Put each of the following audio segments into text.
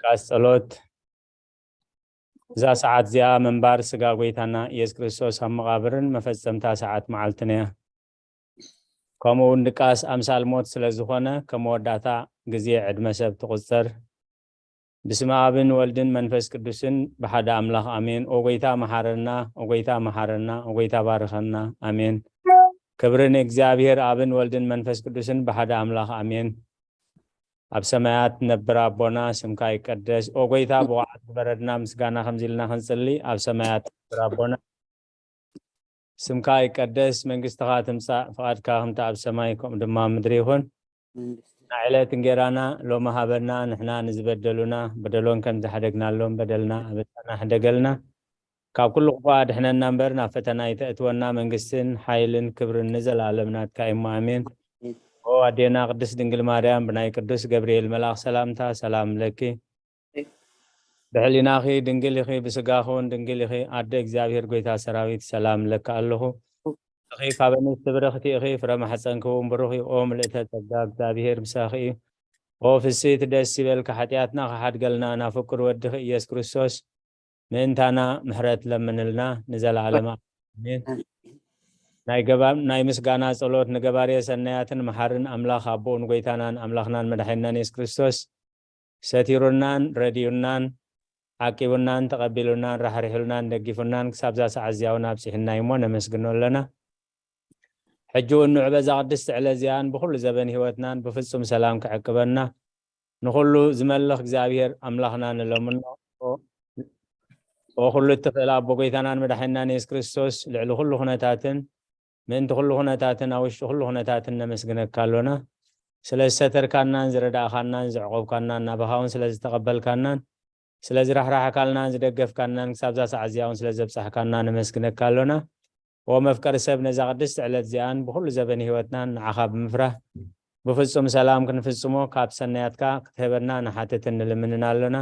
ድቃስ ጸሎት። እዛ ሰዓት እዚኣ ምንባር ስጋ ጎይታና ኢየሱስ ክርስቶስ ኣብ መቓብርን መፈጸምታ ሰዓት መዓልትን እያ። ከምኡ እውን ድቃስ ኣምሳል ሞት ስለ ዝኾነ፣ ከም መወዳእታ ግዜ ዕድመ ሰብ ትቑጸር። ብስመ ኣብን ወልድን መንፈስ ቅዱስን ብሓደ ኣምላኽ ኣሜን። ኦ ጎይታ መሓረና፣ ኦ ጎይታ መሓረና፣ ኦ ጎይታ ባርኸና። ኣሜን። ክብሪ ንእግዚኣብሔር ኣብን ወልድን መንፈስ ቅዱስን ብሓደ ኣምላኽ ኣሜን። ኣብ ሰማያት ነብር ኣቦና፣ ስምካ ይቀደስ። ኦ ጎይታ፣ ብቑዓት ግበረና፣ ምስጋና ከምዚ ኢልና ክንጽሊ። ኣብ ሰማያት ነብር ኣቦና፣ ስምካ ይቀደስ፣ መንግስትኻ ትምጻእ፣ ፍቓድካ ከምቲ ኣብ ሰማይ ከምኡ ድማ ኣብ ምድሪ ይኹን። ናይ ዕለት እንጌራና ሎሚ ሃበና፣ ንሕና ንዝበደሉና በደሎም ከም ዝሓደግናሎም በደልና ኣበሳና ሕደገልና። ካብ ኩሉ ክፉእ ኣድሕነና እምበር፣ ናብ ፈተና ኣይተእትወና። መንግስትን ሓይልን ክብርን ንዘለኣለም ናትካ እዩ እሞ፣ ኣሜን። ኦ ኣዴና ቅድስት ድንግል ማርያም፣ ብናይ ቅዱስ ገብርኤል መልኣኽ ሰላምታ ሰላም ለኪ። ብሕሊናኺ ድንግል ኢኺ፣ ብስጋኺ እውን ድንግል ኢኺ። ኣደ እግዚኣብሔር፣ ጎይታ ሰራዊት፣ ሰላም ለኪ ኣለኹ። ንስኺ ካብ ኣንስቲ ብርኽቲ ኢኺ፣ ፍረ ማሕፀንኪ እውን ብሩኽ እዩ። ኦ ምልእተ ጸጋ፣ እግዚኣብሔር ምሳኺ እዩ። ኦ ፍስሕቲ ደስ ይበልኪ፣ ሓጢኣትና ክሓድገልና ናብ ፍቁር ወድኺ ኢየሱስ ክርስቶስ ምእንታና ምሕረት ለምንልና፣ ንዘለዓለም ኣሜን። ናይ ገባ-፣ ናይ ምስጋና ጸሎት ንገባርየ ሰናያትን መሓርን ኣምላኽ ኣቦኡን ጎይታናን ኣምላኽናን መድሓኒናን የሱስ ክርስቶስ ሰቲሩናን ረዲኡናን ዓቂቡናን ተቐቢሉናን ራሕሪሑልናን ደጊፉናን ክሳብ እዛ ሰዓት እዚኣ እውን ኣብጺሑና እዩ እሞ ነመስግኖ ኣለና። ሕጂ እውን ንዑ በዛ ቅድስቲ ዕለት እዚኣን ብኹሉ ዘበን ህይወትናን ብፍጹም ሰላም ክዕቅበና ንኹሉ ዝመልኽ እግዚኣብሔር ኣምላኽና ንለምኖ። ኦ ኩሉ እትኽእል ኣቦ ጎይታናን መድሓኒናን የሱስ ክርስቶስ ልዕሊ ኩሉ ኩነታትን ምእንቲ ኩሉ ኩነታትን ኣብ ውሽጢ ኩሉ ኩነታትን ነመስግነካ ኣሎና። ስለ ዝሰተርካናን ዝረዳእካናን ዘዕቆብካናን ናባኻ እውን ስለ ዝተቐበልካናን ስለ ዝራሕራሕካልናን ዝደገፍካናን ክሳብ እዛ ሰዓት እዚኣ እውን ስለ ዘብጻሕካና ነመስግነካ ኣሎና። ኦ መፍቀሪ ሰብ፣ ነዛ ቅድስቲ ዕለት እዚኣን ብኹሉ ዘበን ህይወትናን ንዓኻ ብምፍራህ ብፍጹም ሰላም ክንፍጽሞ ካብ ሰናያትካ ክትህበና ንሓትትን ንልምንን ኣሎና።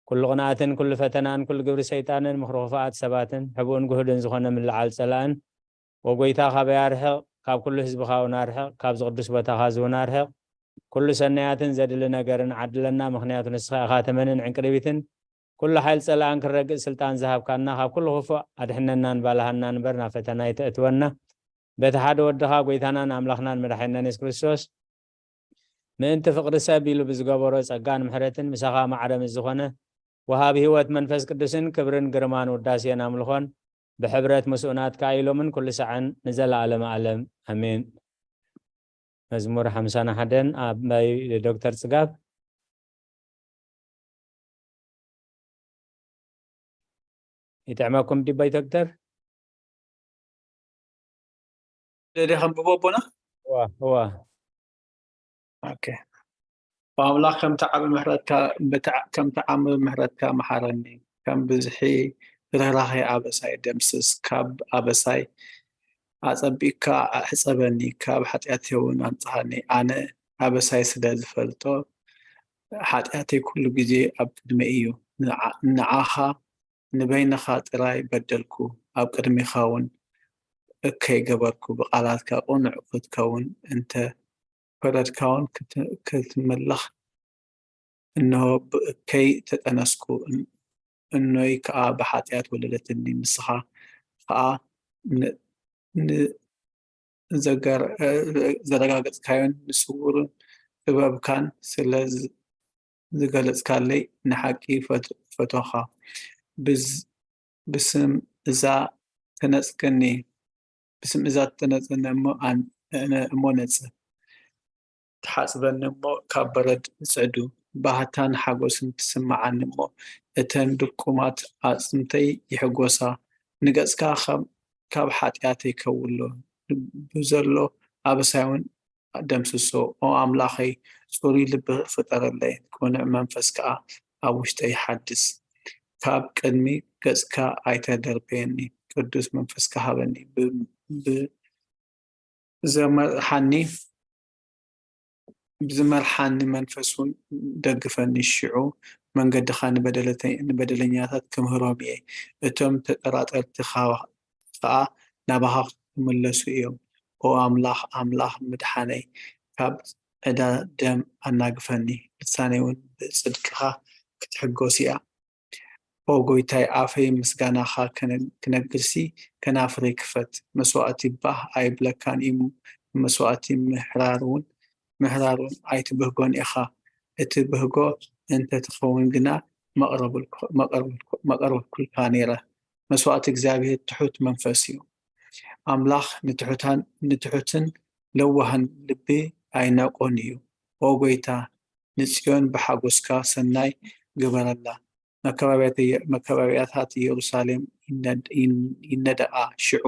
ኩሉ ቅንኣትን ኩሉ ፈተናን ኩሉ ግብሪ ሰይጣንን ምኽሪ ክፉኣት ሰባትን ሕቡእን ግሁድን ዝኾነ ምልዓል ጸላእን፣ ኦ ጎይታ፣ ካበይ ኣርሕቕ፣ ካብ ኩሉ ህዝብኻ እውን ኣርሕቕ፣ ካብዚ ቅዱስ ቦታኻ እዚ እውን ኣርሕቕ። ኩሉ ሰናያትን ዘድሊ ነገርን ዓድለና፣ ምኽንያቱ ንስኻ ኢኻ ተመንን ዕንቅርቢትን፣ ኩሉ ሓይል ጸላእን ክረግእ ስልጣን ዝሃብካና፣ ካብ ኩሉ ክፉእ ኣድሕነናን ባልሃናን እምበር ናብ ፈተና ኣይተእትወና። በቲ ሓደ ወድኻ ጎይታናን ኣምላኽናን መድሓኒናን የሱስ ክርስቶስ ምእንቲ ፍቕሪ ሰብ ኢሉ ብዝገበሮ ጸጋን ምሕረትን ምሳኻ ማዕረ ምስ ዝኾነ ወሃቢ ህይወት መንፈስ ቅዱስን ክብርን ግርማን ውዳሴን ኣምልኾን ብሕብረት ምስኡ ናትካ ኢሎምን ኩሉ ሳዕን ንዘለኣለመ ኣለም ኣሜን። መዝሙር ሓምሳን ሓደን ኣብ ናይ ዶክተር ጽጋብ ይጥዕመኩም ዲባይ ዶክተር? ደደ ከንብቦ ኣቦና? እዋ፣ እዋ። ኦኬ። ኣምላኽ ከምቲ ዓቢ ምሕረትካ፣ ብትዓ-፣ ከምቲ ዓቢ ምሕረትካ መሓረኒ፣ ከም ብዝሒ ርህራሄ ኣበሳይ ደምስስ፣ ካብ ኣበሳይ ኣጸቢቕካ ሕጸበኒ፣ ካብ ሓጢኣተይ እውን ኣንጽሃኒ። ኣነ ኣበሳይ ስለ ዝፈልጦ፣ ሓጢኣተይ ኩሉ ግዜ ኣብ ቅድመይ እዩ። ንዓ-፣ ንዓኻ ንበይንኻ ጥራይ በደልኩ፣ ኣብ ቅድሜኻ እውን እከይ ገበርኩ። ብቓላትካ ቅኑዕ ክትከውን እንተ ፈረድካውን ክት-፣ ክትምለኽ፣ እንሆ ብእከይ ተጠነስኩ፣ እን-፣ እኖይ ከኣ ብሓጢኣት ወለደትኒ። ንስኻ ኸኣ ን-፣ ን-፣ ዘገር-፣ ዘረጋገጽካዮን ንስዉርን ጥበብካን ስለ ዝ-፣ ዝገለጽካለይ ንሓቂ ፈት-፣ ፈቶኻ። ብዝ-፣ ብስም እዛ ተነጽገኒ፣ ብስም እዛ ተነጽገኒ እሞ ኣን-፣ እነ-፣ እሞ ነጽ። ትሓጽበኒ እሞ ካብ በረድ ጽዕዱ፣ ባህታን ሓጎስን ትስምዓኒ እሞ፣ እተን ድኩማት ኣዕጽምተይ ይሕጎሳ። ንገጽካ ከም-፣ ካብ ሓጢኣተይ ከውሎ፣ ብዘሎ ኣበሳይ እውን ደምስሶ። ኦ ኣምላኸይ፣ ጽሩይ ልቢ ፍጠረለይ፣ ቅኑዕ መንፈስ ከኣ ኣብ ውሽጠይ ሓድስ። ካብ ቅድሚ ገጽካ ኣይተደርበየኒ፣ ቅዱስ መንፈስካ ሃበኒ። ብ-፣ ብ-፣ ብዘመርሓኒ፣ ብዝመርሓኒ መንፈስ እውን ደግፈኒ። ሽዑ መንገድኻ ንበደለተ-፣ ንበደለኛታት ክምህሮም እየ። እቶም ተጠራጠርቲ ኸ-፣ ኸኣ ናባኻ ክምለሱ እዮም። ኦ ኣምላኽ፣ ኣምላኽ ምድሓነይ፣ ካብ ዕዳ ደም ኣናግፈኒ፣ ልሳነይ እውን ብጽድቅኻ ክትሕጎስ እያ። ኦ ጎይታይ፣ ኣፈይ ምስጋናኻ ክነ-፣ ክነግርሲ ከናፍረይ ክፈት። መስዋእቲ ባህ ኣይብለካን እሞ፣ ንመስዋእቲ ምሕራር እውን፣ ምሕራር እውን ኣይትብህጎን ኢኻ። እቲ ብህጎ እንተ ትኸውን ግና መቕረብልኩ-፣ መቐርበልኩ-፣ መቐርበልኩልካ ነይረ። መስዋእቲ እግዚኣብሔር ትሑት መንፈስ እዩ። ኣምላኽ ንትሑታን፣ ንትሑትን ለዋህን ልቢ ኣይናቆን እዩ። ኦ ጎይታ፣ ንጽዮን ብሓጎስካ ሰናይ ግበረላ። መካበብያተ-፣ መካበብያታት ኢየሩሳሌም ይነድ-፣ ይን-፣ ይነደቓ። ሽዑ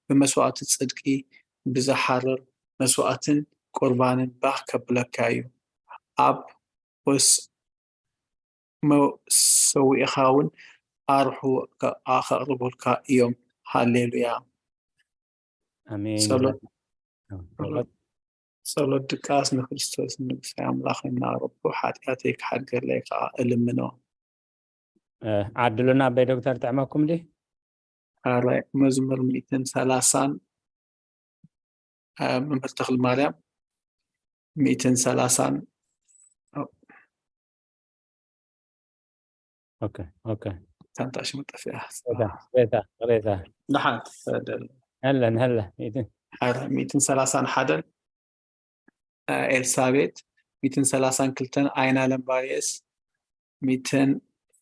ብመስዋእቲ ጽድቂ፣ ብዝሓርር መስዋእትን ቁርባንን ባህ ከብለካ እዩ። ኣብ ወስ-፣ መ-፣ ሰዊእኻ እውን ኣርሑ ከ-፣ ከቕርቡልካ እዮም። ሃሌሉያ። ኣሜን። ጸሎት፣ ጸሎት። ጸሎት ድቃስ ንክርስቶስ ንጉሳይ ኣምላኽ እናቕረብኩ፣ ሓጢኣተይ ክሓድገለይ ከኣ እልምኖ። እ፣ ዓድሉና ኣቦይ ዶክተር፣ ጥዕመኩም ድዩ? ኣረ፣ መዝሙር ሚእትን ሰላሳን፣ እ፣ መምህር ተኽለ ማርያም፣ ሚእትን ሰላሳን። ኦኬ፣ ኦኬ። ታንታ ሽሙ ጠፊኣ። ቅሬታ፣ ቅሬታ፣ ቅሬታ። ደሓን፣ ተደል-፣ ሀለን፣ ሀለ፣ ሚእትን። ሓደ፣ ሚእትን ሰላሳን ሓደን፣ እ፣ ኤልሳቤጥ፣ ሚእትን ሰላሳን ክልተን፣ ኣይናለም ባርየስ፣ ሚእትን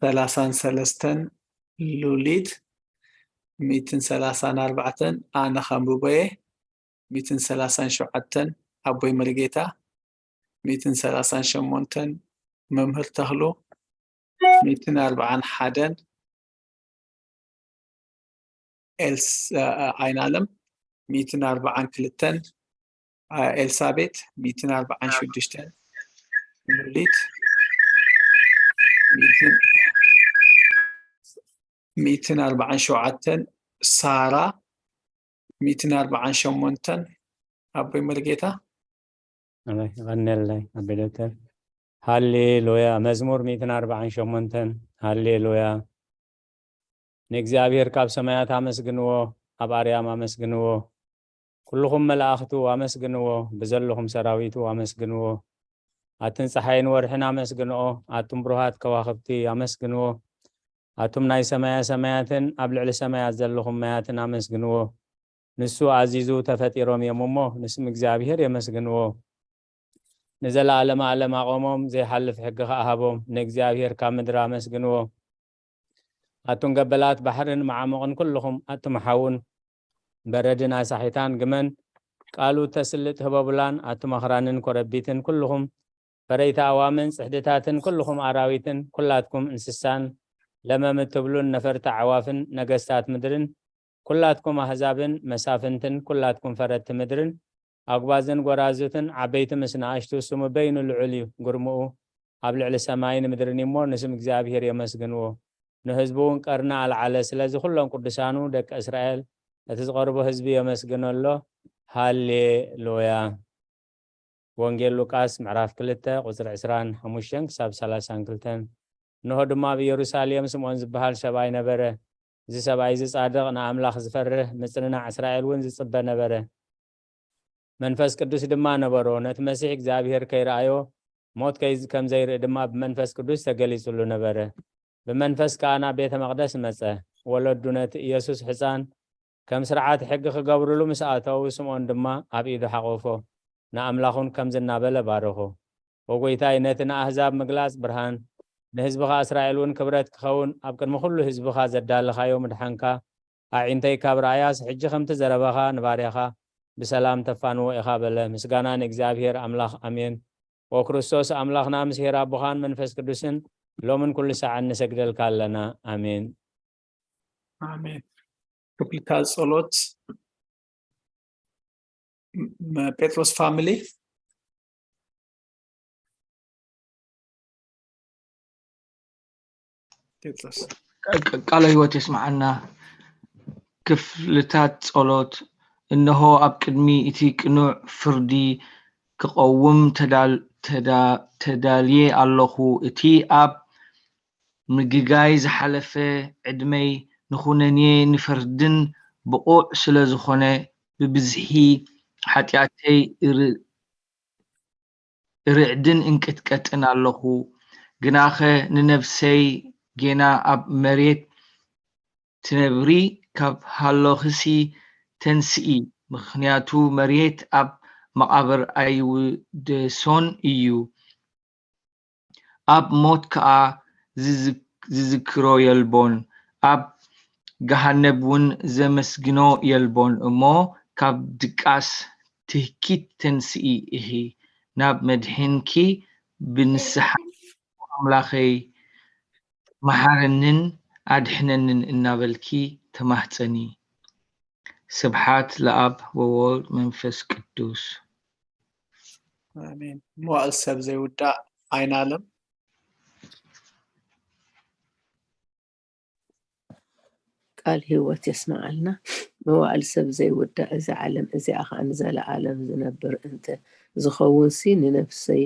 ሰላሳን ሰለስተን፣ ሉሊት፣ ሚእትን ሰላሳን ኣርባዕተን፣ ኣነ ኸንብቦ እየ፣ ሚእትን ሰላሳን ሸውዓተን፣ ኣቦይ መሪጌታ፣ ሚእትን ሰላሳን ሸሞንተን፣ መምህር ተኽሉ፣ ሚእትን ኣርባዓን ሓደን፣ ኤልስ-፣ እ፣ እ፣ ኣይናለም፣ ሚእትን ኣርባዓን ክልተን፣ እ፣ ኤልሳቤት፣ ሚእትን ኣርባዓን ሽዱሽተን፣ ሉሊት፣ ሚእትን፣ ሚእትን ኣርባዓን ሸውዓተን፣ ሳራ፣ ሚእትን ኣርባዓን ሸሞንተን፣ ኣቦይ መሪጌታ። ኣሜን። የቐንየለይ ኣቦይ ዶክተር። ሃሌሉያ። መዝሙር ሚእትን ኣርባዓን ሸሞንተን። ሃሌሉያ። ንእግዚኣብሔር ካብ ሰማያት ኣመስግንዎ፣ ኣብ ኣርያም ኣመስግንዎ። ኩልኹም መላእኽቱ ኣመስግንዎ፣ ብዘለኹም ሰራዊቱ ኣመስግንዎ። ኣትን ጸሓይን ወርሕን ኣመስግንኦ፣ ኣቱም ብሩሃት ከዋኽብቲ ኣመስግንዎ። ኣቱም ናይ ሰማያ ሰማያትን ኣብ ልዕሊ ሰማያት ዘለኹም ማያትን ኣመስግንዎ። ንሱ ኣዚዙ ተፈጢሮም እዮም እሞ፣ ንስም እግዚኣብሔር የመስግንዎ። ንዘለዓለመ ዓለም ኣቖሞም፣ ዘይሓልፍ ሕጊ ኸኣ ሃቦም። ንእግዚኣብሔር ካብ ምድሪ ኣመስግንዎ። ኣቱም ገበላት ባሕርን መዓሙቕን ኩልኹም ኣቱም ሓውን በረድን ኣሳሒታን ግመን ቃሉ ተስልጥ ህበቡላን ኣቱም ኣኽራንን ኮረቢትን ኩልኹም ፈረይቲ ኣዋምን ጽሕድታትን ኩልኹም ኣራዊትን ኩላትኩም እንስሳን ለመም እትብሉን ነፈርቲ ኣዕዋፍን ነገስታት ምድርን ኩላትኩም ኣህዛብን መሳፍንትን ኩላትኩም ፈረድቲ ምድርን ኣጉባዝን ጎራዙትን ዓበይቲ ምስ ንኣሽቱ ስሙ በይኑ ልዑል እዩ፣ ግርምኡ ኣብ ልዕሊ ሰማይን ምድርን እዩ እሞ ንስም እግዚኣብሔር የመስግንዎ። ንህዝቡ እውን ቀርኒ ኣልዓለ። ስለዚ ኩሎም ቅዱሳኑ ደቂ እስራኤል ነቲ ዝቐርቦ ህዝቢ የመስግኖ ኣሎ። ሃሌሉያ። ወንጌል ሉቃስ ምዕራፍ ክልተ ቁጽሪ ዕስራን ሓሙሽተን ክሳብ ሰላሳን ክልተን። እንሆ ድማ ኣብ ኢየሩሳሌም ስምዖን ዝበሃል ሰብኣይ ነበረ። እዚ ሰብኣይ እዚ ጻድቕ፣ ንኣምላኽ ዝፈርህ፣ ምጽንናዕ እስራኤል እውን ዝጽበ ነበረ። መንፈስ ቅዱስ ድማ ነበሮ። ነቲ መሲሕ እግዚኣብሔር ከይረኣዮ፣ ሞት ከይ-፣ ከም ዘይርኢ ድማ ብመንፈስ ቅዱስ ተገሊጹሉ ነበረ። ብመንፈስ ከኣ ናብ ቤተ መቕደስ መጸ። ወለዱ ነቲ ኢየሱስ ሕጻን ከም ስርዓት ሕጊ ክገብሩሉ ምስ ኣተዉ፣ ስምዖን ድማ ኣብ ኢዱ ሓቖፎ፣ ንኣምላኹን ከምዚ እናበለ ባረኾ፣ "ኦ ጐይታይ፣ ነቲ ንኣህዛብ ምግላጽ ብርሃን፣ ንህዝብኻ እስራኤል እውን ክብረት ክኸውን፣ ኣብ ቅድሚ ኩሉ ህዝብኻ ዘዳለኻዮ ምድሓንካ፣ ኣዒንተይ ካብ ረኣያስ፣ ሕጂ ከምቲ ዘረባኻ ንባርያኻ ብሰላም ተፋንዎ ኢኻ" በለ። ምስጋና ንእግዚኣብሔር ኣምላኽ፣ ኣሜን። ኦ ክርስቶስ ኣምላኽና፣ ምስ ኄር ኣቦኻን መንፈስ ቅዱስን፣ ሎምን ኩሉ ሰዓት ንሰግደልካ ኣለና። ኣሜን። ኣሜን። ክፍልታት ጸሎት፣ ም-፣ ም-፣ ጴጥሮስ ፋሚሊ። ጴጥሮስ። ቃ-፣ ቃለ ሕይወት የስምዓና። ክፍልታት ጸሎት። እንሆ ኣብ ቅድሚ እቲ ቅኑዕ ፍርዲ ክቐውም ተዳል-፣ ተዳ-፣ ተዳልየ ኣለኹ። እቲ ኣብ ምግጋይ ዝሓለፈ ዕድመይ ንኹነኔ ንፍርድን ብቑዕ ስለ ዝኾነ፣ ብብዝሒ ሓጢኣተይ እር-፣ እርዕድን እንቅጥቀጥን ኣለኹ። ግናኸ ንነፍሰይ ጌና ኣብ መሬት ትነብሪ ካብ ሃለኽሲ ተንስኢ፣ ምኽንያቱ መሬት ኣብ መቓብር ኣይውደሶን እዩ፣ ኣብ ሞት ከኣ ዝዝክሮ የልቦን፣ ኣብ ገሃነብ እውን ዘመስግኖ የልቦን እሞ፣ ካብ ድቃስ ትህኪት ተንስኢ ኢኺ፣ ናብ መድሕንኪ ብንስሓ ኣምላኸይ መሓረንን ኣድሕነንን እናበልኪ ተማህፀኒ። ስብሓት ለኣብ ወወልድ መንፈስ ቅዱስ። ኣሜን። መዋእል ሰብ ዘይውዳእ ኣይናለም። ቃል ህይወት የስምዓልና። መዋእል ሰብ ዘይውዳእ እዚ ዓለም እዚኣ ኸዓ ንዘለኣለም ዝነብር እንተ ዝኸውንሲ ንነፍሰይ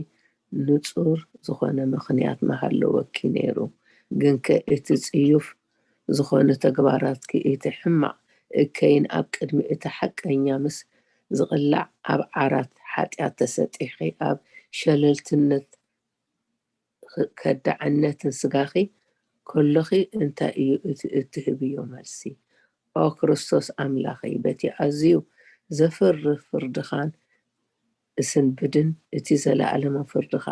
ንጹር ዝኾነ ምኽንያት ምሃለወኪ ነይሩ። ግንከ እቲ ጽዩፍ ዝኾነ ተግባራትኪ እቲ ሕማቕ እከይን ኣብ ቅድሚ እቲ ሓቀኛ ምስ ዝቕላዕ ኣብ ዓራት ሓጢኣት ተሰጢሕኺ ኣብ ሸለልትነት ከዳዕነትን ስጋኺ ከሎኺ እንታይ እዩ እቲ እትህብዮ መልሲ? ኦ ክርስቶስ ኣምላኸይ፣ በቲ ኣዝዩ ዘፍርህ ፍርድኻን እስንብድን እቲ ዘለኣለማዊ ፍርድኻ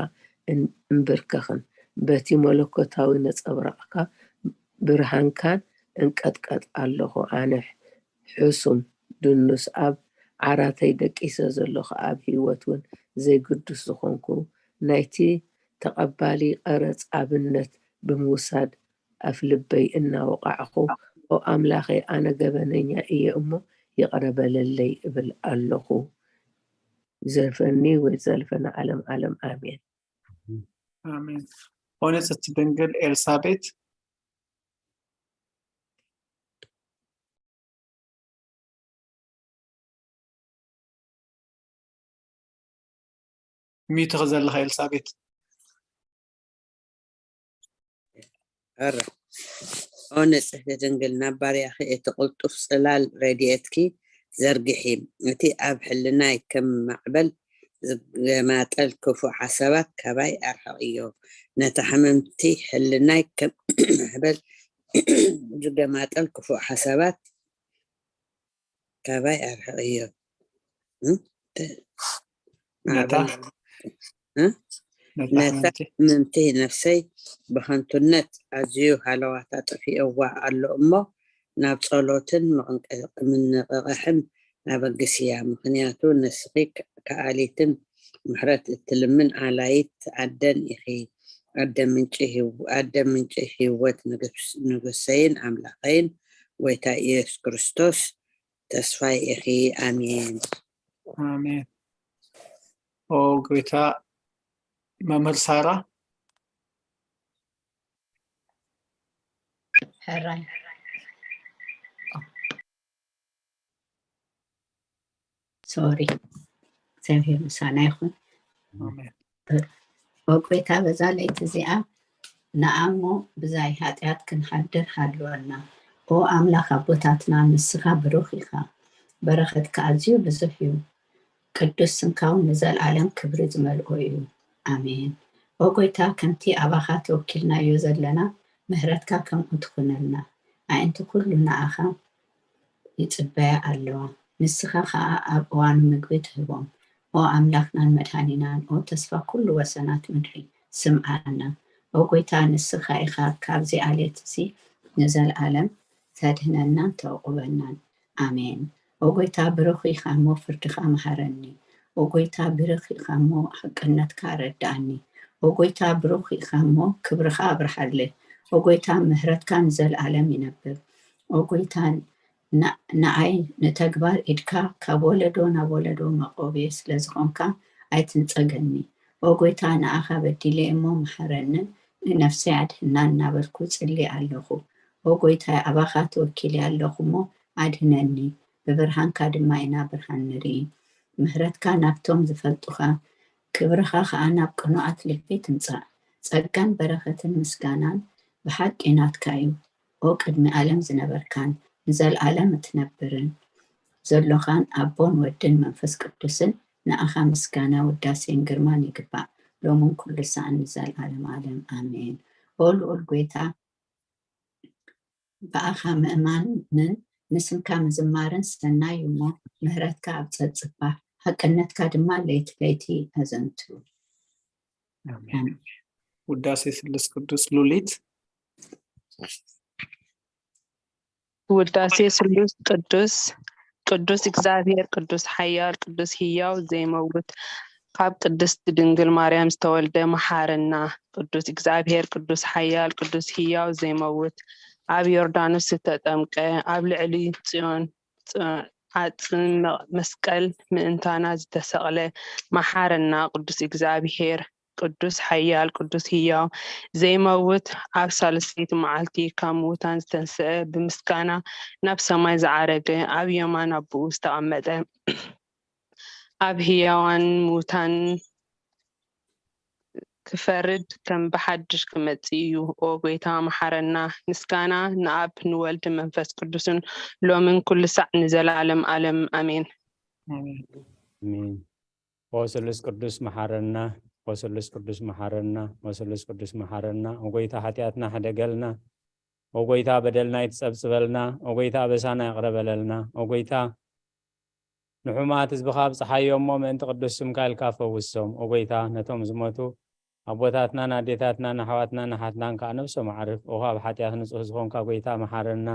እንብርከኽን፣ በቲ መለኮታዊ ነጸብራቕካ ብርሃንካን እንቀጥቀጥ ኣለኹ። ኣነ ሕሱም ድኑስ ኣብ ዓራተይ ደቂሰ ዘለኹ፣ ኣብ ህይወት እውን ዘይግዱስ ዝኾንኩ፣ ናይቲ ተቐባሊ ቀረጽ ኣብነት ብምውሳድ ኣፍልበይ እናወቓዕኹ፣ ኦ ኣምላኸይ፣ ኣነ ገበነኛ እየ እሞ ይቕረ በለለይ እብል ኣለኹ። ዘልፈኒ ወይ ዘልፈና ዓለም ዓለም። ኣሜን። ኣሜን። ኦ ንጽሕቲ ድንግል ኤልሳቤጥ፣ ሚዩት ኢኺ ዘለኺ ኤልሳቤጥ። ሕረ ኦ ንጽሕቲ ድንግል፣ ናብ ባርያኺ እቲ ቅልጡፍ ጽላል ረድኤትኪ ዘርግሒ። እቲ ኣብ ሕልናይ ከም ማዕበል ዝገማጠል ክፉእ ሓሳባት ካባይ ኣርሕቕዮ። ነታ ሕምምቲ ሕልናይ ከም ማዕበል ዝገማጠል ክፉእ ሓሳባት ካባይ ኣርሕቕዮ። ነታ ነታ ሕምምቲ ነፍሰይ ብኸንቱነት ኣዝዩ ሃለዋታ ጠፊእዋ ኣሎ እሞ፣ ናብ ጸሎትን ምንቕቓሕን ኣበግስያ። ምኽንያቱ ንስኺ ከኣሊትን ምሕረት እትልምን ኣላይት ኣደን ኢኺ። ኣደ ምንጪ ህይወት፣ ንጉሰይን ኣምላኸይን ጐይታ ኢየሱስ ክርስቶስ ተስፋይ ኢኺ። ኣሜን። ኣሜን። ኦ ጐይታ። መምህር ሳራ። ሕራይ ሶሪ። እግዚኣብሔር ምሳና ይኹን። ኦ ጐይታ፣ በዛ ለይቲ እዚኣ ንኣሞ ብዛይ ኃጢኣት ክንሓድር ሃልወና። ኦ ኣምላኽ ኣቦታትና፣ ንስኻ ብሩኽ ኢኻ፣ በረኸትካ ኣዝዩ ብዙሕ እዩ። ቅዱስ ስምካ እውን ንዘለኣለም ክብሪ ዝመልኦ እዩ። ኣሜን። ኦ ጐይታ፣ ከምቲ ኣባኻ ተወኪልናዮ ዘለና፣ ምሕረትካ ከምኡ ትኹነልና። ኣዒንቲ ኩሉ ንኣኻ ይጽበያ ኣለዋ፣ ንስኻ ኸኣ ኣብ እዋኑ ምግቢ ትህቦም። ኦ ኣምላኽናን መድኃኒናን፣ ኦ ተስፋ ኩሉ ወሰናት ምድሪ፣ ስምዓና። ኦ ጐይታ፣ ንስኻ ኢኻ ካብዚ ኣሌት እዚ ንዘለኣለም ተድህነናን ተዕቑበናን። ኣሜን። ኦ ጐይታ፣ ብሩኽ ኢኻ እሞ ፍርድኻ መሃረኒ። ኦ ጐይታ፣ ብሩኽ ኢኻ እሞ ሓቅነትካ ኣረድኣኒ። ኦ ጐይታ፣ ብሩኽ ኢኻ እሞ ክብርኻ ኣብርሃለይ። ኦ ጐይታ፣ ምሕረትካ ንዘለኣለም ይነብር። ኦ ጐይታ፣ ንኣይ ንተግባር ኢድካ ካብ ወለዶ ናብ ወለዶ መቆብየ ስለ ዝኾንካ ኣይትንጸገኒ። ኦ ጐይታ፣ ንኣኻ በዲለ እሞ መሓረንን ንነፍሰይ ኣድሕናን እናበልኩ ጽሊ ኣለኹ። ኦ ጐይታይ፣ ኣባኻ ተወኪለ ኣለኹ እሞ ኣድህነኒ፣ ብብርሃንካ ድማ ኢና ብርሃን ንርኢ። ምሕረትካ ናብቶም ዝፈልጡኻ፣ ክብርኻ ኸኣ ናብ ቅኑኣት ልቢ ትምጻእ። ጸጋን በረኸትን ምስጋናን ብሓቂ ናትካ እዩ። ኦ ቅድሚ ዓለም ዝነበርካን ንዘለኣለም እትነብርን ዘሎኻን ኣቦን ወድን መንፈስ ቅዱስን ንኣኻ ምስጋና ውዳሴን ግርማን ይግባእ። ሎምን ኩሉ ሳዕ ንዘለዓለም ዓለም ኣሜን። ኦ ልዑል ጎይታ፣ ብኣኻ ምእማንን ንስምካ ምዝማርን ሰናይ እሞ፣ ምህረትካ ኣብ ጸጽባ፣ ሓቅነትካ ድማ ለይቲ ለይቲ ኣዘንቱ። ውዳሴ ስሉስ ቅዱስ። ሉሊት። ውዳሴ ስሉስ ቅዱስ። ቅዱስ እግዚኣብሔር፣ ቅዱስ ሓያል፣ ቅዱስ ህያው ዘይመውት፣ ካብ ቅድስት ድንግል ማርያም ዝተወልደ መሓረና። ቅዱስ እግዚኣብሔር፣ ቅዱስ ሓያል፣ ቅዱስ ህያው ዘይመውት፣ ኣብ ዮርዳኖስ ዝተጠምቀ፣ ኣብ ልዕሊ ጽዮን ጽ- ዓጽም መስቀል ምእንታና ዝተሰቕለ መሓረና። ቅዱስ እግዚኣብሔር፣ ቅዱስ ሓያል፣ ቅዱስ ህያው ዘይመውት፣ ኣብ ሳልሰይቲ መዓልቲ ካብ ምዉታን ዝተንስአ፣ ብምስጋና ናብ ሰማይ ዝዓረገ፣ ኣብ የማን ኣቦኡ ዝተቐመጠ፣ ኣብ ህያዋን ምዉታን ክፈርድ ከም ብሓድሽ ክመጽእ እዩ። ኦ ጎይታ መሓረና። ምስጋና ንኣብ ንወልድ መንፈስ ቅዱስን ሎምን ኩሉ ሳዕ ንዘለዓለም ዓለም ኣሜን። ኣሜን። ኦ ስሉስ ቅዱስ መሓረና፣ ኦ ስሉስ ቅዱስ መሓረና፣ ኦ ስሉስ ቅዱስ መሓረና። ኦ ጎይታ ሓጢኣትና ሕደገልና፣ ኦ ጎይታ በደልና ይትጸብጽበልና፣ ኦ ጎይታ ኣበሳና ይቕረ በለልና፣ ኦ ጎይታ ንሑማት ህዝብኻ ኣብጽሓዮ እሞ ምእንቲ ቅዱስ ስምካ ኢልካ ፈውሶም። ኦ ጎይታ ነቶም ዝሞቱ ኣቦታትናን ኣዴታትናን ኣሕዋትናን ኣሓትናን ከኣ ነብሶም ኣዕርፍ። ኦ ካብ ሓጢኣት ንጹህ ዝኾንካ ጎይታ መሓረና።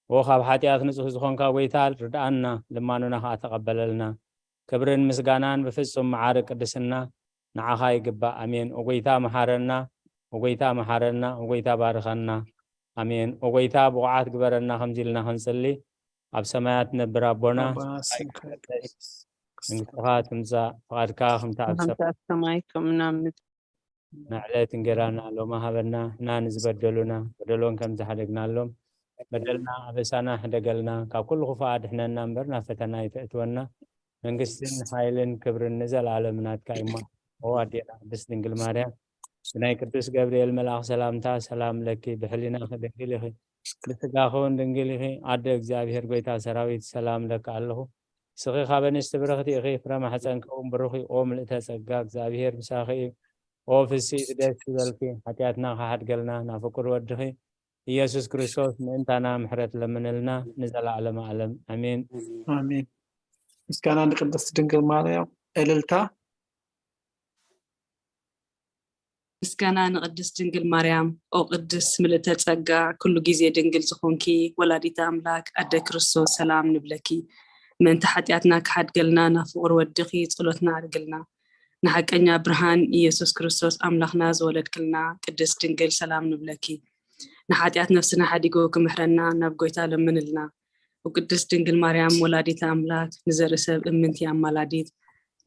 ኦ ካብ ሓጢኣት ንጹህ ዝኾንካ ጎይታ ርድኣና፣ ልማኑና ከኣ ተቐበለልና። ክብርን ምስጋናን ብፍጹም መዓርግ ቅድስና ንዓኻ ይግባእ። ኣሜን። ኦ ጎይታ መሓረና፣ ኦ ጎይታ መሓረና፣ ኦ ጎይታ ባርኸና። ኣሜን። ኦ ጎይታ ብቑዓት ግበረና ከምዚ ኢልና ክንጽሊ። ኣብ ሰማያት ትነብር ኣቦና፣ ኣቦና ስምካ ይትቀደስ። መንግስትኻ ትምጻእ፣ ፍቓድካ ከምቲ ኣብ ሰማይ ከምቲ ኣብ ሰማይ ከምኡ ኣብ ምድሪ። ንዕለት እንጌራና ሎማ ሃበና፣ እና ንዝበደሉና በደሎን ከም ዝሓደግናሎም በደልና ኣበሳና ሕደገልና፣ ካብ ኩሉ ክፉእ ኣድሕነና እምበር ናብ ፈተና ኣይተእትወና። መንግስትን ሓይልን ክብርን ንዘለኣለም ናትካ እዩ እሞ። ኦ ኣዴና ቅድስት ድንግል ማርያም፣ ብናይ ቅዱስ ገብርኤል መልኣኽ ሰላምታ ሰላም ለኪ፣ ብሕሊናኺ ድንግል ኢኺ፣ ብስጋኺ እውን ድንግል ኢኺ። ኣደ እግዚኣብሔር ጎይታ ሰራዊት ሰላም ለኪ ኣለኹ። ንስኺ ካብ ኣንስቲ ብርኽቲ ኢኺ፣ ፍረ ማሕፀንኪ እውን ብሩኽ እዩ። ኦ ምልእተ ጸጋ፣ እግዚኣብሔር ምሳኺ እዩ። ኦ ፍስሕቲ ደስ ይበልኪ፣ ሓጢኣትና ክሓድገልና ናብ ፍቁር ወድኺ ኢየሱስ ክርስቶስ ምእንታና ምሕረት ለምንልና ንዘለዓለመ ዓለም ኣሜን። ኣሜን። ምስጋና ንቅድስት ድንግል ማርያም። እልልታ። ምስጋና ንቅድስት ድንግል ማርያም። ኦ ቅድስት ምልእተ ጸጋ፣ ኩሉ ግዜ ድንግል ዝኾንኪ ወላዲተ ኣምላክ ኣደ ክርስቶስ ሰላም ንብለኪ። ምእንቲ ሓጢኣትና ክሓድገልና ናብ ፍቁር ወድኺ ጸሎትና ኣርግልና። ንሓቀኛ ብርሃን ኢየሱስ ክርስቶስ ኣምላኽና ዝወለድክልና ቅድስት ድንግል ሰላም ንብለኪ። ንሓጢኣት ነፍስና ሓዲጉ ክምሕረና ናብ ጎይታ ለምንልና። ወቅድስት ድንግል ማርያም ወላዲተ ኣምላክ ንዘርኢ ሰብ እምንቲ ኣማላዲት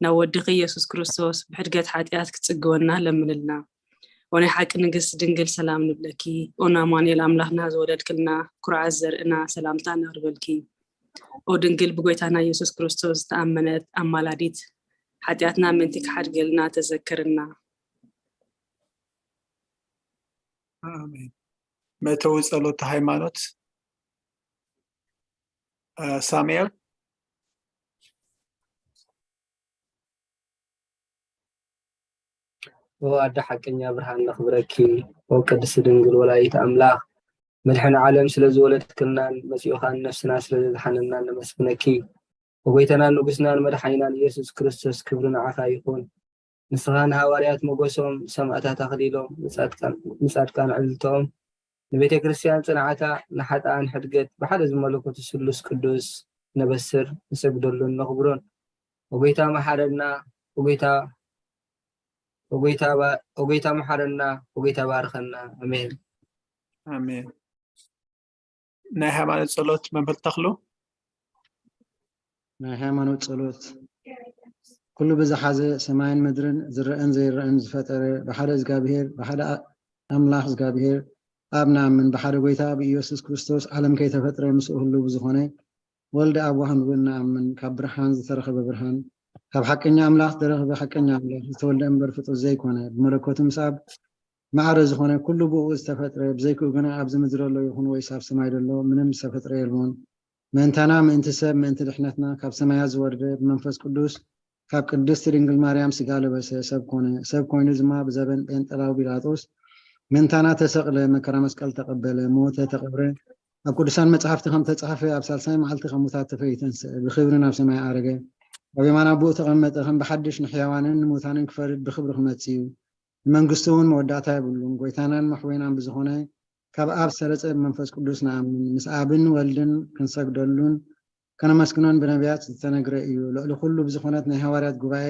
ናብ ወድኺ ኢየሱስ ክርስቶስ ብሕድገት ሓጢኣት ክጽግወና ለምንልና። ኦ ናይ ሓቂ ንግስት ድንግል ሰላም ንብለኪ። ኦ ናማኑኤል ኣምላኽና ዝወለድክልና ኩርዓት ዘርእና ሰላምታ ነቅርበልኪ። ኦ ድንግል ብጎይታና ኢየሱስ ክርስቶስ ዝተኣመነት ኣማላዲት ሓጢኣትና ምእንቲ ክሓድገልና ተዘክርና። ኣሜን። መእተዊ ጸሎት ሃይማኖት። እ፣ ሳሙኤል። ኦ ኣደ ሓቀኛ ብርሃን ነኽብረኪ። ኦ ቅድስቲ ድንግል ወላዲት ኣምላኽ መድሕን ዓለም ስለ ዝወለድክልናን መጺኡ ኸኣ ንነፍስና ስለ ዘድሓነናን ነመስግነኪ። ኦ ጎይታናን ንጉስናን መድሓኒናን ኢየሱስ ክርስቶስ ክብሪ ንዓኻ ይኹን። ንስኻ ንሃዋርያት ሞገሶም፣ ሰማእታት ኣኽሊሎም፣ ንጻድቃን ዕልልታኦም፣ ንቤተ ክርስቲያን ጽንዓታ፣ ንሓጥኣን ሕድገት ብሓደ ዝመለኮቱ ስሉስ ቅዱስ ነበስር፣ ንሰግደሉን ነኽብሮን። ኦ ጎይታ መሓረና፣ ኦ ጎይታ ኦ ጎይታ ባ- ኦ ጎይታ መሓረና፣ ኦ ጎይታ ባርኸና። ኣሜን። ኣሜን። ናይ ሃይማኖት ጸሎት መምህር ተኽሉ። ናይ ሃይማኖት ጸሎት። ኩሉ ብዝሓዘ ሰማይን ምድርን ዝረአን ዘይረአን ዝፈጠረ ብሓደ እግዚኣብሔር፣ ብሓደ ኣ- ኣምላኽ እግዚኣብሔር ኣብ ንኣምን፣ ብሓደ ጎይታ ብኢየሱስ ክርስቶስ ዓለም ከይተፈጥረ ምስኡ ህሉው ብዝኾነ ወልድ ኣብ ዋህንኡ እንኣምን፣ ካብ ብርሃን ዝተረኸበ ብርሃን፣ ካብ ሓቀኛ ኣምላኽ ዝተረኸበ ሓቀኛ ኣምላኽ፣ ዝተወልደ እምበር ፍጡር ዘይኮነ፣ ብመለኮቱ ምስ ኣብ ማዕረ ዝኾነ ኩሉ ብኡ ዝተፈጥረ፣ ብዘይክኡ ግና ኣብዚ ምድሪ ዘሎ ይኹን ወይስ ኣብ ሰማይ ዘሎ ምንም ዝተፈጥረ የልቦን። ምእንታና፣ ምእንቲ ሰብ፣ ምእንቲ ድሕነትና ካብ ሰማያት ዝወረደ ብመንፈስ ቅዱስ ካብ ቅድስቲ ድንግል ማርያም ስጋ ለበሰ፣ ሰብ ኮነ። ሰብ ኮይኑ ድማ ብዘበን ጴንጠላዊ ጲላጦስ ምእንታና ተሰቕለ፣ መከራ መስቀል ተቐበለ፣ ሞተ፣ ተቐብረ። ኣብ ቅዱሳን መጻሕፍቲ ከም ተጻሕፈ፣ ኣብ ሳልሳይ መዓልቲ ካብ ሙታት ተፈይዩ ተንስአ፣ ብኽብሪ ናብ ሰማይ ዓረገ፣ ኣብ የማን ኣቦኡ ተቐመጠ። ከም ብሓድሽ ንሕያዋንን ንሙታንን ክፈርድ ብኽብሪ ክመጽእ እዩ። ንመንግስቱ እውን መወዳእታ የብሉን። ጎይታናን መሕወይናን ብዝኾነ ካብ ኣብ ሰረጸ ብመንፈስ ቅዱስ ንኣምን። ምስ ኣብን ወልድን ክንሰግደሉን ከነመስግኖን ብነቢያት ዝተነግረ እዩ። ልዕሊ ኩሉ ብዝኾነት ናይ ሃዋርያት ጉባኤ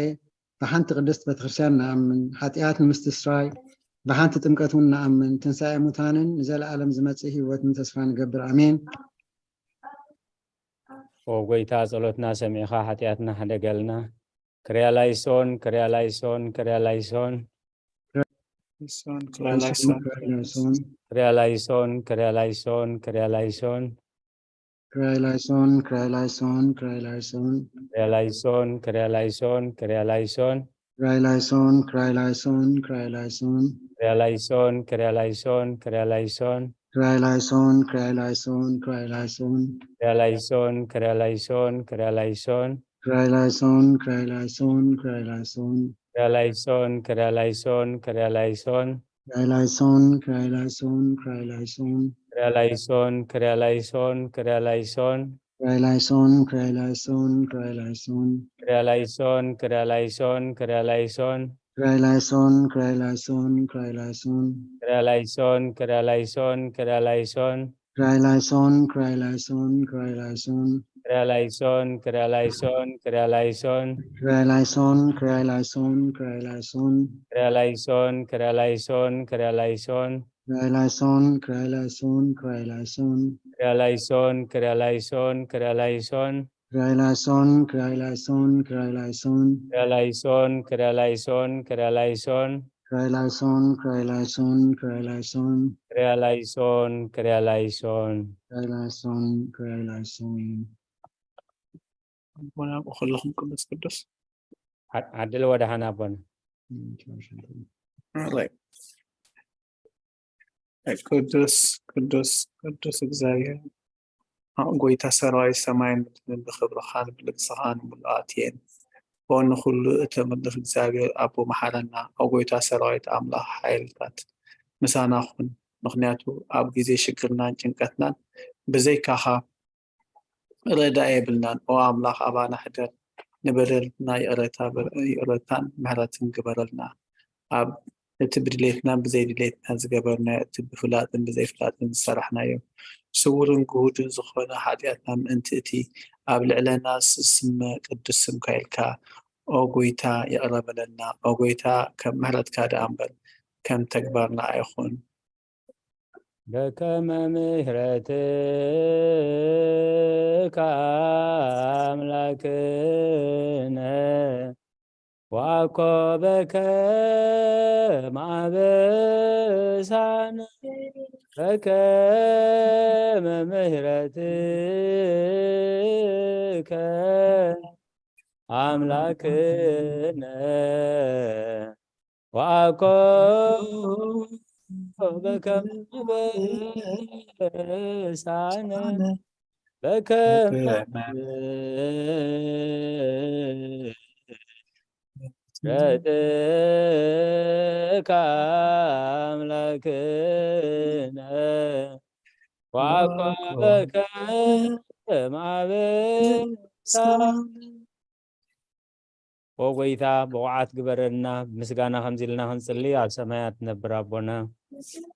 ብሓንቲ ቅድስት ቤተክርስትያን ንኣምን። ሓጢኣት ንምስትስራይ ብሓንቲ ጥምቀት እውን ንኣምን። ትንሳኤ ሙታንን ንዘለኣለም ዝመጽእ ህይወትን ተስፋ ንገብር። ኣሜን። ኦ ጎይታ፣ ጸሎትና ሰሚዕኻ ሓጢኣትና ሕደገልና። ክርያ ላይሶን፣ ክርያ ላይሶን፣ ክርያ ላይሶን። ሶን ክራይ ላይሶን ክርያ ላይሶን፣ ክርያ ላይሶን፣ ክርያ ላይሶን። ክራይ ላይሶን፣ ክራይ ላይሶን፣ ክራይ ላይሶን። ክርያ ላይሶን፣ ክርያ ላይሶን፣ ክርያ ላይሶን። ክራይ ላይሶን፣ ክራይ ላይሶን፣ ክራይ ላይሶን። ክርያ ላይሶን፣ ክርያ ላይሶን፣ ክርያ ላይሶን። ክራይ ላይሶን፣ ክራይ ላይሶን፣ ክራይ ላይሶን። ክርያ ላይሶን፣ ክርያ ላይሶን፣ ክርያ ላይሶን። ክራይ ላይሶን፣ ክራይ ላይሶን፣ ክራይ ላይሶን። ክርያ ላይሶን፣ ክርያ ላይሶን፣ ክርያ ላይሶን። ክራይ ላይሶን፣ ክራይ ላይሶን፣ ክራይ ላይሶን። ክርያ ላይሶን፣ ክርያ ላይሶን፣ ክርያ ላይሶን። ክራይ ላይሶን፣ ክራይ ላይሶን፣ ክራይ ላይሶን። ክርያ ላይሶን፣ ክርያ ላይሶን፣ ክርያ ላይሶን። ክራይ ላይሶን፣ ክራይ ላይሶን፣ ክራይ ላይሶን። ክርያ ላይሶን፣ ክርያ ላይሶን፣ ክርያ ላይሶን። ክራይ ላይሶን፣ ክራይ ላይሶን፣ ክራይ ላይሶን። ክርያ ላይሶን፣ ክርያ ላይሶን፣ ክርያ ላይሶን። ክራይ ላይሶን፣ ክራይ ላይሶን፣ ክራይ ላይሶን። ክርያ ላይሶን፣ ክርያ ላይሶን፣ ክርያ ላይሶን። ክራይ ላይሶን፣ ክራይ ላይሶን፣ ክራይ ላይሶን። ክርያ ላይሶን፣ ክርያ ላይሶን፣ ክርያ ላይሶን። ክራይ ላይሶን፣ ክራይ ላይሶን፣ ክራይ ላይሶን። ክርያ ላይሶን፣ ክርያ ላይሶን፣ ክርያ ላይሶን። ክራይ ላይሶን፣ ክራይ ላይሶን፣ ክራይ ላይሶን። ክርያ ላይሶን፣ ክርያ ላይሶን። ክራይ ላይሶን፣ ክራይ ላይሶን። ኣቦና ኣብኡ ከለኹም ቅዱስ ቅዱስ ዓ- ዓድል ወደ ሓና ኣቦና። ኣራይ። ቅዱስ ቅዱስ ቅዱስ እግዚኣብሔር፣ ኣው ጎይታ ሰራዊት፣ ሰማይን ምድርን ብኽብርኻን ብልግስኻን ምሉኣት እየን። ኦ ንኹሉ እተምልኽ እግዚኣብሔር ኣቦ መሓረና። ኦ ጎይታ ሰራዊት ኣምላኽ ሓይልታት ምሳና ኩን፣ ምኽንያቱ ኣብ ግዜ ሽግርናን ጭንቀትናን ብዘይካኻ ረዳኢ የብልናን። ኦ ኣምላኽ ኣባና ሕደር፣ ንበደልና ይቕረታ ይቕረታን ምሕረትን ግበረልና። ኣብ እቲ ብድሌትናን ብዘይድሌትናን ዝገበርናዮ፣ እቲ ብፍላጥን ብዘይፍላጥን ዝሰራሕናዮ ስውርን ግሁድን ዝኾነ ሓጢኣትና ምእንቲ እቲ ኣብ ልዕለና ዝስመ ቅዱስ ስምካ ኢልካ፣ ኦ ጎይታ ይቕረ በለልና። ኦ ጎይታ ከም ምሕረትካ ደኣ እምበር ከም ተግባርና ኣይኹን። በከመ ምሕረትከ ኣምላክነ ወአኮ በከመ አበሳነ በከመ ምሕረትከ አምላክነ ወአኮ በከመ አበሳነ በከመ ምሕረትከ አምላክነ ወአኮ በከመ አበሳነ። ኦ ጎይታ፣ ብቑዓት ግበረልና። ብምስጋና ከምዚ ኢልና ክንጽሊ፣ ኣብ ሰማያት ትነብር ኣቦና፣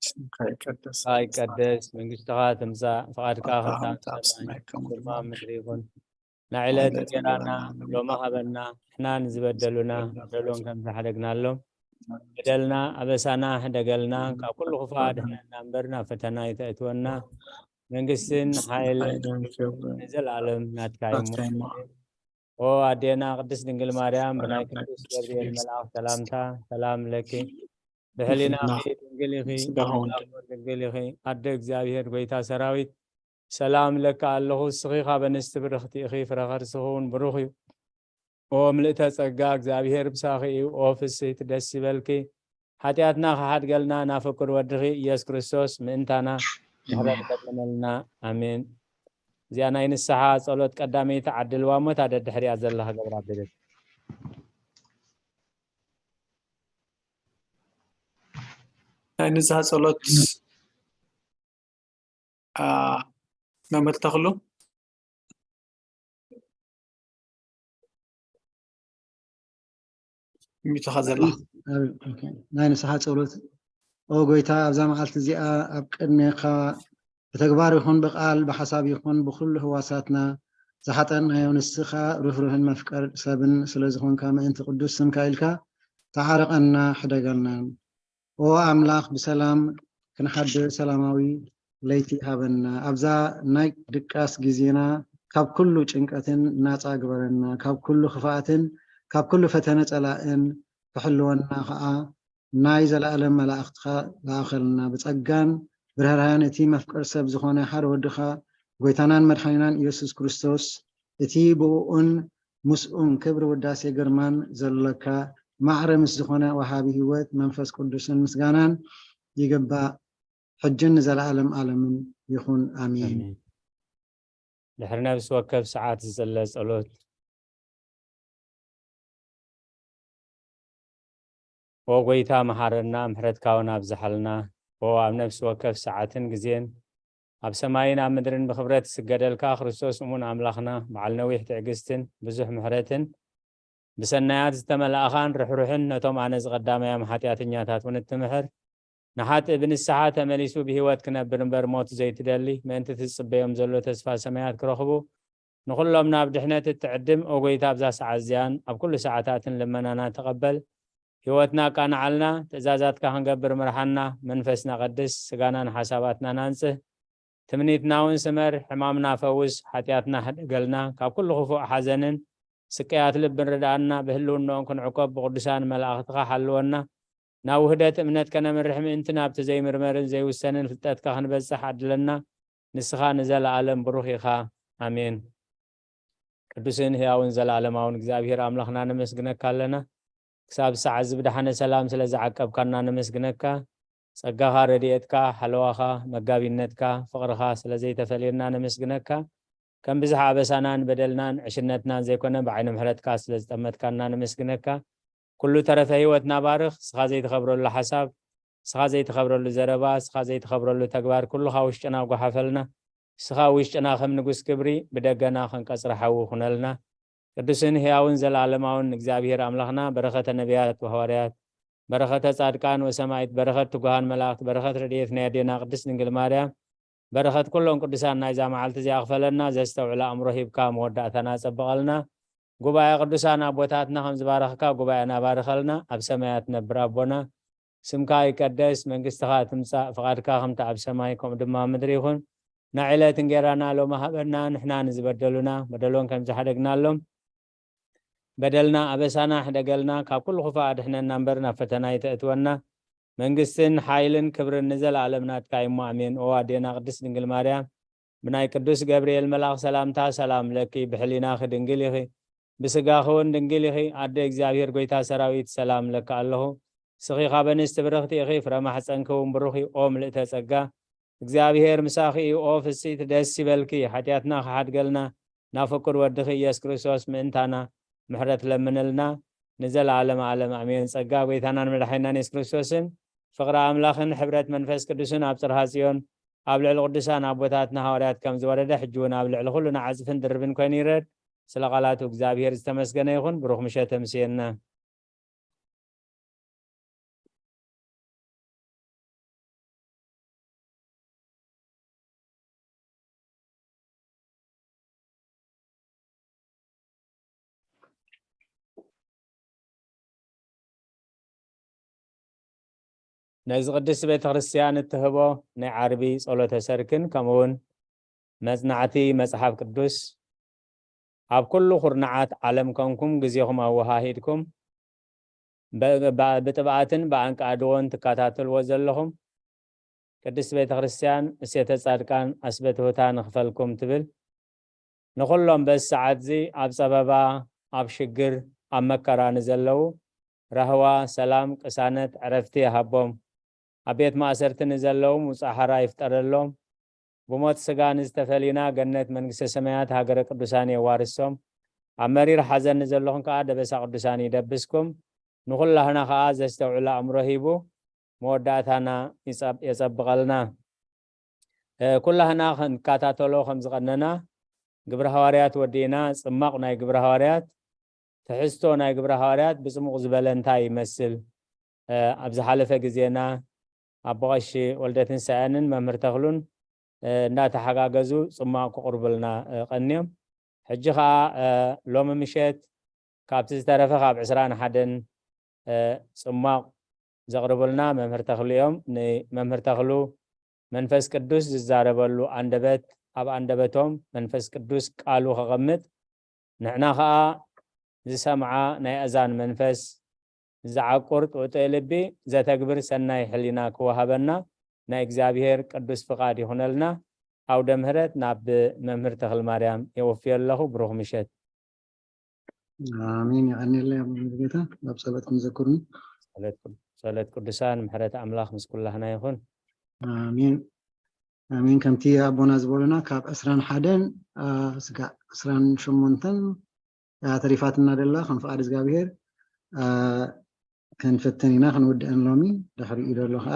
ስምካ ይቀደስ። ይቀደስ መንግስትኻ ትምጻእ፣ ፍቓድካ ፍቓድካ ከምታ ከምታ ኣብ ኣብ ሰማይ ሰማይ ከምኡ ድማ ድማ ምድሪ ይኹን። ንዕለት ዕለት እንጀራና እንጀራና ሎሚ ሃበና፣ ንሕና ንዝበደሉና በደሎም ከም ዝሓደግናሎም። በደልና ኣበሳና ሕደገልና፣ ካብ ኩሉ ክፉእ ኣድሕነና እምበር ናብ ፈተና ኣይተእትወና። መንግስትን ሓይልን ሓይልን ክብርን ንዘለኣለም ናትካ እዩ። ናትካ እዩ። ኦ ኣዴና ቅድስት ድንግል ማርያም፣ ብናይ ቅዱስ ገብርኤል መልኣኽ ሰላምታ ሰላም ለኪ፣ ብሕሊናኺ ድንግል ኢኺ፣ ስጋኻ እውን ድንግል ኢኺ። ኣደ እግዚኣብሔር፣ ጎይታ ሰራዊት፣ ሰላም ለካ ኣለኹ። እስኺ ካብ ኣንስቲ ብርኽቲ ኢኺ፣ ፍረ ከርስኺ እውን ብሩኽ እዩ። ኦ ምልእተ ጸጋ፣ እግዚኣብሔር ምሳኺ እዩ። ኦ ፍስሕቲ፣ ደስ ይበልኪ። ሓጢኣትና ክሓድገልና ናብ ፍቁር ወድኺ ኢየሱስ ክርስቶስ ምእንታና ምሕረት ለምነልና። ኣሜን። እዚኣ ናይ ንስሓ ጸሎት ቀዳመይቲ ዓድልዋ እሞ፣ እታ ደድሕሪኣ ዘላ ክገብራ ደልየ። ናይ ንስሓ ጸሎት፣ ኣ፣ መምህር ተኽሉ፣ ሚዩትኻ ዘላ። ኣብ-፣ ኦኬ። ናይ ንስሓ ጸሎት። ኦ ጎይታ፣ ኣብዛ መዓልቲ እዚኣ ኣብ ቅድሜኻ ብተግባር ይኹን ብቓል፣ ብሓሳብ ይኹን ብኹሉ ህዋሳትና ዝሓጠናዮ፣ ንስኻ ርህሩህን መፍቀር ሰብን ስለ ዝኾንካ፣ ምእንቲ ቅዱስ ስምካ ኢልካ ተዓረቐና፣ ሕደገልና። ኦ ኣምላኽ፣ ብሰላም ክንሓድር ሰላማዊ ለይቲ ሃበና። ኣብዛ ናይ ድቃስ ግዜና ካብ ኩሉ ጭንቀትን ናጻ ግበረና፣ ካብ ኩሉ ክፍኣትን ካብ ኩሉ ፈተነ ጸላእን ክሕልወና ኸኣ ናይ ዘለኣለም መላእኽትኻ ለኣኸልና። ብጸጋን ብርህራህን እቲ መፍቀር ሰብ ዝኾነ ሓደ ወድኻ፣ ጎይታናን መድሓኒናን ኢየሱስ ክርስቶስ፣ እቲ ብእኡን ምስኡን ክብሪ ውዳሴ ግርማን ዘሎካ፣ ማዕረ ምስ ዝኾነ ወሃቢ ህይወት መንፈስ ቅዱስን ምስጋናን ይግባእ፣ ሕጅን ንዘለኣለም ዓለምን ይኹን። ኣሜን። ኣሜን። ድሕሪ ነፍሲ ወከፍ ሰዓት ዝጽለ ጸሎት። ኦ ጎይታ፣ መሓረና፣ ምሕረትካ እውን ኣብዝሓልና። ኦ ኣብ ነፍሲ ወከፍ ሰዓትን ግዜን፣ ኣብ ሰማይን ኣብ ምድርን ብኽብረት ዝስገደልካ ክርስቶስ እሙን ኣምላኽና፣ በዓል ነዊሕ ትዕግስትን ብዙሕ ምሕረትን፣ ብሰናያት ዝተመላእኻን ርሕሩሕን፣ ነቶም ኣነ ዝቐዳማዮም ሓጢኣተኛታት እውን እትምሕር፣ ንሓጥእ ብንስሓ ተመሊሱ ብህይወት ክነብር እምበር ሞት ዘይትደሊ፣ ምእንቲ ትጽበዮም ዘሎ ተስፋ ሰማያት ክረኽቡ፣ ንኹሎም ናብ ድሕነት እትዕድም፣ ኦ ጎይታ፣ ኣብዛ ሰዓት እዚኣን ኣብ ኩሉ ሰዓታትን ልመናና ተቐበል። ህይወትና ኣቃንዓልና፣ ትእዛዛትካ ክንገብር ምርሓና፣ መንፈስና ቀድስ፣ ስጋናን ሓሳባትናን ኣንጽህ። ትምኒትና እውን ስመር፣ ሕማምና ፈውስ፣ ሓጢኣትና ሕደገልና፣ ካብ ኩሉ ክፉእ ሓዘንን ስቅያት ልብን ርድኣና፣ ብህልውናኦም ክንዕቆብ ብቅዱሳን መላእኽትኻ ሓልወና። ናብ ውህደት እምነት ከነምርሕ ምእንቲ ናብቲ ዘይምርመርን ዘይውሰንን ፍልጠትካ ክንበጽሕ ዓድለና። ንስኻ ንዘለኣለም ብሩኽ ኢኻ። ኣሜን። ቅዱስን ህያውን ዘለኣለማውን እግዚኣብሔር ኣምላኽና ነመስግነካ ኣለና። ክሳብ ሰዓት እዚ ብደሓነ ሰላም ስለ ዝዓቀብካና ነመስግነካ። ጸጋኻ፣ ረድኤትካ፣ ሓለዋኻ፣ መጋቢነትካ፣ ፍቕርኻ ስለ ዘይተፈልየና ነመስግነካ። ከም ብዝሒ ኣበሳናን በደልናን ዕሽነትናን ዘይኮነ፣ ብዓይኒ ምሕረትካ ስለ ዝጠመትካና ነመስግነካ። ኩሉ ተረፈ ህይወትና ባርኽ። ንስኻ ዘይትኸብረሉ ሓሳብ፣ ንስኻ ዘይትኸብረሉ ዘረባ፣ ንስኻ ዘይትኸብረሉ ተግባር ኩሉ ካብ ውሽጥና ጓሓፈልና። ንስኻ ውሽጥና ከም ንጉስ ክብሪ፣ ብደገና ከም ቀጽሪ ሓዊ ኩነልና። ቅዱስን ህያውን ዘለኣለማውን እግዚኣብሔር ኣምላኽና፣ በረኸተ ነቢያት ወሃዋርያት፣ በረኸተ ጻድቃን ወሰማዕት፣ በረኸት ትጉሃን መላእኽት፣ በረኸት ረድኤት ናይ ኣዴና ቅድስት ድንግል ማርያም፣ በረኸት ኩሎም ቅዱሳን ናይዛ መዓልቲ እዚኣ ክፈለና። ዘስተውዕል ኣእምሮ ሂብካ መወዳእታና ጸብቐልና። ጉባኤ ቅዱሳን ኣቦታትና ከም ዝባረኽካ፣ ጉባኤና ባርኸልና። ኣብ ሰማያት ትነብር ኣቦና፣ ስምካ ይቀደስ፣ መንግስትኻ ትምጻእ፣ ፍቓድካ ከምቲ ኣብ ሰማይ ከምኡ ድማ ኣብ ምድሪ ይኹን። ናይ ዕለት እንጌራና ሎሚ ሃበና፣ ንሕና ንዝበደሉና በደሎም ከም ዝሓደግናሎም በደልና ኣበሳና ሕደገልና፣ ካብ ኩሉ ክፉእ ኣድሕነና እምበር ናብ ፈተና ኣይተእትወና። መንግስትን ሓይልን ክብርን ንዘለኣለም ናትካ እዩ እሞ፣ ኣሜን። ኦ ኣዴና ቅድስት ድንግል ማርያም፣ ብናይ ቅዱስ ገብርኤል መልኣኽ ሰላምታ ሰላም ለኪ፣ ብሕሊናኺ ድንግል ኢኺ፣ ብስጋኺ እውን ድንግል ኢኺ። ኣደ እግዚኣብሔር፣ ጎይታ ሰራዊት፣ ሰላም እለኪ ኣለኹ። ንስኺ ካብ ኣንስቲ ብርኽቲ ኢኺ፣ ፍረ ማሕፀንኪ እውን ብሩኽ እዩ። ኦ ምልእተ ጸጋ፣ እግዚኣብሔር ምሳኺ እዩ። ኦ ፍስሕቲ፣ ደስ ይበልኪ፣ ሓጢኣትና ክሓድገልና ናብ ፍቁር ወድኺ ኢየሱስ ክርስቶስ ምእንታና ምሕረት ለምንልና። ንዘለዓለመ ዓለም ኣሜን። ጸጋ ጐይታናን መድሓኒናን የሱስ ክርስቶስን ፍቕሪ ኣምላኽን ሕብረት መንፈስ ቅዱስን ኣብ ጽርሃ ጽዮን ኣብ ልዕሊ ቅዱሳን ኣቦታትና ሃዋርያት ከም ዝወረደ፣ ሕጂ እውን ኣብ ልዕሊ ኩልና ዕጽፍን ድርብን ኮይኑ ይረድ። ስለ ቃላቱ እግዚኣብሔር ዝተመስገነ ይኹን። ብሩኽ ምሸት ተምስየና። ነዚ ቅድስቲ ቤተ ክርስቲያን እትህቦ ናይ ዓርቢ ጸሎተ ሰርክን ከምኡ እውን መጽናዕቲ መጽሓፍ ቅዱስ ኣብ ኩሉ ኩርናዓት ዓለም ኮንኩም ግዜኹም ኣወሃሂድኩም ብ-፣ ብ-፣ ብጥብኣትን ብኣንቃዕድዎን ትከታተልዎ ዘለኹም ቅድስቲ ቤተ ክርስቲያን እሴተ ጻድቃን ኣስበ ትሑታ ንኽፈልኩም ትብል። ንኹሎም በዚ ሰዓት እዚ ኣብ ጸበባ፣ ኣብ ሽግር፣ ኣብ መከራ ንዘለዉ ራህዋ፣ ሰላም፣ ቅሳነት፣ ዕረፍቲ ይሃቦም። ኣብ ቤት ማእሰርቲ ንዘለዉ ምውጻእ ሓራ ይፍጠረሎም። ብሞት ስጋ ንዝተፈሊና ገነት መንግስተ ሰማያት ሃገረ ቅዱሳን የዋርሶም። ኣብ መሪር ሓዘን ንዘለኹም ከዓ ደበሳ ቅዱሳን ይደብስኩም። ንኹላህና ከዓ ዘስተውዕል ኣእምሮ ሂቡ መወዳእታና ይጸብ-፣ የጸብቐልና። እ፣ ኩላህና ክንከታተሎ ከም ዝቐነና ግብረ ሃዋርያት ወዲእና፣ ጽማቕ ናይ ግብረ ሃዋርያት፣ ትሕዝቶ ናይ ግብረ ሃዋርያት ብጽሙቕ ዝበለ እንታይ ይመስል? እ፣ ኣብ ዝሓለፈ ግዜና ኣቦ ቀሺ ወልደ ትንሳኤንን መምህር ተኽሉን፣ እ፣ እንዳተሓጋገዙ ጽማቕ ክቕርቡልና፣ እ፣ ቀንዮም። ሕጂ ኸኣ፣ እ፣ ሎሚ ምሸት ካብቲ ዝተረፈ ካብ ዕስራን ሓደን፣ እ፣ ጽማቕ ዘቕርቡልና መምህር ተኽሉ እዮም። ንመምህር ተኽሉ መንፈስ ቅዱስ ዝዛረበሉ ኣንደበት፣ ኣብ ኣንደበቶም መንፈስ ቅዱስ ቃሉ ከቐምጥ፣ ንሕና ኸኣ ዝሰምዓ ናይ ኣእዛን መንፈስ፣ ዝዓቁር ጥውጥእ ልቢ፣ ዘተግብር ሰናይ ሕሊና ክወሃበና ናይ እግዚኣብሔር ቅዱስ ፍቓድ ይኹነልና። ኣውደ ምህረት ናብ መምህር ተኽለ ማርያም የወፍዮ ኣለኹ። ብሩኽ ምሸት። ኣሜን። የቐንየለይ ኣብ ጌታ ኣብ ጸሎትኩም ዘክሩኒ። ጸሎት ቅዱ-፣ ጸሎት ቅዱሳን ምሕረት ኣምላኽ ምስ ኩላህና ይኹን። ኣሜን። ኣሜን። ከምቲ ኣቦና ዝበሉና ካብ ዕስራን ሓደን፣ አ፣ ስጋዕ ዕስራን ሸሞንተን፣ አ፣ ተሪፋትና ደላ ከም ፍቓድ እግዚኣብሔር፣ አ፣ ክንፍትን ኢና ክንውድአን ሎሚ። ድሕሪኡ ደሎ ከዓ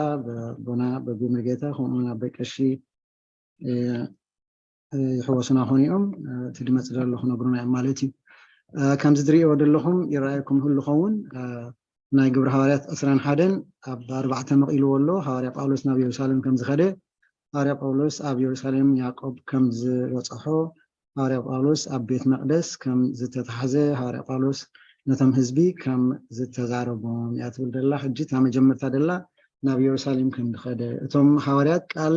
ኣቦና በቢ መርጌታ ከምኡ እውን ኣቦይ ቀሺ፣ እ፣ እ፣ ይሕወሱና ኾኑ እዮም። እ፣ እቲ ድመፅ ዘሎ ክነግሩና እዮም ማለት እዩ። እ፣ ከምዚ ዝርእይዎ ዘለኹም ይረኣየኩም ህሉ ኸውን፣ እ፣ ናይ ግብረ ሃዋርያት ዕስራን ሓደን ኣብ ኣርባዕተ መቒልዎ ኣሎ። ሃዋርያ ጳውሎስ ናብ የሩሳሌም ከም ዝኸደ፣ ሃዋርያ ጳውሎስ ኣብ የሩሳሌም ያዕቆብ ከም ዝበጽሖ፣ ሃዋርያ ጳውሎስ ኣብ ቤት መቕደስ ከም ዝተታሕዘ፣ ሃዋርያ ጳውሎስ ነቶም ህዝቢ ከም ዝተዛረቦም እያ ትብል ደላ። ሕጂ እታ መጀመርታ ደላ ናብ የሩሳሌም ከም ዝኸደ፣ እቶም ሃዋርያት ቃል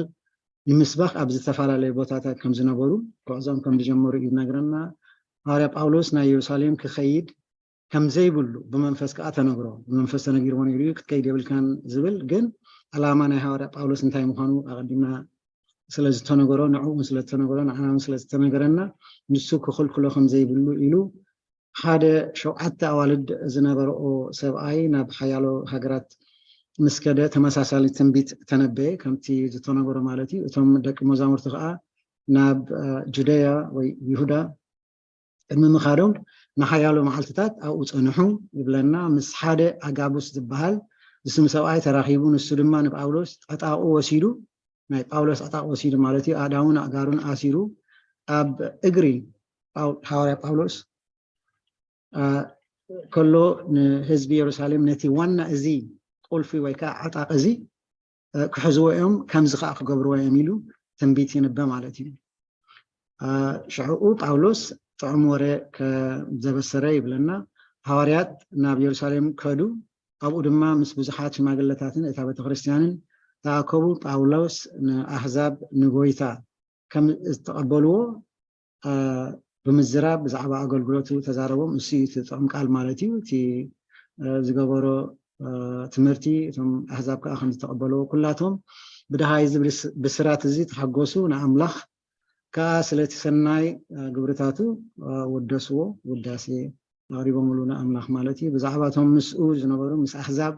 ንምስባኽ ኣብ ዝተፈላለየ ቦታታት ከም ዝነበሩ፣ ጉዕዞም ከም ዝጀመሩ እዩ ዝነግረና። ሃዋርያ ጳውሎስ ናይ የሩሳሌም ክኸይድ ከም ዘይብሉ ብመንፈስ ከኣ ተነግሮ። ብመንፈስ ተነጊርዎ ነይሩ እዩ፣ ክትከይድ የብልካን ዝብል። ግን ዕላማ ናይ ሃዋርያ ጳውሎስ እንታይ ምዃኑ ኣቐዲምና ስለ ዝተነገሮ፣ ንዕኡ እውን ስለ ዝተነገሮ፣ ንዓና እውን ስለ ዝተነገረና፣ ንሱ ክኽልክሎ ከም ዘይብሉ ኢሉ፣ ሓደ ሸውዓተ ኣዋልድ ዝነበረኦ ሰብኣይ ናብ ሓያሎ ሃገራት ምስ ከደ ተመሳሳሊ ትንቢት ተነበየ፣ ከምቲ ዝተነገሮ ማለት እዩ። እቶም ደቂ መዛሙርቲ ከኣ ናብ፣ እ፣ ጁደያ ወይ ይሁዳ ቅድሚ ምኻዶም ንሓያሎ መዓልትታት ኣብኡ ጸንሑ ይብለና። ምስ ሓደ ኣጋቡስ ዝበሃል ዝስም ሰብኣይ ተራኺቡ፣ ንሱ ድማ ንጳውሎስ ዕጣቑ ወሲዱ፣ ናይ ጳውሎስ ዕጣቑ ወሲዱ ማለት እዩ፣ ኣእዳውን ኣእጋሩን ኣሲሩ ኣብ እግሪ ጳው-፣ ሃዋርያ ጳውሎስ፣ አ፣ ከሎ ንህዝቢ የሩሳሌም ነቲ ዋና እዚ ቁልፊ ወይ ከዓ ዕጣቕ እዚ፣ እ፣ ክሕዝዎ እዮም፣ ከምዚ ከዓ ክገብርዎ እዮም ኢሉ ትንቢት ይንበ ማለት እዩ። አ፣ ሽዕኡ ጳውሎስ ጥዑም ወረ ከም ዘበሰረ ይብለና። ሃዋርያት ናብ የሩሳሌም ከዱ፣ ኣብኡ ድማ ምስ ብዙሓት ሽማግለታትን እታ ቤተ ክርስቲያንን ተኣከቡ። ጳውሎስ ንኣህዛብ ንጎይታ ከም ዝተቐበልዎ፣ አ፣ ብምዝራብ ብዛዕባ ኣገልግሎቱ ተዛረቦም። እሱ እዩ እቲ ጥዑም ቃል ማለት እዩ። እቲ፣ አ፣ ዝገበሮ፣ አ፣ ትምህርቲ እቶም ኣህዛብ ከዓ ከም ዝተቐበልዎ፣ ኩላቶም ብደሃይ እዚ ብስ-፣ ብስራት እዚ ተሓጎሱ፣ ንኣምላኽ ከዓ ስለቲ ሰናይ፣ አ፣ ግብርታቱ፣ አ፣ ወደስዎ፣ ውዳሴ ኣቕሪቦምሉ ንኣምላኽ ማለት እዩ። ብዛዕባ እቶም ምስኡ ዝነበሩ ምስ ኣህዛብ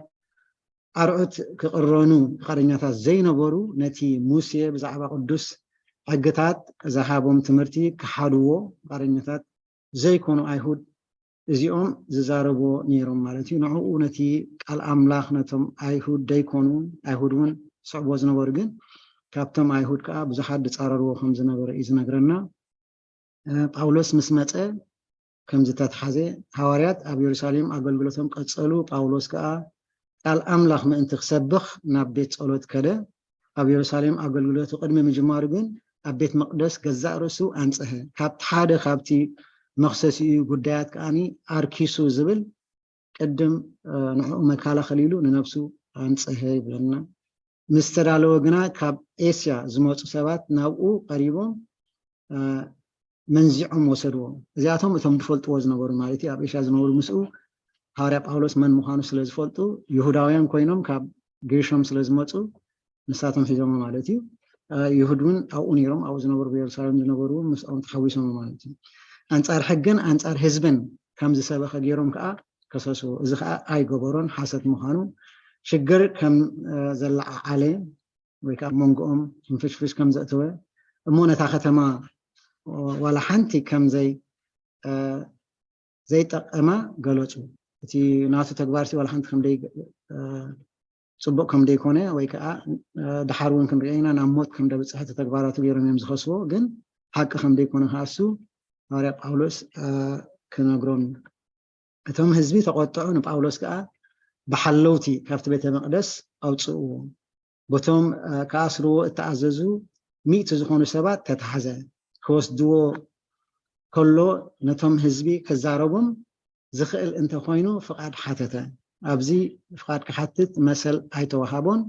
ኣርዑት ክቕረኑ ፍቓደኛታት ዘይነበሩ፣ ነቲ ሙሴ ብዛዕባ ቅዱስ ሕግታት ዝሃቦም ትምህርቲ ክሓድዎ ፍቓደኛታት ዘይኮኑ ኣይሁድ እዚኦም ዝዛረብዎ ነይሮም ማለት እዩ። ንዕኡ ነቲ ቃል ኣምላኽ ነቶም ኣይሁድ ደይኮኑ፣ ኣይሁድ እውን ዝስዕብዎ ዝነበሩ፣ ግን ካብቶም ኣይሁድ ከዓ ብዙሓት ዝጻረርዎ ከም ዝነበረ እዩ ዝነግረና። እ፣ ጳውሎስ ምስ መጸ ከም ዝተትሓዘ፣ ሃዋርያት ኣብ የሩሳሌም ኣገልግሎቶም ቀጸሉ። ጳውሎስ ከኣ ቃል ኣምላኽ ምእንቲ ክሰብኽ ናብ ቤት ጸሎት ከደ። ኣብ የሩሳሌም ኣገልግሎቱ ቅድሚ ምጅማሩ ግን ኣብ ቤት መቕደስ ገዛእ ርእሱ ኣንጽሀ። ካብቲ ሓደ ካብቲ መኽሰሲኡ ጉዳያት ከኣኒ ኣርኪሱ ዝብል ቅድም፣ እ፣ ንዕኡ መከላኸሊ ኢሉ ንነብሱ ኣንጽሀ ይብለና። ምስ ተዳለወ ግና ካብ ኤስያ ዝመጹ ሰባት ናብኡ ቀሪቦም፣ እ፣ መንዚዖም ወሰድዎ። እዚኣቶም እቶም ዝፈልጥዎ ዝነበሩ ማለት እዩ። ኣብ ኤስያ ዝነበሩ ምስኡ ሃዋርያ ጳውሎስ መን ምዃኑ ስለ ዝፈልጡ፣ ይሁዳውያን ኮይኖም ካብ ገሾም ስለ ዝመጹ ንሳቶም ሒዞሞ ማለት እዩ። እ፣ ይሁድ እውን ኣብኡ ነይሮም፣ ኣብኡ ዝነበሩ ብየሩሳሌም ዝነበሩ እውን ምስኦም ተሓዊሶም ማለት እዩ። ኣንጻር ሕግን ኣንጻር ህዝብን ከም ዝሰበኸ ገይሮም ከኣ ከሰስዎ። እዚ ከኣ ኣይገበሮን፣ ሓሰት ምዃኑ፣ ሽግር ከም፣ እ፣ ዘለዓዓለ ወይ ከኣ መንጎኦም ሕንፍሽፍሽ ከም ዘእተወ፣ እሞ ነታ ከተማ ዋላ ሓንቲ ከም ዘይ፣ እ፣ ዘይጠቐማ ገለጹ። እቲ ናቱ ተግባር ሲ ዋላ ሓንቲ ከምደይ ጽቡቕ ከም ደይኮነ ወይ ከዓ ድሓር እውን ክንሪኦ ኢና ናብ ሞት ከም ደብፅሕ እቲ ተግባራቱ ገይሮም እዮም ዝኸስዎ። ግን ሓቂ ከም ደይኮነ ከዓ እሱ ሃዋርያ ጳውሎስ ክነግሮም እዩ። እቶም ህዝቢ ተቆጥዑ፣ ንጳውሎስ ከዓ ብሓለውቲ ካብቲ ቤተ መቅደስ ኣውፅእዎ። በቶም ክኣስርዎ እተኣዘዙ ሚእቲ ዝኾኑ ሰባት ተታሕዘ። ክወስድዎ ከሎ ነቶም ህዝቢ ክዛረቦም ዝኽእል እንተኾይኑ ፍቓድ ሓተተ። ኣብዚ ፍቓድ ክሓትት መሰል ኣይተዋሃቦን።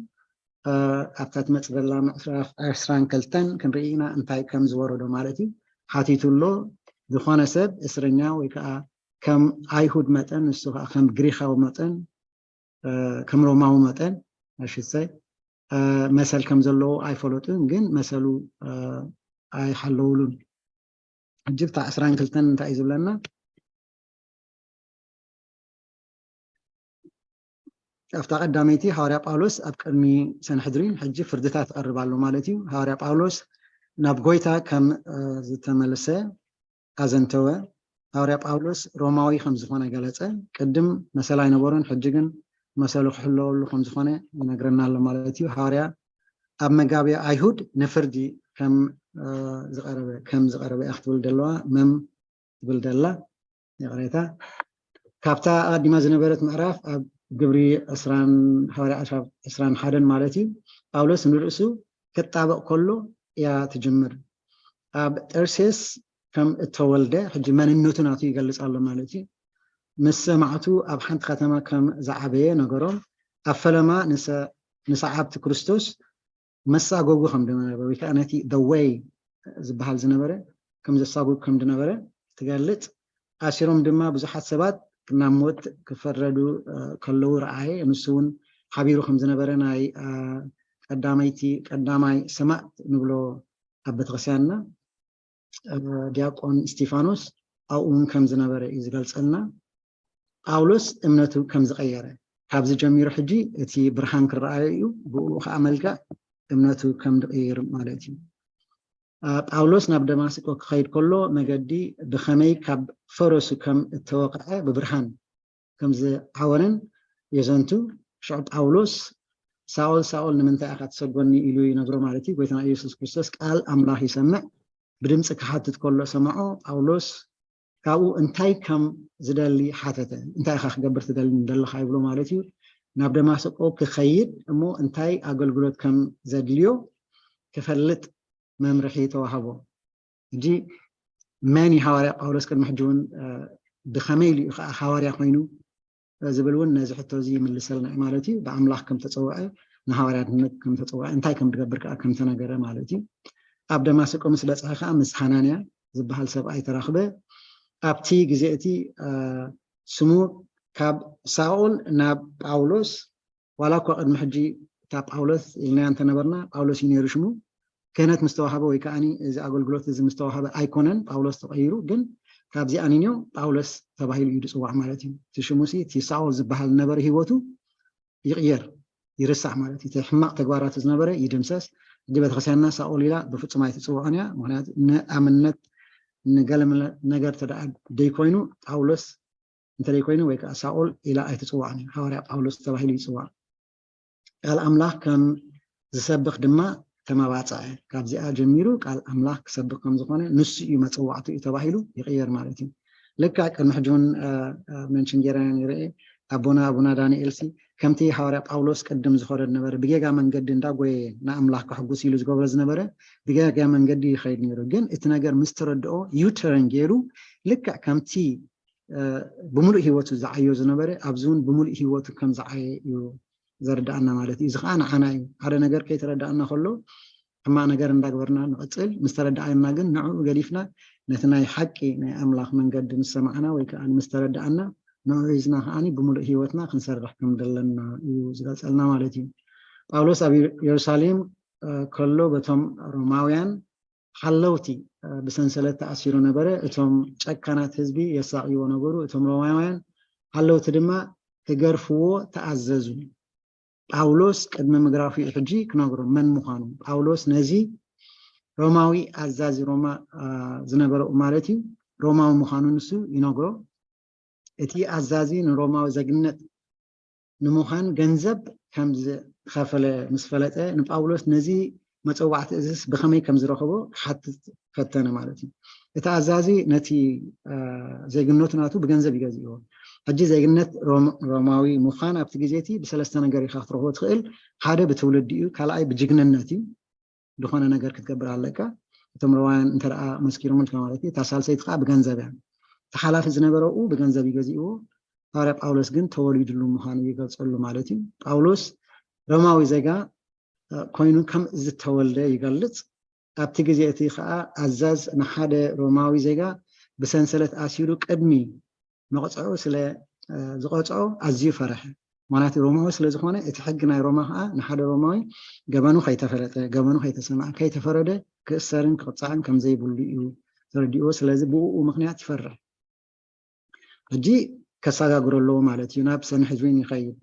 ኣብታ ትመጽእ ዘላ ምዕራፍ ዕስራን ክልተን ክንርኢ ኢና እንታይ ከም ዝወረዶ ማለት እዩ። ሓቲቱ ኣሎ፣ ዝኾነ ሰብ እስረኛ ወይ ከዓ ከም ኣይሁድ መጠን፣ ንሱ ከዓ ከም ግሪኻዊ መጠን፣ ከም ሮማዊ መጠን ኣሽሰይ መሰል ከም ዘለዎ ኣይፈለጡን፣ ግን መሰሉ ኣይሓለውሉን። ሕጂ ብታ ዕስራን ክልተን እንታይ እዩ ዝብለና? ኣብታ ቀዳመይቲ ሃዋርያ ጳውሎስ ኣብ ቅድሚ ሰንሕድሪን ሕጂ ፍርድታት ይቐርብ ኣሎ ማለት እዩ። ሃዋርያ ጳውሎስ ናብ ጎይታ ከም ዝተመልሰ ኣዘንተወ። ሃዋርያ ጳውሎስ ሮማዊ ከም ዝኾነ ገለጸ። ቅድም መሰል ኣይነበሮን፣ ሕጂ ግን መሰሉ ክሕለወሉ ከም ዝኾነ ይነግረና ኣሎ ማለት እዩ። ሃዋርያ ኣብ መጋቢ ኣይሁድ ንፍርዲ ከም ዝቀረበ ከም ዝቀረበ እያ ክትብል ዘለዋ መም ትብል ደላ ይቕሬታ። ካብታ ኣቐዲማ ዝነበረት ምዕራፍ ኣብ ግብሪ ዕስራን ሃዋርያ ዕስራን ሓደን ማለት እዩ። ጳውሎስ ንርእሱ ክጣበቕ ከሎ እያ ትጅምር። ኣብ ጠርሴስ ከም እተወልደ ሕጂ መንነቱ ናቱ ይገልጽ ኣሎ ማለት እዩ። ምስ ሰማዕቱ ኣብ ሓንቲ ከተማ ከም ዝዓበየ ነገሮም። ኣብ ፈለማ ንሰዓብቲ ክርስቶስ መሳጎጉ ከም ዝነበረ ወይ ከዓ ነቲ the way ዝበሃል ዝነበረ ከም ዘሳጉግ ከም ዝነበረ ትገልጽ። ኣሲሮም ድማ ብዙሓት ሰባት ናብ ሞት ክፈረዱ ከለዉ ረኣየ። ንሱ እውን ሓቢሩ ከም ዝነበረ ናይ ቀዳመይቲ ቀዳማይ ሰማዕት ንብሎ ኣብ ቤተክርስትያንና ዲያቆን እስቲፋኖስ ኣብኡ እውን ከም ዝነበረ እዩ ዝገልጸልና። ጳውሎስ እምነቱ ከም ዝቐየረ፣ ካብዚ ጀሚሩ ሕጂ እቲ ብርሃን ክረኣዮ እዩ፣ ብኡ ከዓ መልክዕ እምነቱ ከም ዝቕይር ማለት እዩ። ጳውሎስ ናብ ደማስቆ ክኸይድ ከሎ መገዲ ብኸመይ ካብ ፈረሱ ከም እተወቕዐ ብብርሃን ከም ዝዓወረን የዘንቱ። ሽዑ ጳውሎስ ሳኦል ሳኦል ንምንታይ ኢኻ ትሰጎኒ ኢሉ ይነግሮ ማለት እዩ። ጎይታና ኢየሱስ ክርስቶስ ቃል ኣምላኽ ይሰምዕ። ብድምፂ ክሓትት ከሎ ሰምዖ። ጳውሎስ ካብኡ እንታይ ከም ዝደሊ ሓተተ። እንታይ ኢኻ ክገብር ትደሊ ዘለኻ ይብሎ ማለት እዩ። ናብ ደማስቆ ክኸይድ እሞ እንታይ ኣገልግሎት ከም ዘድልዮ ክፈልጥ መምርሒ ተዋህቦ። ሕጂ መን እዩ ሃዋርያ ጳውሎስ? ቅድሚ ሕጂ እውን ብኸመይ ኢሉ እዩ ከዓ ሃዋርያ ኮይኑ ዝብል እውን ነዚ ሕቶ እዚ ይምልሰልና እዩ ማለት እዩ። ብኣምላኽ ከም ተፀውዐ፣ ንሃዋርያትነት ከም ተፀውዐ፣ እንታይ ከም ዝገብር ከዓ ከም ተነገረ ማለት እዩ። ኣብ ደማስቆ ምስ በፅሐ ከዓ ምስ ሃናንያ ዝበሃል ሰብኣይ ተራኽበ። ኣብቲ ግዜ እቲ ስሙ ካብ ሳኦል ናብ ጳውሎስ፣ ዋላ እኳ ቅድሚ ሕጂ እታ ጳውሎስ ኢልናያ እንተነበርና፣ ጳውሎስ እዩ ነይሩ ሽሙ። ክህነት ምስ ተዋህበ ወይ ከዓኒ እዚ ኣገልግሎት እዚ ምስ ተዋህበ ኣይኮነን ጳውሎስ ተቐይሩ፣ ግን ካብዚ ኣንንዮ ጳውሎስ ተባሂሉ እዩ ዝፅዋዕ ማለት እዩ። እቲ ሽሙ ሲ እቲ ሳኦል ዝበሃል ዝነበረ ህይወቱ ይቕየር፣ ይርሳዕ ማለት እዩ። እቲ ሕማቕ ተግባራቱ ዝነበረ ይድምሰስ። ሕጂ ቤተክርስትያንና ሳኦል ኢላ ብፍጹም ኣይትፅውዖን እያ። ምክንያቱ ንኣብነት ንገለ ነገር ተደኣ ደይኮይኑ ጳውሎስ እንተደይኮይኑ ወይ ከዓ ሳኦል ኢላ ኣይትፅዋዕን እዩ። ሃዋርያ ጳውሎስ ተባሂሉ ይፅዋዕ። ቃል ኣምላኽ ከም ዝሰብኽ ድማ ተመባፀዐ። ካብዚኣ ጀሚሩ ቃል ኣምላኽ ክሰብኽ ከም ዝኾነ ንሱ እዩ መፀዋዕቱ እዩ ተባሂሉ ይቕየር ማለት እዩ። ልክዕ ቅድሚ ሕጂ እውን መንሽን ጌራ ነይረ ኣቦና ኣቡና ዳንኤል ሲ ከምቲ ሃዋርያ ጳውሎስ ቅድም ዝኸዶ ዝነበረ ብጌጋ መንገዲ እንዳጎየ ንኣምላኽ ከሕጉስ ኢሉ ዝገብሮ ዝነበረ ብጌጋ መንገዲ ይኸይድ ነይሩ። ግን እቲ ነገር ምስ ተረድኦ ዩተርን ገይሩ ልክዕ ከምቲ ብምሉእ ህይወቱ ዝዓዮ ዝነበረ ኣብዚ እውን ብምሉእ ህይወቱ ከም ዝዓየ እዩ ዘረዳኣና ማለት እዩ። እዚ ከዓ ንዓና እዩ። ሓደ ነገር ከይተረዳኣና ከሎ ሕማቕ ነገር እንዳግበርና ንቕፅል፣ ምስ ተረዳኣና ግን ንዕኡ ገዲፍና ነቲ ናይ ሓቂ ናይ ኣምላኽ መንገዲ ምስ ሰማዕና ወይ ከዓ ምስ ተረዳኣና ንዕኡ ሒዝና ከዓ ብምሉእ ህይወትና ክንሰርሕ ከም ዘለና እዩ ዝገልፀልና ማለት እዩ። ጳውሎስ ኣብ የሩሳሌም ከሎ በቶም ሮማውያን ሓለውቲ ብሰንሰለት ተኣሲሩ ነበረ። እቶም ጨካናት ህዝቢ የሳቕይዎ ነበሩ። እቶም ሮማውያን ሓለውቲ ድማ ክገርፍዎ ተኣዘዙ። ጳውሎስ ቅድሚ ምግራፉ እዩ ሕጂ ክነግሮ መን ምዃኑ። ጳውሎስ ነዚ ሮማዊ ኣዛዚ ሮማ ዝነበረ ማለት እዩ ሮማዊ ምዃኑ ንሱ ይነግሮ። እቲ ኣዛዚ ንሮማዊ ዜግነት ንምዃን ገንዘብ ከም ዝኸፈለ ምስ ፈለጠ፣ ንጳውሎስ ነዚ መጸዋዕቲ እዝስ ብኸመይ ከም ዝረኸቦ ክሓትት ፈተነ ማለት እዩ። እቲ ኣዛዚ ነቲ ዜግነቱ ናቱ ብገንዘብ ይገዝእዎ። ሕጂ ዜግነት ሮማዊ ምዃን ኣብቲ ግዜ እቲ ብሰለስተ ነገር ኢኻ ክትረኽቦ ትኽእል። ሓደ ብትውልዲ እዩ፣ ካልኣይ ብጅግንነት እዩ። ዝኾነ ነገር ክትገብር ኣለካ። እቶም ሮማውያን እንተ ደኣ መስኪሮምልካ ማለት እዩ። እታ ሳልሰይቲ ከዓ ብገንዘብ እያ። እቲ ሓላፊ ዝነበረኡ ብገንዘብ ይገዝእዎ። ሃዋርያ ጳውሎስ ግን ተወሊድሉ ምዃኑ ይገልጸሉ ማለት እዩ። ጳውሎስ ሮማዊ ዜጋ ኮይኑ ከም ዝተወልደ ይገልጽ። ኣብቲ ግዜ እቲ ከዓ ኣዛዝ ንሓደ ሮማዊ ዜጋ ብሰንሰለት ኣሲሩ ቅድሚ መቕጽዑ ስለ ዝቐጽዖ ኣዝዩ ፈረሐ። ምክንያቱ ሮማዊ ስለ ዝኾነ እቲ ሕጊ ናይ ሮማ ከዓ ንሓደ ሮማዊ ገበኑ ከይተፈለጠ፣ ገበኑ ከይተሰምዐ፣ ከይተፈረደ ክእሰርን ክቕጻዕን ከም ዘይብሉ እዩ ተረዲእዎ። ስለዚ ብኡ ምክንያት ይፈርሕ። ሕጂ ከሰጋግሮ ኣለዎ ማለት እዩ። ናብ ሰንሕድሪን ይኸይድ፣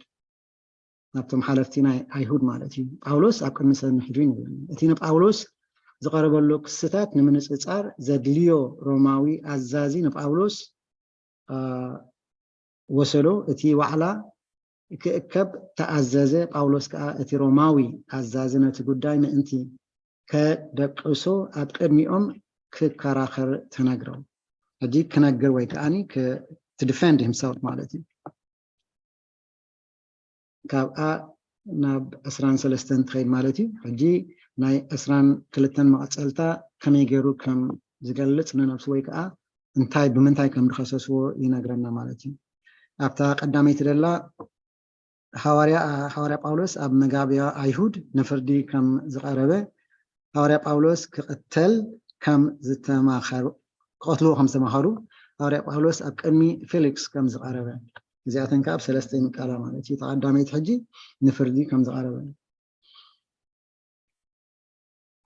ናብቶም ሓለፍቲ ናይ ኣይሁድ ማለት እዩ። ጳውሎስ ኣብ ቅድሚ ሰንሕድሪን ይብል። እቲ ንጳውሎስ ዝቐረበሉ ክስታት ንምንጽጻር ዘድልዮ ሮማዊ ኣዛዚ ንጳውሎስ ወሰዶ። እቲ ዋዕላ ክእከብ ተኣዘዘ። ጳውሎስ ከኣ እቲ ሮማዊ ኣዛዚ ነቲ ጉዳይ ምእንቲ ከደቅሶ ኣብ ቅድሚኦም ክከራኸር ተነግሮ። ሕጂ ክነግር ወይ ከኣ to defend himself ማለት እዩ። ካብኣ ናብ ዕስራን ሰለስተን ትኸይድ ማለት እዩ። ሕጂ ናይ ዕስራን ክልተን መቐጸልታ ከመይ ገይሩ ከም ዝገልጽ ንነብሱ ወይ ከኣ እንታይ ብምንታይ ከም ዝኸሰስዎ ይነግረና ማለት እዩ። ኣብታ ቀዳመይቲ ደላ ሃዋርያ ሃዋርያ ጳውሎስ ኣብ መጋብያ ኣይሁድ ንፍርዲ ከም ዝቐረበ፣ ሃዋርያ ጳውሎስ ክቕተል ከም ዝተማኸሩ ክቐትልዎ ከም ዝተማኸሩ፣ ሃዋርያ ጳውሎስ ኣብ ቅድሚ ፌሊክስ ከም ዝቐረበ፣ እዚኣተን ከዓ ብሰለስተ ይምቀላ ማለት እዩ። ተቐዳመይቲ ሕጂ ንፍርዲ ከም ዝቐረበ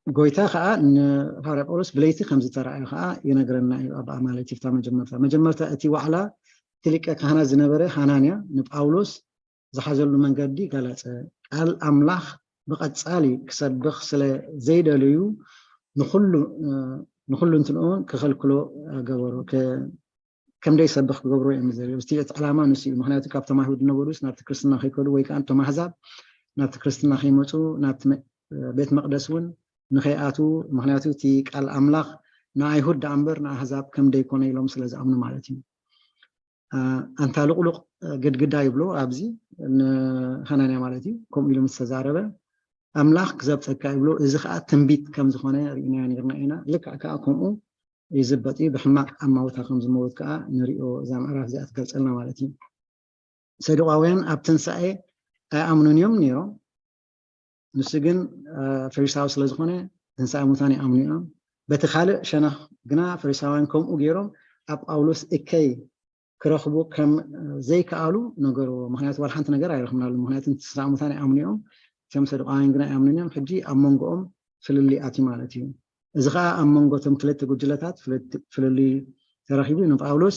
ጎይታ ከዓ ንሃዋርያ ጳውሎስ ብለይቲ ከም ዝተረኣዩ ከዓ ይነግረና እዩ። ኣብኣ ማለት እዩ። መጀመርታ መጀመርታ እቲ ዋዕላ እቲ ሊቀ ካህናት ዝነበረ ሃናንያ ንጳውሎስ ዝሓዘሉ መንገዲ ገለጸ። ቃል ኣምላኽ ብቐጻሊ ክሰብኽ ስለ ዘይደለዩ ንኹሉ ንኹሉ እንትንኡ ክኸልክሎ ገበሩ። ከም ደይሰብኽ ክገብርዎ እዮም ዝደልዩ። እቲ እቲ ዕላማ ንሱ እዩ። ምክንያቱ ካብቶም ኣይሁድ ዝነበሩስ ናብቲ ክርስትና ከይከዱ ወይ ከዓ እቶም ኣህዛብ ናብቲ ክርስትና ከይመፁ ናብቲ ቤት መቅደስ እውን ንከይኣትዉ፣ ምክንያቱ እቲ ቃል ኣምላኽ ንኣይሁድ ደኣ እምበር ንኣህዛብ ከም ደይኮነ ኢሎም ስለ ዝኣምኑ ማለት እዩ። ኣንታ ልቁሉቅ ግድግዳ ይብሎ ኣብዚ ንሃናንያ ማለት እዩ። ከምኡ ኢሉ ምስ ተዛረበ ኣምላኽ ክዘብጠካ ይብሎ። እዚ ከዓ ትንቢት ከም ዝኾነ ርኢናዮ ነርና ኢና። ልክዕ ከዓ ከምኡ ይዝበጥ እዩ። ብሕማቅ ኣማውታ ከም ዝመውት ከዓ ንሪኦ እዛ ምዕራፍ እዚኣ ትገልፀልና ማለት እዩ። ሰዱቃውያን ኣብ ትንሳኤ ኣይኣምኑን እዮም ነይሮም። ንሱ ግን ፈሪሳዊ ስለ ዝኾነ ትንሳኤ ሙታን ይኣምኑ እዮም። በቲ ካልእ ሸነኽ ግና ፈሪሳውያን ከምኡ ገይሮም ኣብ ጳውሎስ እከይ ክረኽቡ ከም ዘይከኣሉ ነገርዎ። ምክንያቱ ዋላ ሓንቲ ነገር ኣይረኽብናሉ። ምክንያቱ ትንሳኤ ሙታን ይኣምኑ እዮም። እቶም ሰዱቃውያን ግና ኣይኣምኑን እዮም። ሕጂ ኣብ መንጎኦም ፍልልይ ኣትዩ ማለት እዩ። እዚ ከዓ ኣብ መንጎ እቶም ክልተ ጉጅለታት ፍልልይ ተረኺቡ ንጳውሎስ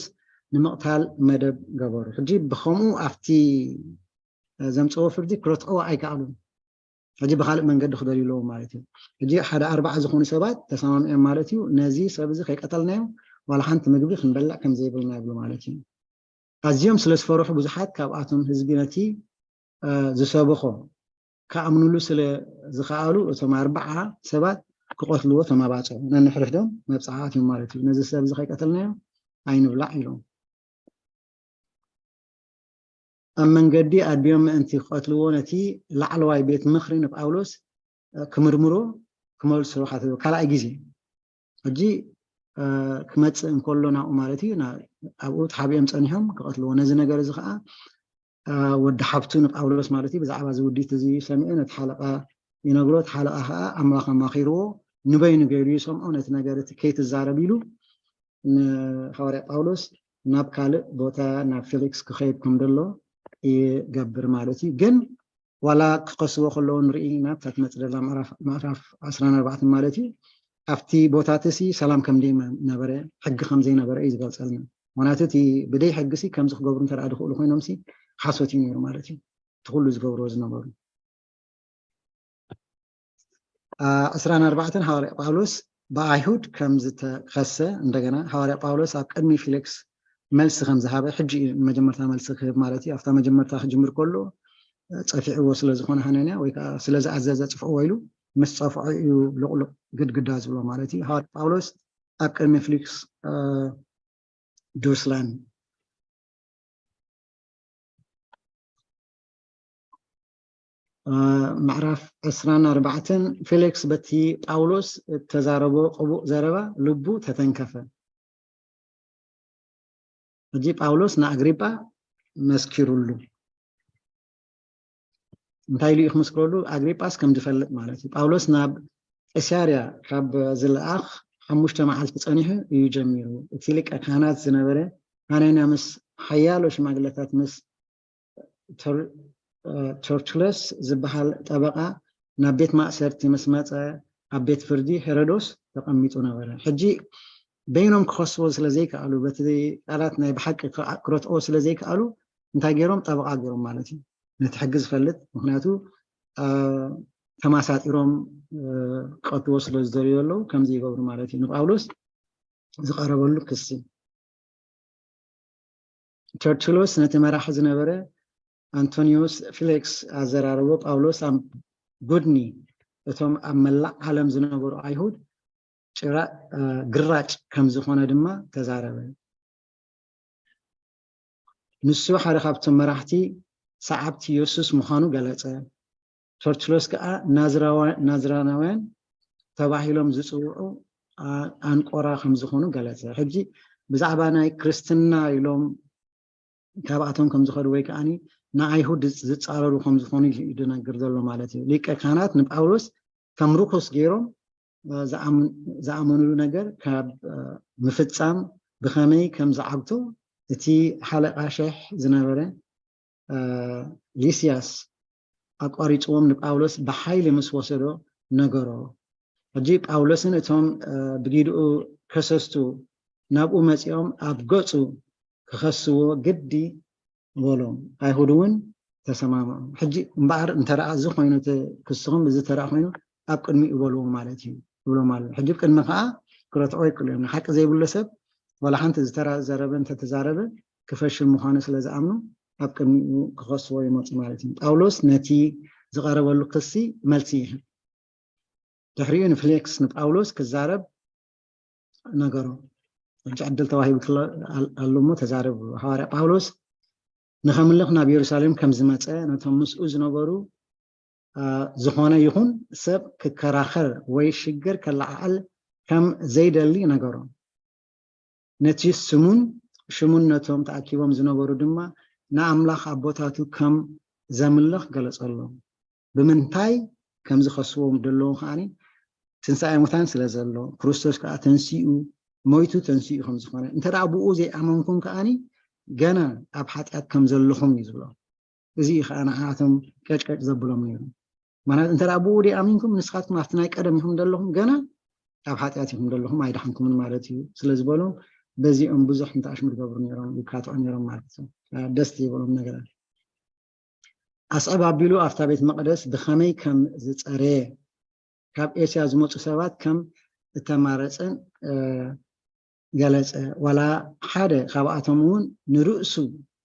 ንምቕታል መደብ ገበሩ። ሕጂ ብከምኡ ኣብቲ ዘምፅዎ ፍርዲ ክረትዕዎ ኣይከኣሉን። ሕጂ ብካልእ መንገዲ ክደልዩ ኣለዎም ማለት እዩ። ሕጂ ሓደ ኣርባዓ ዝኾኑ ሰባት ተሰማሚዖም ማለት እዩ። ነዚ ሰብ እዚ ከይቀተልናዮ ዋላ ሓንቲ ምግቢ ክንበልዕ ከም ዘይብልና ይብሉ ማለት እዩ። ኣዝዮም ስለ ዝፈርሑ ብዙሓት ካብኣቶም ህዝቢ ነቲ ዝሰብኾ ክኣምኑሉ ስለ ዝኸኣሉ እቶም ኣርባዓ ሰባት ክቐትልዎ ተማባፅዑ። ነንሕድሕዶም መብፅዓ ኣትዮም ማለት እዩ። ነዚ ሰብ እዚ ከይቀተልናዮ ኣይንብላዕ ኢሎም። ኣብ መንገዲ ኣድብዮም ምእንቲ ክቐትልዎ ነቲ ላዕለዋይ ቤት ምኽሪ ንጳውሎስ ክምርምሮ ክመልሱ ሓተቱ። ካልኣይ ግዜ ሕጂ ክመፅእ እንከሎ ናብኡ ማለት እዩ ኣብኡ ተሓቢኦም ፀኒሖም ክቐትልዎ። ነዚ ነገር እዚ ከዓ ወዲ ሓብቱ ንጳውሎስ ማለት እዩ ብዛዕባ እዚ ውዲት እዚ ሰሚዑ ነቲ ሓለቃ ይነግሮ። እቲ ሓለቃ ከዓ ኣምላኽ ኣማኺርዎ ንበይኑ ገይሩ ይሰምዖ። ነቲ ነገር እቲ ከይትዛረብ ኢሉ ንሃዋርያ ጳውሎስ ናብ ካልእ ቦታ ናብ ፌሊክስ ክኸይድ ከም ደሎ ይገብር ማለት እዩ። ግን ዋላ ክኸስዎ ከለዉ ንርኢ ኢና ኣብታ ትመፅእ ዘላ ምዕራፍ ዓስራን ኣርባዕተን ማለት እዩ። ኣብቲ ቦታ እቲ ሲ ሰላም ከም ዘይነበረ ሕጊ ከም ዘይነበረ እዩ ዝገልፀልና። ምክንያቱ እቲ ብደይ ሕጊ ሲ ከምዚ ክገብሩ እንተ ደኣ ዝኽእሉ ኮይኖም ሲ ሓሶት እዩ ነይሩ ማለት እዩ። እቲ ኩሉ ዝገብርዎ ዝነበሩ ዕስራን ኣርባዕተን ሃዋርያ ጳውሎስ ብኣይሁድ ከም ዝተኸሰ እንደገና ሃዋርያ ጳውሎስ ኣብ ቅድሚ ፊሊክስ መልሲ ከም ዝሃበ፣ ሕጂ እዩ መጀመርታ መልሲ ክህብ ማለት እዩ። ኣብታ መጀመርታ ክጅምር ከሎ ጸፊዕዎ ስለ ዝኾነ ሃነንያ፣ ወይ ከዓ ስለ ዝኣዘዘ ጽፍዕዎ ኢሉ ምስ ጸፍዖ እዩ ልቕሉቕ ግድግዳ ዝብሎ ማለት እዩ። ሃዋርያ ጳውሎስ ኣብ ቅድሚ ፍሊክስ ድሩስላን ምዕራፍ ዕስራን ኣርባዕተን፣ ፌሊክስ በቲ ጳውሎስ እተዛረቦ ቅቡእ ዘረባ ልቡ ተተንከፈ። ሕጂ ጳውሎስ ንኣግሪጳ መስኪሩሉ። እንታይ ኢሉ እዩ ክምስክረሉ? ኣግሪጳስ ከም ዝፈልጥ ማለት እዩ። ጳውሎስ ናብ ቄሳርያ ካብ ዝለኣኽ ሓሙሽተ መዓልቲ ጸኒሑ እዩ ጀሚሩ። እቲ ሊቀ ካህናት ዝነበረ ሃናንያ ምስ ሓያሎ ሽማግለታት ምስ ተርቱለስ ዝበሃል ጠበቓ ናብ ቤት ማእሰርቲ ምስ መጸ፣ ኣብ ቤት ፍርዲ ሄሮዶስ ተቐሚጡ ነበረ። ሕጂ በይኖም ክኸስዎ ስለ ዘይከኣሉ፣ በቲ ቃላት ናይ ብሓቂ ክረትኦ ስለ ዘይከኣሉ፣ እንታይ ገይሮም? ጠበቓ ገይሮም ማለት እዩ። ነቲ ሕጊ ዝፈልጥ፣ ምክንያቱ ተማሳጢሮም ክቐትዎ ስለ ዝደልዩ ኣለዉ፣ ከምዚ ይገብሩ ማለት እዩ። ንጳውሎስ ዝቐረበሉ ክሲ። ተርቱሎስ ነቲ መራሒ ዝነበረ ኣንቶኒዮስ ፊሊክስ ኣዘራርቦ ጳውሎስ ኣብ ጎድኒ እቶም ኣብ መላእ ዓለም ዝነበሩ ኣይሁድ ጭራ ግራጭ ከም ዝኾነ ድማ ተዛረበ። ንሱ ሓደ ካብቶም መራሕቲ ሰዓብቲ የሱስ ምዃኑ ገለጸ። ተርቱሎስ ከኣ ናዝራናውያን ተባሂሎም ዝጽውዑ ኣንቆራ ከም ዝኾኑ ገለጸ። ሕጂ ብዛዕባ ናይ ክርስትና ኢሎም ካብኣቶም ከም ዝኸዱ ወይ ከዓኒ ንኣይሁድ ዝጻረሩ ከም ዝኾኑ እዩ ዝነግር ዘሎ ማለት እዩ። ሊቀ ካህናት ንጳውሎስ ከም ርኩስ ገይሮም ዝኣመኑሉ ነገር ካብ ምፍጻም ብኸመይ ከም ዝዓግቶ እቲ ሓለቓ ሽሕ ዝነበረ ሊስያስ ኣቋሪጽዎም ንጳውሎስ ብሓይሊ ምስ ወሰዶ ነገሮ። ሕጂ ጳውሎስን እቶም ብጊድኡ ከሰስቱ ናብኡ መጺኦም ኣብ ገጹ ክኸስዎ ግዲ በሎም። ኣይሁድ እውን ተሰማምዖም። ሕጂ እምበኣር እንተ ደኣ እዚ ኮይኑ እቲ ክስኹም እዚ ተራ ኮይኑ ኣብ ቅድሚኡ በልዎ ማለት እዩ ይብሎም ኣሎ። ሕጂ ቅድሚ ከዓ ክረትዖ ይክእሉ እዮም። ንሓቂ ዘይብሎ ሰብ ዋላ ሓንቲ ዝተዘረበ እንተተዛረበ ክፈሽል ምዃኑ ስለ ዝኣምኑ ኣብ ቅድሚኡ ክኸስዎ ይመፁ ማለት እዩ። ጳውሎስ ነቲ ዝቐረበሉ ክሲ መልሲ ይህብ። ድሕሪኡ ንፍሌክስ ንጳውሎስ ክዛረብ ነገሮ። ሕጂ ዕድል ተዋሂቡ ኣሎ እሞ ተዛረብ። ሃዋርያ ጳውሎስ ንኸምልኽ ናብ የሩሳሌም ከም ዝመጸ ነቶም ምስኡ ዝነበሩ ዝኾነ ይኹን ሰብ ክከራኸር ወይ ሽግር ከለዓዕል ከም ዘይደሊ ነገሮም። ነቲ ስሙን ሽሙን ነቶም ተኣኪቦም ዝነበሩ ድማ ንኣምላኽ ኣቦታቱ ከም ዘምልኽ ገለጸሎም። ብምንታይ ከም ዝኸስዎም ደለዉ ከዓኒ ትንሳኤ ሙታን ስለ ዘሎ፣ ክርስቶስ ከዓ ተንሲኡ፣ ሞይቱ ተንሲኡ ከም ዝኾነ፣ እንተ ደኣ ብኡ ዘይኣመንኩም ከዓኒ ገና ኣብ ሓጢኣት ከም ዘለኹም እዩ ዝብሎም። እዚ እዩ ከዓ ንዓቶም ቀጭቀጭ ዘብሎም ነይሩ። ማለት እንተ ደኣ ብኡ ዘይኣሚንኩም ንስኻትኩም ኣብቲ ናይ ቀደም ኢኹም ዘለኹም፣ ገና ኣብ ሓጢኣት ኢኹም ዘለኹም ኣይደሓንኩምን ማለት እዩ ስለ ዝበሎም፣ በዚኦም ብዙሕ እንተኣሽሙ ዝገብሩ ነይሮም፣ ይካትዑ ነይሮም ማለት እዩ። ደስ ዘይበሎም ነገራት። ኣስዕብ ኣቢሉ ኣብታ ቤት መቕደስ ብኸመይ ከም ዝጸረየ፣ ካብ ኤስያ ዝመጹ ሰባት ከም እተማረጸን ገለጸ። ዋላ ሓደ ካብኣቶም እውን ንርእሱ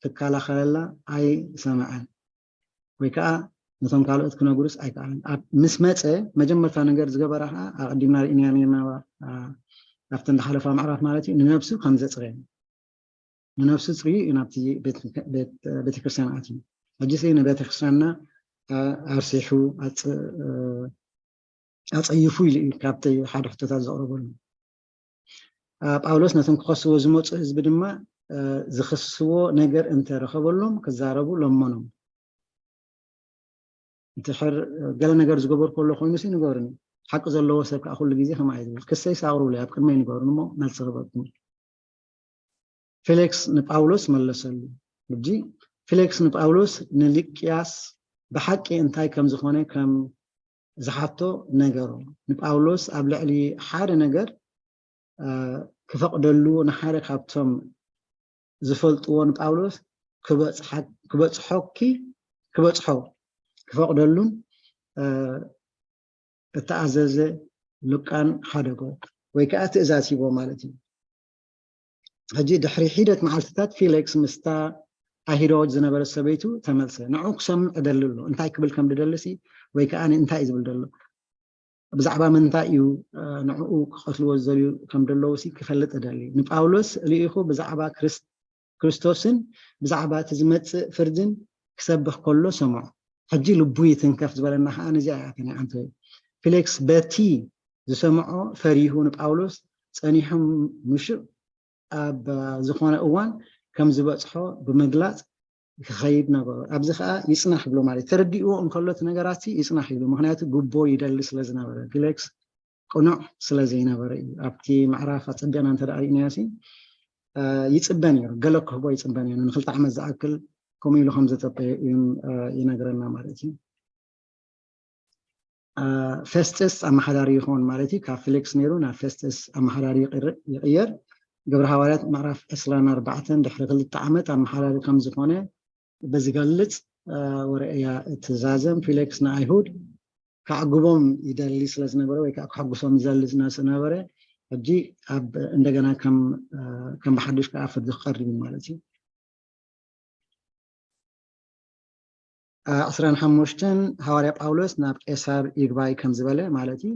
ክከላኸለላ ኣይሰምዐን፣ ወይ ከዓ ነቶም ካልኦት ክነግሩስ ኣይከኣለን። ኣብ ምስ መጸ መጀመርታ ነገር ዝገበራ ከዓ ኣቐዲምና ርኢናዮ ነርና፣ ኣብተን ዝሓለፋ ምዕራፍ ማለት እዩ፣ ንነብሱ ከም ዘጽረየ። ንነብሱ ጽርዩ እዩ ናብቲ ቤተክርስትያን ኣትዩ። ሕጂ ሲ ንቤተክርስትያንና ኣርሲሑ ኣጸይፉ ኢሉ እዩ ካብቲ ሓደ ሕቶታት ዘቕረበሉ። ጳውሎስ ነቶም ክኸስዎ ዝመፁ ህዝቢ ድማ ዝኽስዎ ነገር እንተረኸበሎም ክዛረቡ ለመኖም። እንድሕር ገለ ነገር ዝገበርኩ ኣሎ ኮይኑ ሲ ንገሩኒ። ሓቂ ዘለዎ ሰብ ከዓ ኩሉ ግዜ ከምኣ እዩ ዝብል። ክሰይ ሳቕሩለይ ኣብ ቅድመይ ንገሩኒ እሞ መልሲ ክበኩም። ፌሊክስ ንጳውሎስ መለሰሉ። ሕጂ ፌሊክስ ንጳውሎስ ንልቅያስ ብሓቂ እንታይ ከም ዝኾነ ከም ዝሓቶ ነገሮ። ንጳውሎስ ኣብ ልዕሊ ሓደ ነገር ክፈቕደሉ ንሓደ ካብቶም ዝፈልጥዎ ንጳውሎስ ክበጽሖኪ ክበጽሖ ክፈቕደሉን እተኣዘዘ ሉቃን ሓደጎ ወይ ከዓ ትእዛዝ ሂቦ ማለት እዩ። ሕጂ ድሕሪ ሒደት መዓልትታት ፊሌክስ ምስታ ኣይሁዳዊት ዝነበረት ሰበይቱ ተመልሰ። ንዕኡ ክሰምዕ እደሊ ኣሎ። እንታይ ክብል ከም ዝደልሲ ወይ ከዓ እንታይ እዩ ዝብል ዘሎ? ብዛዕባ ምንታይ እዩ ንዕኡ ክቐትልዎ ዝደልዩ ከም ዘለዉ ሲ ክፈልጥ እደሊ። ንጳውሎስ ልኢኹ ብዛዕባ ክርስቶስን ብዛዕባ እቲ ዝመጽእ ፍርድን ክሰብኽ ከሎ ሰምዖ። ሕጂ ልቡ ይትንከፍ ዝበለና ከዓ ነዚኣ እያ ተኒዓንተ። ፊሌክስ በቲ ዝሰምዖ ፈሪሁ ንጳውሎስ ጸኒሑ ምሽእ ኣብ ዝኾነ እዋን ከም ዝበጽሖ ብምግላጽ ክኸይድ ነበሮ። ኣብዚ ከዓ ይጽናሕ ይብሎ ማለት ተረዲእዎ እንከሎ እቲ ነገራት ይጽናሕ ይብሎ። ምክንያቱ ጉቦ ይደሊ ስለ ዝነበረ ፊሌክስ ቅኑዕ ስለ ዘይነበረ እዩ። ኣብቲ ምዕራፍ ኣጸቢቕና እንተ ርኢናዮ ይጽበ ነይሩ፣ ገለ ክህቦ ይጽበ ነይሩ። ንክልተ ዓመት ዝኣክል ከምኡ ኢሉ ከም ዘጸበየ እዩ ይነግረና ማለት እዩ። ፌስጥስ ኣመሓዳሪ ይኸውን ማለት እዩ። ካብ ፊሊክስ ነይሩ ናብ ፌስጥስ ኣመሓዳሪ ይቕየር። ግብረ ሃዋርያት ምዕራፍ ዕስራን ኣርባዕተን ድሕሪ ክልተ ዓመት ኣመሓዳሪ ከም ዝኾነ ብዝገልጽ ወረያ እቲ ዛዘም ፊሊክስ ንኣይሁድ ከዕግቦም ይደሊ ስለ ዝነበረ ወይ ከዓ ክሕጉሶም ይደሊ ዝነበረ ሕጂ ኣብ እንደገና ከም ብሓድሽ ከዓ ፍርዲ ክቐርብ እዩ ማለት እዩ። ዕስራን ሓሙሽተን ሃዋርያ ጳውሎስ ናብ ቄሳር ይግባይ ከም ዝበለ ማለት እዩ።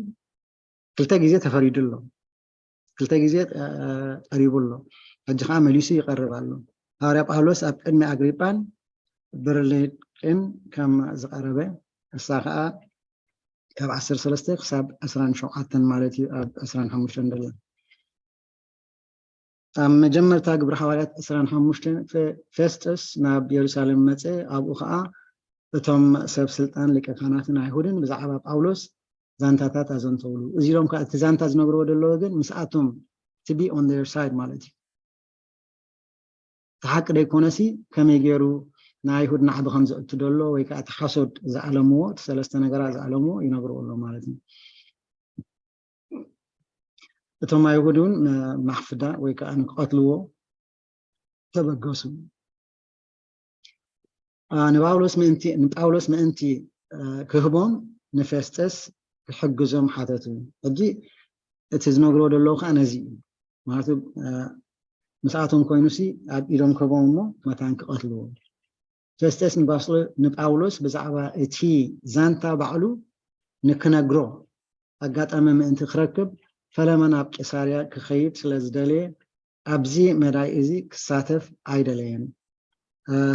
ክልተ ግዜ ተፈሪዱ ኣሎ። ክልተ ግዜ ቀሪቡ ኣሎ። ሕጂ ከዓ መሊሱ ይቐርብ ኣሎ። ሃዋርያ ጳውሎስ ኣብ ቅድሚ ኣግሪጳን ብርሊቅን ከም ዝቐረበ እሳ ከዓ ካብ ዓሰርተ ሰለስተ ክሳብ ዕስራን ሸውዓተን ማለት እዩ ኣብ ዕስራን ሓሙሽተን ደሎ ኣብ መጀመርታ ግብሪ ሃዋርያት ዕስራን ሓሙሽተን ፌስጦስ ናብ የሩሳሌም መጸ ኣብኡ ከዓ እቶም ሰብ ስልጣን ሊቀ ካህናትን ኣይሁድን ብዛዕባ ጳውሎስ ዛንታታት ኣዘንተውሉ እዚ ኢሎም ከዓ እቲ ዛንታ ዝነግርዎ ደለዎ ግን ምስኣቶም to be on their side ማለት እዩ እቲ ሓቂ ደይኮነሲ ከመይ ገይሩ ንኣይሁድ ናዕቢ ከም ዘእቱ ደሎ ወይ ከዓ እቲ ሓሶድ ዝኣለምዎ እቲ ሰለስተ ነገራት ዝኣለምዎ ይነግርዎ ኣሎ ማለት እዩ እቶም ኣይሁድ እውን ማሕፍዳ ወይ ከዓ ንክቐትልዎ ተበገሱ ንጳውሎስ ምእንቲ ንጳውሎስ ምእንቲ ክህቦም ንፌስጠስ ክሕግዞም ሓተቱ ሕጂ እቲ ዝነግርዎ ደለዉ ከዓ ነዚ እዩ ማለት ምስኣቶም ኮይኑሲ ኣብ ኢዶም ክህቦም እሞ መታን ክቐትልዎ ፌስጠስ ንጳውሎስ ብዛዕባ እቲ ዛንታ ባዕሉ ንክነግሮ ኣጋጣሚ ምእንቲ ክረክብ ፈለማ ናብ ቂሳርያ ክኸይድ ስለ ዝደለየ ኣብዚ መዳይ እዚ ክሳተፍ ኣይደለየን።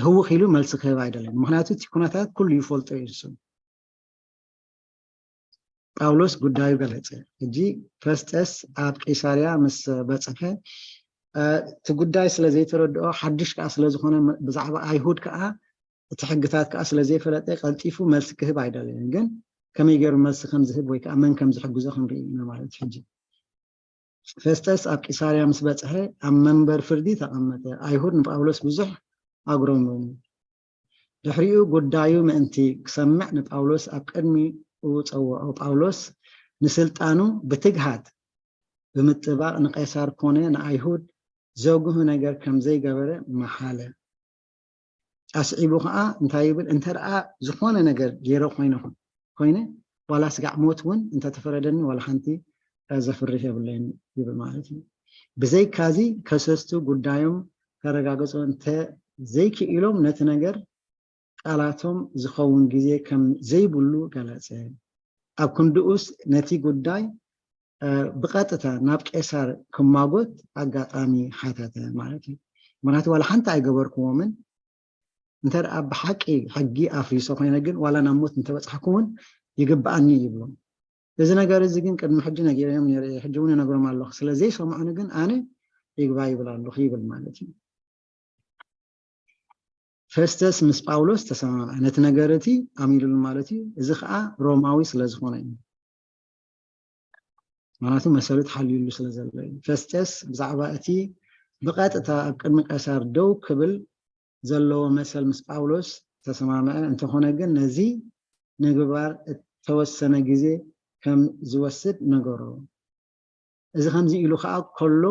ህውኽ ኢሉ መልሲ ክህብ ኣይደለየን። ምክንያቱ እቲ ኩነታት ኩሉ ይፈልጦ እዩ ንሱ። ጳውሎስ ጉዳዩ ገለጸ። ሕጂ ፈስጠስ ኣብ ቂሳርያ ምስ በጽሐ እቲ ጉዳይ ስለ ዘይተረድኦ ሓድሽ ከዓ ስለ ዝኾነ ብዛዕባ ኣይሁድ ከዓ እቲ ሕግታት ከዓ ስለ ዘይፈለጠ ቀልጢፉ መልሲ ክህብ ኣይደለየን። ግን ከመይ ገይሩ መልሲ ከም ዝህብ ወይ ከዓ መን ከም ዝሕግዞ ክንርኢ ኢና ማለት ሕጂ። ፈስጠስ ኣብ ቂሳርያ ምስ በጽሐ ኣብ መንበር ፍርዲ ተቐመጠ። ኣይሁድ ንጳውሎስ ብዙሕ ኣጉረምረሙ። ድሕሪኡ ጉዳዩ ምእንቲ ክሰምዕ ንጳውሎስ ኣብ ቅድሚኡ ጸውዖ። ጳውሎስ ንስልጣኑ ብትግሃት ብምጥባቕ ንቄሳር ኮነ ንኣይሁድ ዘጉህ ነገር ከም ዘይገበረ መሓለ። ኣስዒቡ ከዓ እንታይ ይብል እንተ ደኣ ዝኾነ ነገር ገይረ ኮይነ ኮይነ ዋላ ስጋዕ ሞት እውን እንተተፈረደኒ ዋላ ሓንቲ ዘፍርህ የብለይን ይብል ማለት እዩ ብዘይካዚ ከሰስቱ ጉዳዮም ከረጋገፁ እንተ ዘይክኢሎም ነቲ ነገር ቃላቶም ዝኸውን ግዜ ከም ዘይብሉ ገለፀ ኣብ ክንድኡስ ነቲ ጉዳይ ብቐጥታ ናብ ቄሳር ክማጎት ኣጋጣሚ ሓተተ ማለት እዩ። ምክንያቱ ዋላ ሓንቲ ኣይገበርክዎምን እንተ ደኣ ብሓቂ ሕጊ ኣፍሪሶ ኮይነ ግን ዋላ ናብ ሞት እንተበፅሕኩ እውን ይግብኣኒ ይብሎም። እዚ ነገር እዚ ግን ቅድሚ ሕጂ ነጊረዮም ነይረ ሕጂ እውን እነግሮም ኣለኹ ስለ ዘይሰምዑኒ ግን ኣነ ይግባይ ይብል ኣለኹ ይብል ማለት እዩ። ፈስተስ ምስ ጳውሎስ ተሰማምዐ ነቲ ነገር እቲ ኣሚሉሉ ማለት እዩ። እዚ ከዓ ሮማዊ ስለ ዝኾነ እዩ። ምክንያቱ መሰሉ ተሓልዩሉ ስለ ዘሎ እዩ። ፈስጠስ ብዛዕባ እቲ ብቐጥታ ኣብ ቅድሚ ቀሳር ደው ክብል ዘለዎ መሰል ምስ ጳውሎስ ተሰማምዐ፣ እንተኾነ ግን ነዚ ንምግባር እተወሰነ ግዜ ከም ዝወስድ ነገሮ። እዚ ከምዚ ኢሉ ኸዓ ከሎ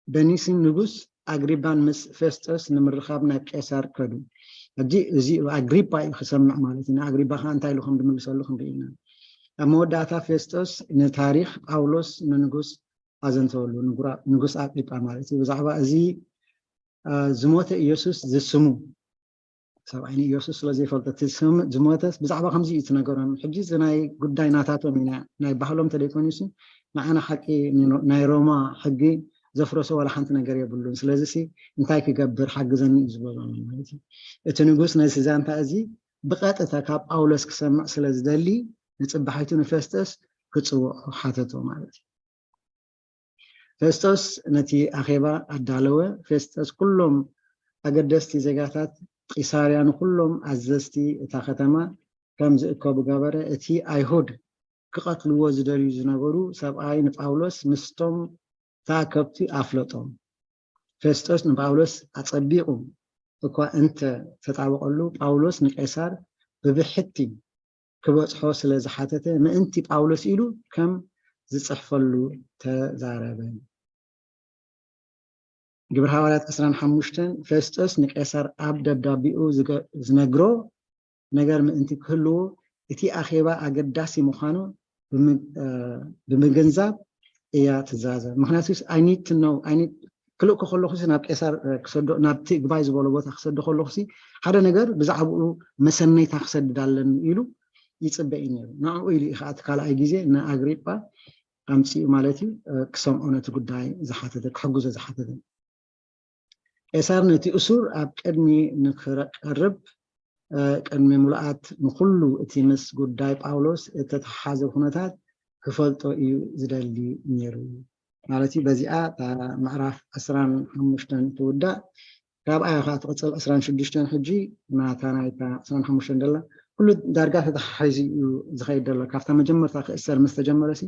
በኒስን ንጉስ ኣግሪባን ምስ ፌስጦስ ንምርኻብ ናብ ቄሳር ከዱ። ሕጂ እዚ ኣግሪጳ እዩ ክሰምዕ ማለት እዩ። ንኣግሪጳ ከዓ እንታይ ኢሉ ከም ዝምልሰሉ ክንርኢ ኢና። ኣብ መወዳእታ ፌስጦስ ንታሪኽ ጳውሎስ ንንጉስ ኣዘንተወሉ፣ ንጉራ- ንጉስ ኣግሪጳ ማለት እዩ። ብዛዕባ እዚ አ፣ ዝሞተ ኢየሱስ ዝስሙ ሰብኣይ ንኢየሱስ ስለ ዘይፈልጦ እቲ ስም ዝሞተስ ብዛዕባ ከምዚ እዩ ትነገሮም። ሕጂ እዚ ናይ ጉዳይ ናታቶም እዩ፣ ናይ- ናይ ባህሎም ተደይኮኑሲ ንዓና ሓቂ ናይ ሮማ ሕጊ ዘፍረሶ ዋላ ሓንቲ ነገር የብሉን። ስለዚ ሲ እንታይ ክገብር ሓግዘኒ እዩ ዝበሎ ማለት እዩ። እቲ ንጉስ ነዚ ዛንታ እዚ ብቐጥታ ካብ ጳውሎስ ክሰምዕ ስለ ዝደሊ ንጽባሒቱ ንፌስጦስ ክጽውዖ ሓተቶ ማለት እዩ። ፌስጦስ ነቲ ኣኼባ ኣዳለወ። ፌስጦስ ኩሎም ኣገደስቲ ዜጋታት ቂሳርያ ንኹሎም ኣዘዝቲ እታ ከተማ ከም ዝእከቡ ገበረ። እቲ ኣይሁድ ክቐትልዎ ዝደልዩ ዝነበሩ ሰብኣይ ንጳውሎስ ምስቶም ተኣከብቲ ኣፍለጦም። ፌስጦስ ንጳውሎስ ኣጸቢቑ እኳ እንተ ተጣበቐሉ፣ ጳውሎስ ንቄሳር ብብሕቲ ክበጽሖ ስለ ዝሓተተ፣ ምእንቲ ጳውሎስ ኢሉ ከም ዝጽሕፈሉ ተዛረበ። ግብሪ ሃዋርያት ዕስራን ሓሙሽተን ፌስጦስ ንቄሳር ኣብ ደብዳቤኡ ዝገ- ዝነግሮ ነገር ምእንቲ ክህልዎ፣ እቲ ኣኼባ ኣገዳሲ ምዃኑ ብም- እ፣ ብምግንዛብ እያ ትዛዘም። ምኽንያቱ I need to know ክልእኮ ከለኹ ናብ ቄሳር ክሰዶ ናብቲ ግባይ ዝበሎ ቦታ ክሰዶ ከለኹ ሓደ ነገር ብዛዕባኡ መሰነይታ ክሰድድ ኣለኒ ኢሉ ይፅበ እዩ ነይሩ። ንዕኡ ኢሉ እዩ ከዓ እቲ ካልኣይ ግዜ ንኣግሪጳ ኣምፂኡ ማለት እዩ ክሰምዖ ነቲ ጉዳይ ዝሓተተ ክሕግዞ ዝሓተተ። ቄሳር ነቲ እሱር ኣብ ቅድሚ ንክቀርብ ቅድሚ ምሉኣት ንኩሉ እቲ ምስ ጉዳይ ጳውሎስ እተተሓሓዘ ኩነታት ክፈልጦ እዩ ዝደሊ ነይሩ። ማለት እዩ በዚኣ እታ ምዕራፍ ዕስራን ሓሙሽተን ትውዳእ። ካብኣ እያ ከዓ ትቕፅል ዕስራን ሽዱሽተን ሕጂ ናታ ናይታ ዕስራን ሓሙሽተን ደላ ኩሉ ዳርጋ ተተሓሒዙ እዩ ዝኸይድ ዘሎ ካብታ መጀመርታ ክእሰር ምስ ተጀመረ ሲ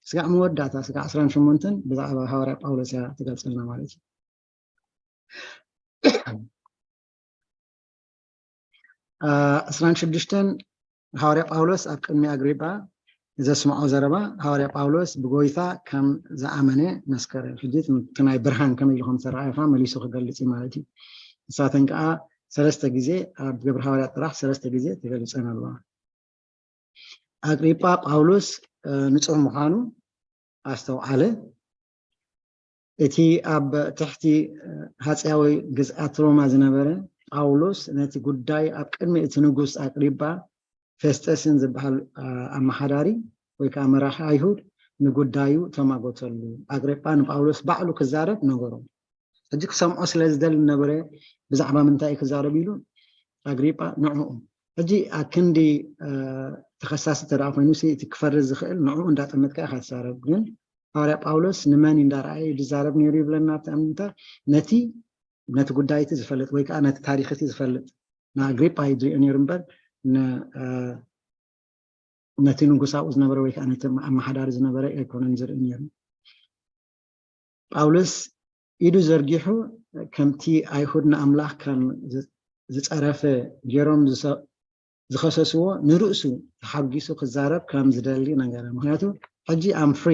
ስጋዕ መወዳእታ ስጋዕ ዕስራን ሸሞንተን ብዛዕባ ሃዋርያ ጳውሎስ እያ ትገልፀልና ማለት እዩ። ዕስራን ሽዱሽተን ሃዋርያ ጳውሎስ ኣብ ቅድሚ ኣግሪጳ ዘስምዖ ዘረባ ሃዋርያ ጳውሎስ ብጎይታ ከም ዝኣመነ መስከረ። ሕጂ እቲ ናይ ብርሃን ከመይ ኢሉ ከም ዝተረኣየ ከዓ መሊሱ ክገልፅ እዩ ማለት እዩ። ንሳተን ከዓ ሰለስተ ግዜ ኣብ ግብሪ ሃዋርያ ጥራሕ ሰለስተ ግዜ ተገሊፀን ኣለዋ። ኣግሪጳ ጳውሎስ ንፁር ምዃኑ ኣስተውዓለ። እቲ ኣብ ትሕቲ ሃፀያዊ ግዝኣት ሮማ ዝነበረ ጳውሎስ ነቲ ጉዳይ ኣብ ቅድሚ እቲ ንጉስ ኣግሪጳ ፌስጠስን ዝበሃል ኣመሓዳሪ ወይ ከዓ መራሒ ኣይሁድ ንጉዳዩ ተማጎተሉ። ኣግሪጳ ንጳውሎስ ባዕሉ ክዛረብ ነገሮ። ሕጂ ክሰምዖ ስለ ዝደሊ ነበረ ብዛዕባ ምንታይ ክዛረብ ኢሉ ኣግሪጳ ንዕኡ ሕጂ ኣክንዲ ተኸሳሲ ተደኣ ኮይኑ እቲ ክፈርድ ዝኽእል ንዕኡ እንዳጠመትካ ኢኻ ትዛረብ። ግን ሃዋርያ ጳውሎስ ንመን እንዳረኣየ ዝዛረብ ነይሩ ይብለና ኣብቲ ኣምንታ ነቲ ነቲ ጉዳይ እቲ ዝፈልጥ ወይ ከዓ ነቲ ታሪክ እቲ ዝፈልጥ ንኣግሪጳ እዩ ዝሪኦ ነይሩ እምበር ነቲ ንጉስ ኣብኡ ዝነበረ ወይ ከዓ ነቲ ኣመሓዳሪ ዝነበረ ኣይኮነን ዝርኢ ነይሩ። ጳውሎስ ኢዱ ዘርጊሑ ከምቲ ኣይሁድ ንኣምላኽ ከም ዝፀረፈ ገይሮም ዝኸሰስዎ ንርእሱ ተሓጒሱ ክዛረብ ከም ዝደሊ ነገረ። ምክንያቱ ሕጂ ኣም ፍሪ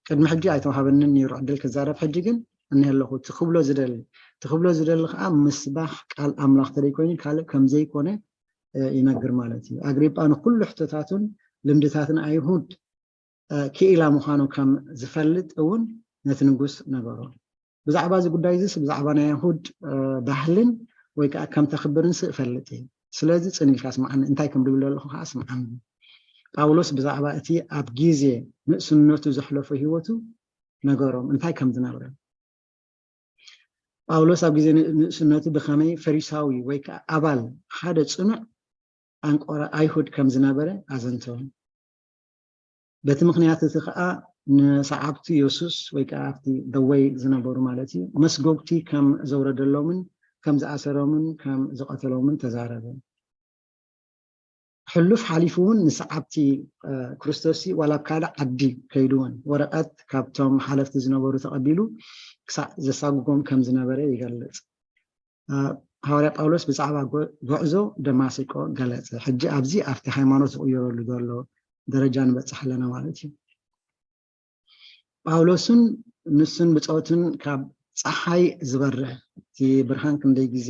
ቅድሚ ሕጂ ኣይተዋሃበንን ነይሩ ዕድል ክዛረብ፣ ሕጂ ግን እኒሀ ኣለኹ ትክብሎ ዝደሊ ትክብሎ ዝደሊ ከዓ ምስባሕ ቃል ኣምላኽ ተደይኮይኑ ካልእ ከምዘይኮነ ይነግር ማለት እዩ። ኣግሪጳ ንኩሉ ሕቶታቱን ልምድታትን ኣይሁድ ክኢላ ምዃኑ ከም ዝፈልጥ እውን ነቲ ንጉስ ነገሮ። ብዛዕባ እዚ ጉዳይ እዚ ብዛዕባ ናይ ኣይሁድ ባህልን ወይ ከዓ ከም ተኽብርን ስ እፈልጥ እየ። ስለዚ ፅን ኢልካ ስምዓኒ፣ እንታይ ከም ድብል ዘለኹ ከዓ ስምዓኒ። ጳውሎስ ብዛዕባ እቲ ኣብ ግዜ ንእስነቱ ዘሕለፎ ህይወቱ ነገሮም እንታይ ከም ዝነበረ። ጳውሎስ ኣብ ግዜ ንእስነቱ ብኸመይ ፈሪሳዊ ወይ ከዓ ኣባል ሓደ ፅኑዕ ኣንቆራ ኣይሁድ ከም ዝነበረ ኣዘንተወ። በቲ ምክንያት እቲ ከዓ ንሰዓብቱ የሱስ ወይ ከዓ ኣብቲ ደወይ ዝነበሩ ማለት እዩ መስጎግቲ ከም ዘውረደሎምን ከም ዝኣሰሮምን ከም ዝቐተሎምን ተዛረበ። ሕሉፍ ሓሊፉ እውን ንሰዓብቲ ክርስቶስ ዋላ ኣብ ካልእ ዓዲ ከይዱ እውን ወረቐት ካብቶም ሓለፍቲ ዝነበሩ ተቐቢሉ ክሳዕ ዘሳጉጎም ከም ዝነበረ ይገልጽ። ሃዋርያ ጳውሎስ ብዛዕባ ጉዕዞ ደማስቆ ገለጸ። ሕጂ ኣብዚ ኣብቲ ሃይማኖት ዝቕየረሉ ዘሎ ደረጃ ንበጽሕ ኣለና ማለት እዩ። ጳውሎስን ንሱን ብፆትን ካብ ፀሓይ ዝበርህ እቲ ብርሃን ክንደይ ግዜ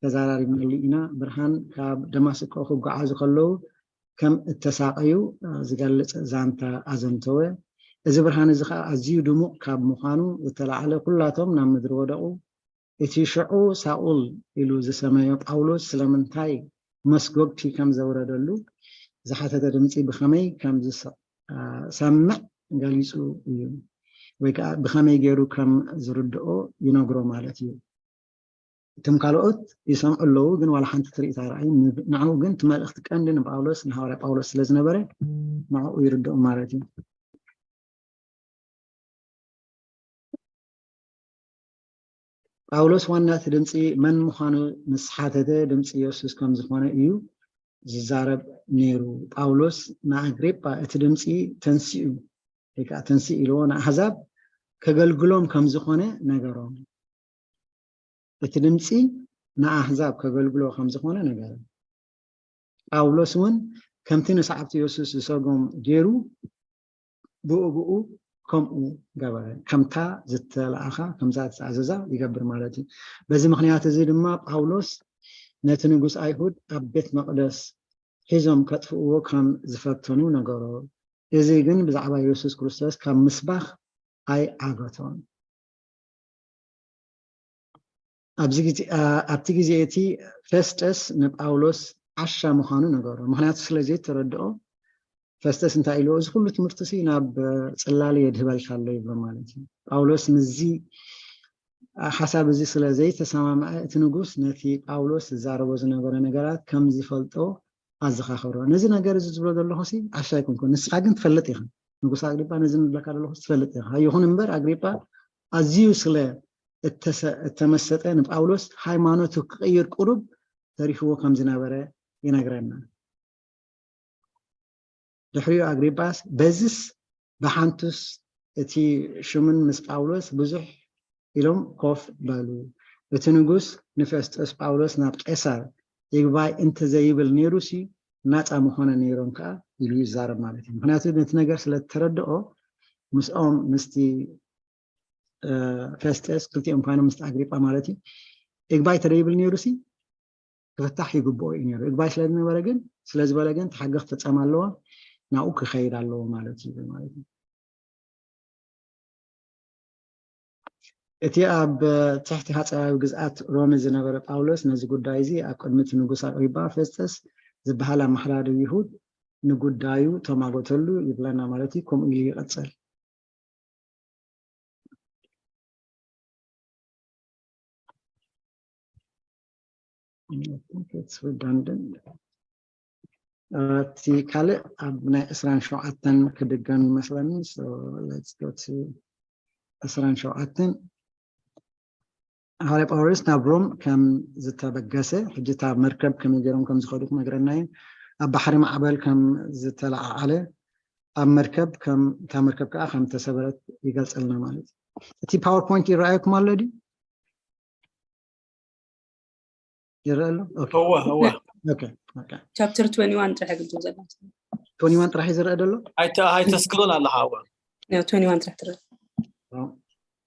ተዘራሪብናሉ ኢና። ብርሃን ካብ ደማስቆ ክጓዓዙ ከለዉ ከም እተሳቐዩ ዝገልጽ ዛንታ ኣዘንተወ። እዚ ብርሃን እዚ ኸኣ ኣዝዩ ድሙቕ ካብ ምዃኑ ዝተላዕለ ኩላቶም ናብ ምድሪ ወደቑ። እቲ ሽዑ ሳኡል ኢሉ ዝሰመዮ ጳውሎስ ስለምንታይ መስጎግቲ ከም ዘውረደሉ ዝሓተተ ድምጺ ብኸመይ ከም ዝሰምዕ ገሊጹ እዩ፣ ወይ ከዓ ብኸመይ ገይሩ ከም ዝርድኦ ይነግሮ ማለት እዩ። እቶም ካልኦት ይሰምዑ ኣለዉ፣ ግን ዋላ ሓንቲ ትርኢት ኣይረኣዩን። ንዕኡ ግን እቲ መልእኽቲ ቀንዲ ንጳውሎስ፣ ንሃዋርያ ጳውሎስ ስለ ዝነበረ ንዕኡ ይርድኦ ማለት እዩ። ጳውሎስ ዋና እቲ ድምፂ መን ምዃኑ ምስ ሓተተ ድምፂ የሱስ ከም ዝኾነ እዩ ዝዛረብ ነይሩ። ጳውሎስ ንኣግሪጳ እቲ ድምፂ ተንሲኡ ወይ ከዓ ተንሲእ ኢልዎ ንኣህዛብ ከገልግሎም ከም ዝኾነ ነገሮም። እቲ ድምፂ ንኣህዛብ ከገልግሎ ከም ዝኾነ ነገሮም። ጳውሎስ እውን ከምቲ ንሰዓብቲ የሱስ ዝሰጎም ገይሩ ብኡ ብኡ ከምኡ ገበረ። ከምታ ዝተለኣኻ ከምዛ ዝተኣዘዛ ይገብር ማለት እዩ። በዚ ምኽንያት እዚ ድማ ጳውሎስ ነቲ ንጉስ ኣይሁድ ኣብ ቤት መቕደስ ሒዞም ከጥፍእዎ ከም ዝፈተኑ ነገሮ። እዚ ግን ብዛዕባ የሱስ ክርስቶስ ካብ ምስባኽ ኣይዓገቶን። ኣብዚ ግዜ ኣብቲ ግዜ እቲ ፌስጠስ ንጳውሎስ ዓሻ ምዃኑ ነገሮ። ምኽንያቱ ስለ ዘይተረድኦ ፌስጠስ እንታይ ኢልዎ? እዚ ኩሉ ትምህርቲ ሲ ናብ ጽላለ የድህበልካ ኣሎ ይብሎ ማለት እዩ። ጳውሎስ ምስዚ ሓሳብ እዚ ስለ ዘይተሰማምዐ እቲ ንጉስ ነቲ ጳውሎስ ዝዛረቦ ዝነበረ ነገራት ከም ዝፈልጦ ኣዘኻኸሮ። ነዚ ነገር እዚ ዝብሎ ዘለኹ ሲ ዓሻ ኣይኮንኩን፣ ንስኻ ግን ትፈልጥ ኢኻ። ንጉስ ኣግሪጳ ነዚ ንብለካ ዘለኹ ትፈልጥ ኢኻ። ይኹን እምበር ኣግሪጳ ኣዝዩ ስለ እተመሰጠ ንጳውሎስ ሃይማኖቱ ክቕይር ቁሩብ ተሪፍዎ ከም ዝነበረ ይነግረና። ድሕሪኡ ኣግሪጳስ በዝስ ብሓንቱስ እቲ ሽምን ምስ ጳውሎስ ብዙሕ ኢሎም ኮፍ በሉ። እቲ ንጉስ ንፌስጦስ ጳውሎስ ናብ ቄሳር ይግባይ እንተዘይብል ነይሩሲ ናፃ ምኾነ ነይሮም ከዓ ኢሉ ይዛረብ ማለት እዩ። ምክንያቱ ነቲ ነገር ስለተረድኦ ምስኦም ምስቲ ፌስጦስ ክልቲኦም ኮይኖም ምስቲ ኣግሪጳ ማለት እዩ ይግባይ ተደይብል ነይሩሲ ክፍታሕ ይግብኦ እዩ ነይሩ። ይግባይ ስለ ዝነበረ ግን ስለ ዝበለ ግን ተሓገ ክፍፀም ኣለዎ ናብኡ ክኸይድ ኣለዎ ማለት እዩ ማለት እዩ። እቲ ኣብ ትሕቲ ሃፀያዊ ግዝኣት ሮሚ ዝነበረ ጳውሎስ ነዚ ጉዳይ እዚ ኣብ ቅድሚ እቲ ንጉስ ኣግሪጳ ፌስጠስ ዝበሃል ኣመሓዳሪ ይሁድ ንጉዳዩ ተማጎተሉ ይብለና ማለት እዩ። ከምኡ ኢሉ ይቐፅል። እቲ ካልእ ኣብ ናይ ዕስራን ሸውዓተን ክድገም ይመስለኒ። ዕስራን ሸውዓተን ሃዋርያ ጳውሎስ ናብ ሮም ከም ዝተበገሰ፣ ሕጂ እታ መርከብ ከመይ ገይሮም ከም ዝኸዱ ክነግረና እዩ። ኣብ ባሕሪ ማዕበል ከም ዝተለዓዓለ፣ ኣብ መርከብ ከም እታ መርከብ ከዓ ከም ተሰበረት ይገልፀልና ማለት እዩ። እቲ ፓወርፖይንት ይረኣየኩም ኣሎ ድዩ? ይረአ ኣሎ? ኦኬ። እወ እወ ኦኬ፣ ኦኬ። ቻፕተር ትወንቲ ዋን ጥራሕ ግድም ዘላ ትወንቲ ዋን ጥራሕ እዩ ዝረአ ዘሎ? ኣይተ- ኣይተስክሎን ኣለኻ እወ ትወንቲ ዋን ጥራሕ ትረአ።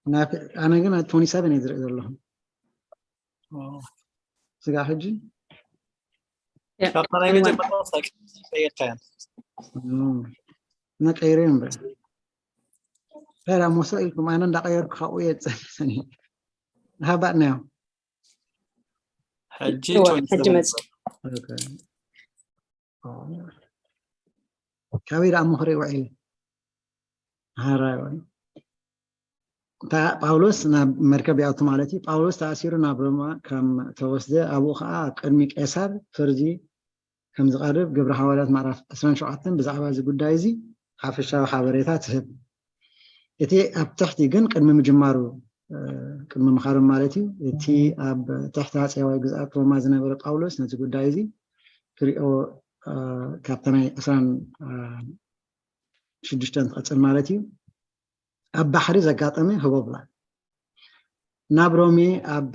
ናይ- ኣነ ግን ትወንቲ ሰቨን እየ ዝርኢ ዘለኹ። ኦ፣ ስጋ ሕጂ ያ፣ ካብታ ናይ ትወንቲ ዋን። መጀመርያ ቀይርካያ ነቀይረ እምበር ራ ሞሳ ኢልኩም ኣነ እንዳቀየርኩ ካብኡ እየ ዝፀንሰኒ ሃባእ ናዮ ሕጂ እወ፣ ትወንቲ ሕጂ ሰቨን መጽእ። ኦኬ። ኦ። ካበይ ደኣ ምኽሪ ውዒል ሃራይ ወይ እታ ጳውሎስ ናብ መርከብ ይኣቱ ማለት እዩ። ጳውሎስ ተኣሲሩ ናብ ሮማ ከም ተወስደ ኣብኡ ከዓ ኣብ ቅድሚ ቄሳር ፍርዲ ከም ዝቐርብ ግብሪ ሃዋርያት ምዕራፍ ዕስራን ሸውዓተን ብዛዕባ እዚ ጉዳይ እዚ ሓፈሻዊ ሓበሬታ ትህብ። እቲ ኣብ ትሕቲ ግን ቅድሚ ምጅማሩ እ፣ ቅድሚ ምኻሮም ማለት እዩ። እቲ ኣብ ትሕቲ ሃፀያዊ ግዝኣት ሮማ ዝነበረ ጳውሎስ ነዚ ጉዳይ እዚ ክሪኦ እ፣ ካብቲ ናይ ዕስራን ሽዱሽተን ትቐፅል ማለት እዩ። ኣብ ባሕሪ ዘጋጠመ ህቦብላ ናብ ሮሜ ኣብ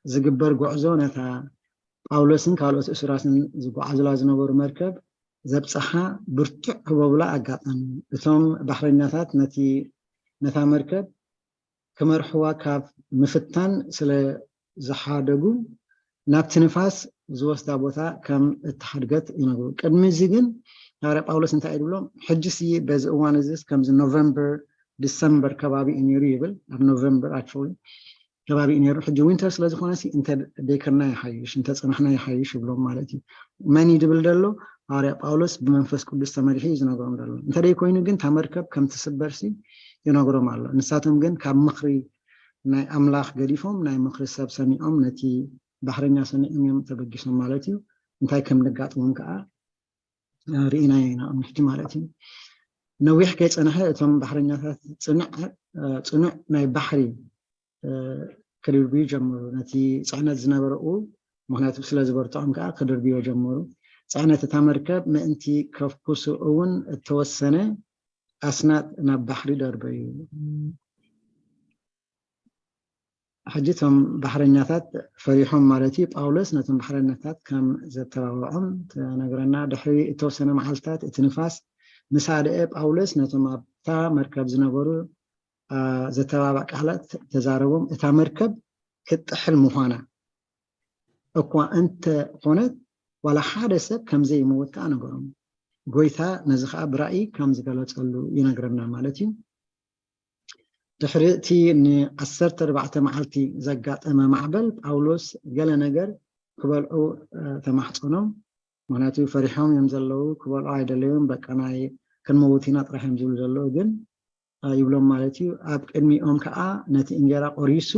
ዝግበር ጉዕዞ ነታ ጳውሎስን ካልኦት እሱራትን ዝጓዓዙላ ዝነበሩ መርከብ ዘብፀሓ ብርቱዕ ህቦብላ ኣጋጠመ። እቶም ባሕረኛታት ነቲ ነታ መርከብ ክመርሕዋ ካብ ምፍታን ስለ ዝሓደጉ ናብቲ ንፋስ ዝወስዳ ቦታ ከም እተሓድገት ይነግሩ። ቅድሚ እዚ ግን ሃዋርያ ጳውሎስ እንታይ እዩ ዝብሎም? ሕጂ ሲ በዚ እዋን እዚ ከምዚ ኖቨምበር፣ ዲሰምበር ከባቢ እዩ ነይሩ ይብል። ኣብ ኖቨምበር actually ከባቢ እዩ ነይሩ። ሕጂ ዊንተር ስለ ዝኾነ ሲ እንተ ደይከድና ይሓይሽ፣ እንተ ጸናሕና ይሓይሽ ይብሎም ማለት እዩ። መን እዩ ዝብል ዘሎ? ሃዋርያ ጳውሎስ ብመንፈስ ቅዱስ ተመሪሑ እዩ ዝነግሮም ዘሎ። እንተ ደይኮይኑ ግን እታ መርከብ ከም ትስበር ሲ ይነግሮም ኣሎ። ንሳቶም ግን ካብ ምኽሪ ናይ ኣምላኽ ገዲፎም ናይ ምኽሪ ሰብ ሰሚዖም ነቲ ባሕረኛ ሰሚዖም እዮም ተበጊሶም ማለት እዩ። እንታይ ከም ዘጋጥሞም ከዓ ርኢናዮ ኢና ኣብ ንሕጂ ማለት እዩ። ነዊሕ ከይጸንሐ እቶም ባሕረኛታት ጽንዕ ጽኑዕ ናይ ባሕሪ ክድርብዩ ጀመሩ። ነቲ ጽዕነት ዝነበረኡ ምክንያቱ ስለ ዝበርትዖም ከዓ ክድርብዮ ጀመሩ። ጽዕነት እታ መርከብ ምእንቲ ከፍኩሱ እውን እተወሰነ ኣስናጥ ናብ ባሕሪ ደርበዩ። ሕጂ እቶም ባሕረኛታት ፈሪሖም ማለት እዩ። ጳውሎስ ነቶም ባሕረኛታት ከም ዘተባብዖም ትነግረና። ድሕሪ እተወሰነ መዓልትታት እቲ ንፋስ ምስ ሃደአ ጳውሎስ ነቶም ኣብታ መርከብ ዝነበሩ ዘተባባዕ ቃላት ተዛረቦም። እታ መርከብ ክትጥሕል ምዃና እኳ እንተኾነት ዋላ ሓደ ሰብ ከም ዘይመወት ከዓ ነገሮም። ጎይታ ነዚ ከዓ ብራእይ ከም ዝገለጸሉ ይነግረና ማለት እዩ። ድሕሪ እቲ ንዓሰርተ ኣርባዕተ መዓልቲ ዘጋጠመ ማዕበል ጳውሎስ ገለ ነገር ክበልዑ ተማሕፀኖም። ምክንያቱ ፈሪሖም እዮም ዘለዉ፣ ክበልዑ ኣይደለዩን። በቃ ናይ ክንመውት ኢና ጥራሕ እዮም ዝብሉ ዘለዉ። ግን ይብሎም ማለት እዩ። ኣብ ቅድሚኦም ከዓ ነቲ እንጌራ ቆሪሱ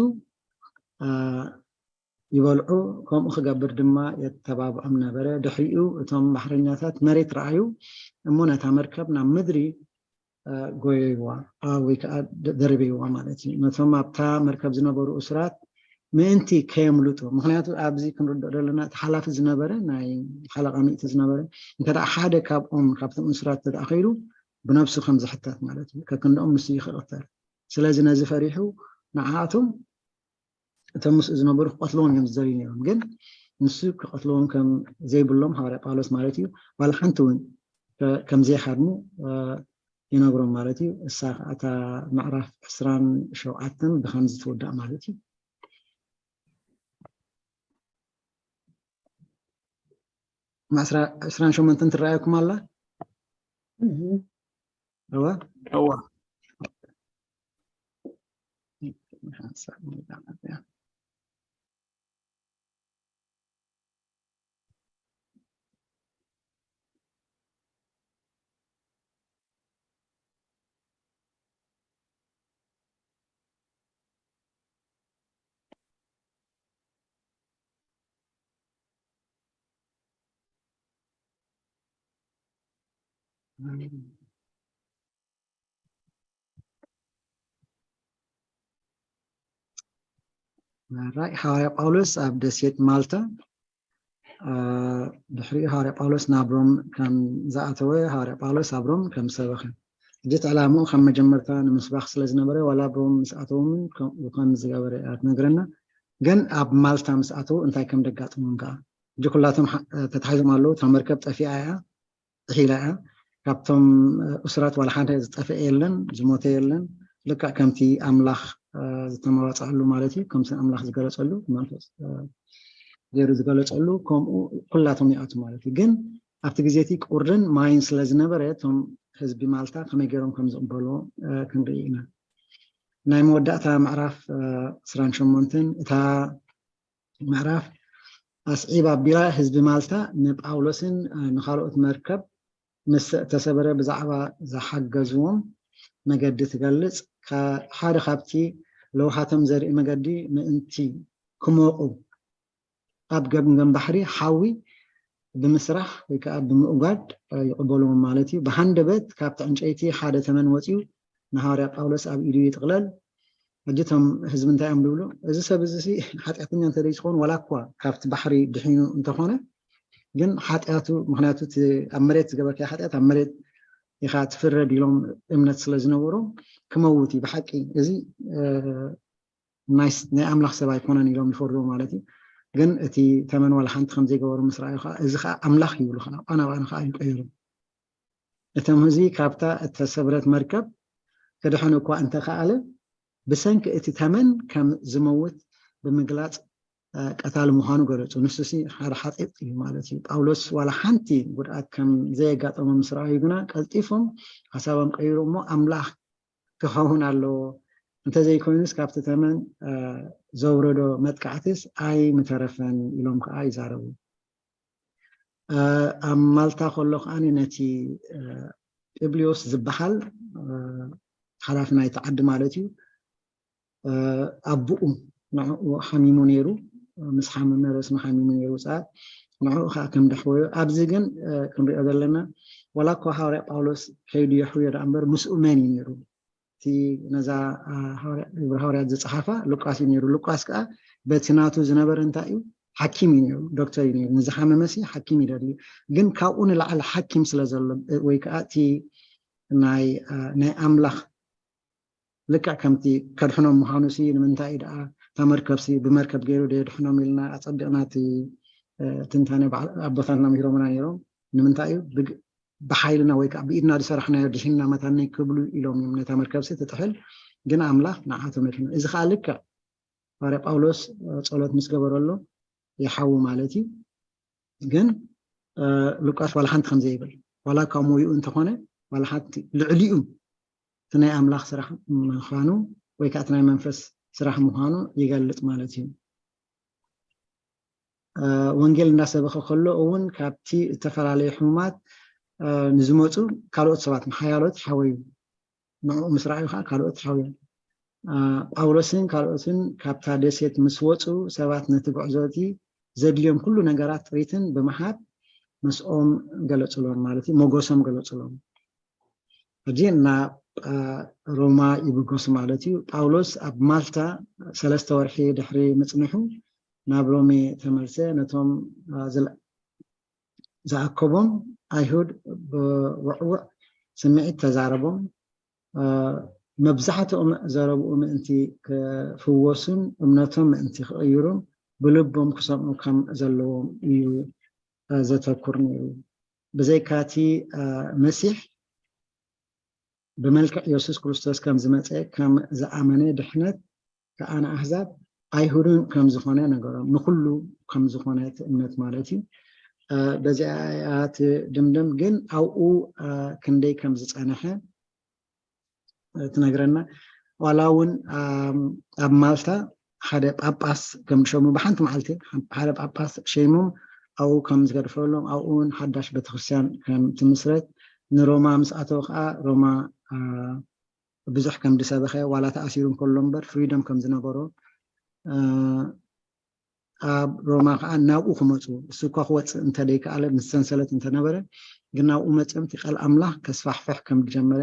ይበልዑ፣ ከምኡ ክገብር ድማ የተባብዖም ነበረ። ድሕሪኡ እቶም ባሕረኛታት መሬት ረኣዩ እሞ ነታ መርከብ ናብ ምድሪ ጎየይዋ ወይ ከዓ ደርበይዋ ማለት እዩ። ነቶም ኣብታ መርከብ ዝነበሩ እሱራት ምእንቲ ከየምልጡ፣ ምክንያቱ ኣብዚ ክንርድኦ ዘለና እቲ ሓላፊ ዝነበረ ናይ ሓለቃ ሚእቲ ዝነበረ እንተ ሓደ ካብኦም ካብቶም እሱራት እንተ ከይዱ ብነብሱ ከም ዝሕተት ማለት እዩ። ከክንድኦም ንሱ ይክእተል። ስለዚ ነዚ ፈሪሑ ንዓኣቶም እቶም ምስኡ ዝነበሩ ክቐትልዎም እዮም ዝደልዩ ነይሮም። ግን ንሱ ክቐትልዎም ከም ዘይብሎም ሃዋርያ ጳውሎስ ማለት እዩ ዋላ ሓንቲ እውን ከም ዘይሃድሙ ይነግሮም ማለት እዩ። እሳ ከዓ እታ ምዕራፍ ዕስራን ሸውዓተን ብከምዚ ትውዳእ ማለት እዩ። ዕስራን ሸሞንተን ትረኣየኩም ኣላ? እዋ እዋ ራይ ሃዋርያ ጳውሎስ ኣብ ደሴት ማልታ ድሕሪኡ ሃዋርያ ጳውሎስ ናብ ሮም ከም ዝኣተወ ሃዋርያ ጳውሎስ ኣብ ሮም ከም ሰበኸ። ሕጂ እቲ ዕላምኡ ካብ መጀመርታ ንምስባኽ ስለ ዝነበረ ዋላ ኣብ ሮም ምስ ኣተዎም ከምኡ ከም ዝገበረ እያ ትነግረና። ግን ኣብ ማልታ ምስ ኣተዉ እንታይ ከም ደጋጥሞም ከዓ ሕጂ ኩላቶም ተታሒዞም ኣለዉ። እታ መርከብ ጠፊኣ እያ። ጥሒላ እያ። ካብቶም እሱራት ዋላ ሓደ ዝጠፍአ የለን፣ ዝሞተ የለን። ልክዕ ከምቲ ኣምላኽ ዝተመዋፀኣሉ ማለት እዩ፣ ከምቲ ኣምላኽ ዝገለፀሉ መንፈስ ገይሩ ዝገለፀሉ ከምኡ ኩላቶም ይኣቱ ማለት እዩ። ግን ኣብቲ ግዜ እቲ ቁርን ማይን ስለ ዝነበረ እቶም ህዝቢ ማልታ ከመይ ገይሮም ከም ዝቕበልዎ ክንርኢ ኢና። ናይ መወዳእታ ምዕራፍ ዕስራን ሸሞንተን እታ ምዕራፍ ኣስዒባ ኣቢላ ህዝቢ ማልታ ንጳውሎስን ንኻልኦት መርከብ ምስ እተሰበረ ብዛዕባ ዝሓገዝዎም መገዲ ትገልጽ። ሓደ ካብቲ ለውሃቶም ዘርኢ መገዲ ምእንቲ ክሞቑ ኣብ ገምገም ባሕሪ ሓዊ ብምስራሕ ወይ ከዓ ብምእጓድ ይቕበልዎም ማለት እዩ። ብሃንደበት ካብቲ ዕንጨይቲ ሓደ ተመን ወፂኡ ንሃዋርያ ጳውሎስ ኣብ ኢዱ ይጥቕለል። ሕጂ እቶም ህዝቢ እንታይ እዮም ዝብሉ? እዚ ሰብ እዚ ሓጢኣተኛ እንተ ዘይትኸውን ዋላ እኳ ካብቲ ባሕሪ ድሒኑ እንተኾነ ግን ሓጢኣቱ ምክንያቱ ኣብ መሬት ዝገበርካዮ ሓጢኣት ኣብ መሬት ኢኻ ትፍረድ ኢሎም እምነት ስለ ዝነበሮም ክመውት እዩ ብሓቂ እዚ ናይ ኣምላኽ ሰብ ኣይኮነን ኢሎም ይፈርድዎ ማለት እዩ። ግን እቲ ተመን ዋላ ሓንቲ ከም ዘይገበሩ ምስ ረኣዩ ከዓ እዚ ከዓ ኣምላኽ ይብሉ ከዓ ኣባን ኣባን ከዓ ይቀይሩ። እቶም ህዝቢ ካብታ እተሰብረት መርከብ ክድሕን እኳ እንተኸኣለ ብሰንኪ እቲ ተመን ከም ዝመውት ብምግላፅ ቀታሊ ምዃኑ ገለጹ። ንሱ ሲ ሓደ ሓጢእ እዩ ማለት እዩ። ጳውሎስ ዋላ ሓንቲ ጉድኣት ከም ዘየጋጠሞ ምስ ረኣዩ ግና ቀልጢፎም ሓሳቦም ቀይሩ እሞ ኣምላኽ ክኸውን ኣለዎ፣ እንተዘይኮይኑስ ካብቲ ተመን ዘውረዶ መጥቃዕትስ ኣይምተረፈን ኢሎም ከዓ ይዛረቡ። ኣብ ማልታ ከሎ ከዓ ነቲ ጴብሊዮስ ዝበሃል ሓላፊ ናይቲ ዓዲ ማለት እዩ ኣቦኡ ንዕኡ ሓሚሙ ነይሩ። ምስ ሓመመ ረስሚ ሓሚሙ ነይሩ ውፅኣት ንዕኡ ከዓ ከም ደሕወዮ ኣብዚ ግን ክንሪኦ ዘለና ዋላ እኮ ሃዋርያ ጳውሎስ ከይዱ የሕውዮ ደኣ እምበር ምስኡ መን እዩ ነይሩ? እቲ ነዛ ግብረ ሃዋርያት ዝፀሓፋ ሉቃስ እዩ ነይሩ። ሉቃስ ከዓ በቲ ናቱ ዝነበረ እንታይ እዩ? ሓኪም እዩ ነይሩ፣ ዶክተር እዩ ነይሩ። ንዝሓመመ ሲ ሓኪም ይደሊ። ግን ካብኡ ንላዕሊ ሓኪም ስለ ዘሎ ወይ ከዓ እቲ ናይ ናይ ኣምላኽ ልክዕ ከምቲ ከድሕኖም ምዃኑ ሲ ንምንታይ እዩ ደኣ እታ መርከብ ሲ ብመርከብ ገይሩ ደየድሕኖም ኢልና ኣጸቢቕና እቲ ትንታነ ኣቦታትና ምሂሮምና ነይሮም። ንምንታይ እዩ ብሓይልና ወይ ከዓ ብኢድና ዝሰራሕናዮ ድሒንና መታነይ ክብሉ ኢሎም እዮም ነታ መርከብ ሲ ትጥሕል። ግን ኣምላኽ ንዓቶም የድሕኖም። እዚ ከዓ ልክዕ ባርያ ጳውሎስ ጸሎት ምስ ገበረሉ ይሓዊ ማለት እዩ። ግን ሉቃስ ዋላ ሓንቲ ከምዘይ ይብል ዋላ ካብ ሞይኡ እንተኾነ ዋላ ሓንቲ ልዕሊኡ እቲ ናይ ኣምላኽ ስራሕ ምዃኑ ወይ ከዓ እቲ ናይ መንፈስ ስራሕ ምዃኑ ይገልጽ ማለት እዩ። ወንጌል እንዳሰበኸ ከሎ እውን ካብቲ ዝተፈላለዩ ሕሙማት ንዝመፁ ካልኦት ሰባት ንሓያሎት ሓወዩ ንኡ ምስ ረኣዩ ከዓ ካልኦት ሓውዮም። ጳውሎስን ካልኦትን ካብታ ደሴት ምስ ወፁ ሰባት ነቲ ጉዕዞ እቲ ዘድልዮም ኩሉ ነገራት ጥሪትን ብምሃብ ምስኦም ገለፅሎም ማለት እዩ፣ ሞገሶም ገለፅሎም። ሕጂ ናብ ሮማ ይብገሱ ማለት እዩ። ጳውሎስ ኣብ ማልታ ሰለስተ ወርሒ ድሕሪ ምፅንሑ ናብ ሮሜ ተመልሰ። ነቶም ዝኣከቦም ኣይሁድ ብውዕውዕ ስምዒት ተዛረቦም። መብዛሕትኦም ዘረብኡ ምእንቲ ክፍወሱን እምነቶም ምእንቲ ክቕይሩን ብልቦም ክሰምዑ ከም ዘለዎም እዩ ዘተኩር ነይሩ። ብዘይካቲ መሲሕ ብመልክዕ የሱስ ክርስቶስ ከም ዝመፀ ከም ዝኣመነ ድሕነት ከዓ ንኣህዛብ ኣይሁድን ከም ዝኾነ ነገሮም። ንኩሉ ከም ዝኾነ እቲ እምነት ማለት እዩ። በዚኣ እያ ትድምደም። ግን ኣብኡ ክንደይ ከም ዝፀንሐ ትነግረና። ዋላ እውን ኣብ ማልታ ሓደ ጳጳስ ከም ዝሸሙ ብሓንቲ መዓልቲ ሓደ ጳጳስ ሸይሞም ኣብኡ ከም ዝገድፈሎም ኣብኡ እውን ሓዳሽ ቤተክርስትያን ከም ትምስረት ንሮማ ምስ ኣተው ከዓ ሮማ ብዙሕ ከም ዝሰበኸ ዋላ ተኣሲሩ እንከሎ እምበር ፍሪደም ከም ዝነበሮ ኣብ ሮማ ከዓ ናብኡ ክመፁ እሱ እኳ ክወፅእ እንተደይከኣለ ምስ ሰንሰለት እንተነበረ ግን ናብኡ መፅኦም እቲ ቃል ኣምላኽ ከስፋሕፍሕ ከም ዝጀመረ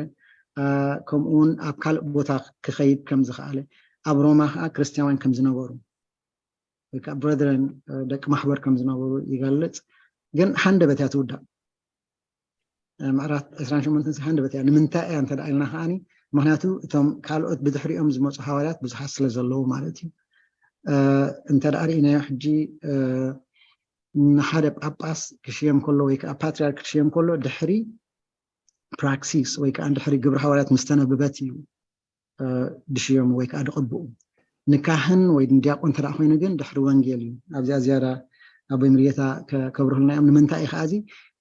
ከምኡውን ኣብ ካልእ ቦታ ክኸይድ ከም ዝኸኣለ ኣብ ሮማ ከዓ ክርስትያውያን ከም ዝነበሩ ወይ ከዓ ብረድረን ደቂ ማሕበር ከም ዝነበሩ ይገልፅ። ግን ሃንደበት እያ ትውዳእ። ምዕራፍ ዕስራን ሸሞንተን ሃንደበት እያ። ንምንታይ እያ እንተ ኢልና ከዓኒ ምክንያቱ እቶም ካልኦት ብድሕሪኦም ዝመፁ ሃዋርያት ብዙሓት ስለ ዘለዉ ማለት እዩ። እንተ ደኣ ርኢናዮ ሕጂ ንሓደ ጳጳስ ክሽየም ከሎ ወይ ከዓ ፓትሪያርክ ክሽየም ከሎ ድሕሪ ፕራክሲስ ወይ ከዓ ድሕሪ ግብሪ ሃዋርያት ምስተነብበት እዩ ድሽዮም ወይ ከዓ ድቕብኡ። ንካህን ወይ ንዲያቆን እንተ ኮይኑ ግን ድሕሪ ወንጌል እዩ። ኣብዚኣ ዝያዳ ኣቦይ ምርጌታ ከብርህልና እዮም። ንምንታይ እዩ ከዓዚ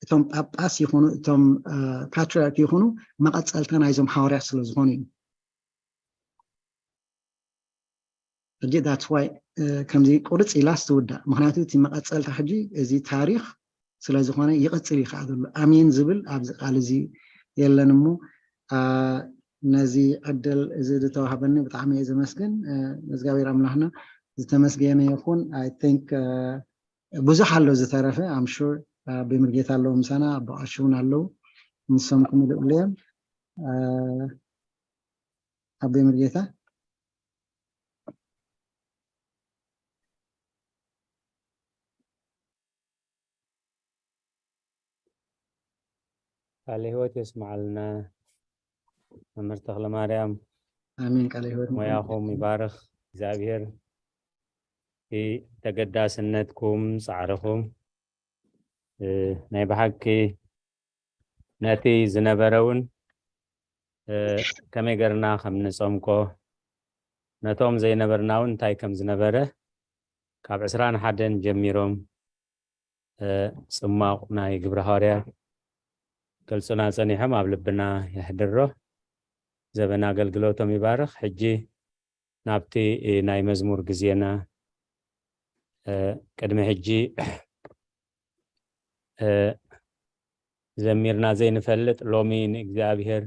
እቶም ጳጳስ ይኹኑ እቶም ፓትሪያርክ ይኹኑ መቐፀልታ ናይዞም ሃዋርያት ስለ ዝኾኑ እዩ። ሕጂ that's why ከምዚ ቁርፅ ኢላ ስትውዳእ ምክንያቱ እቲ መቐፀልታ ሕጂ እዚ ታሪክ ስለዝኾነ ይቕፅል እዩ ከዓ ዘሎ። ኣሜን ዝብል ኣብዚ ቃል እዚ የለን እሞ ነዚ ዕድል እዚ ዝተዋህበኒ ብጣዕሚ እየ ዘመስግን። እግዚኣብሔር ኣምላኽና ዝተመስገነ ይኹን። I think ብዙሕ ኣሎ ዝተረፈ። I'm sure ብምርጌታ ኣለዉ ምሳና ኣቦ ኣሹ እውን ኣለዉ ንሶም ክምልእሉ እዮም። ኣቦ ምርጌታ ቃለ ህይወት የስምዓልና። መምህር ተኽለ ማርያም ኣሜን። ቃለ ህይወት ሞያኹም ይባርኽ እግዚኣብሔር። እቲ ተገዳስነትኩም ፃዕርኹም ናይ ብሓቂ ነቲ ዝነበረ እውን ከመይ ገርና ከም ንፀምቆ ነቶም ዘይነበርና እውን እንታይ ከም ዝነበረ ካብ ዕስራን ሓደን ጀሚሮም፣ እ፣ ጽማቕ ናይ ግብረ ሃዋርያት ገልጹና ጸኒሖም፣ ኣብ ልብና የሕድሮ። ዘበን ኣገልግሎቶም ይባርኽ። ሕጂ ናብቲ፣ እ፣ ናይ መዝሙር ግዜና፣ እ፣ ቅድሚ ሕጂ፣ እ፣ ዘሚርና ዘይንፈልጥ፣ ሎሚ ንእግዚኣብሔር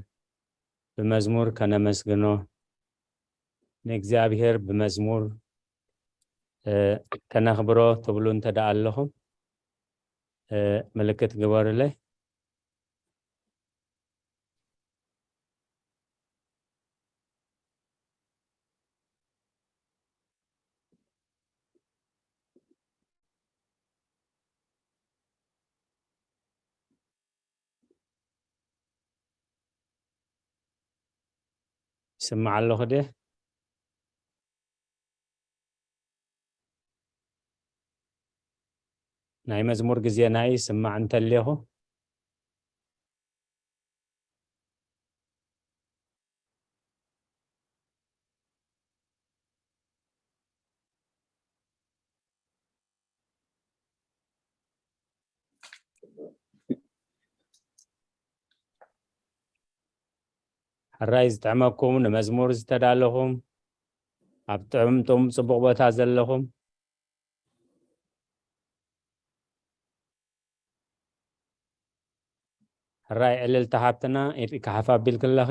ብመዝሙር ከነመስግኖ፣ ንእግዚኣብሔር ብመዝሙር፣ እ፣ ከነኽብሮ ትብሉ እንተ ደኣ ኣለኹም፣ እ፣ ምልክት ግበሩለይ። ይስማዕ ኣለኹ ድየ? ናይ መዝሙር ግዜና ይስማዕ እንተልየኹ፣ ሕራይ ዝጥዕመኩም፣ ንመዝሙር ዝተዳለኹም፣ ኣብ ጥዑም ጥዑም ጽቡቕ ቦታ ዘለኹም፣ ሕራይ ዕልልታ ሓብትና፣ ኢድኪ ሓፍ ኣቢልኪ ኣለኺ።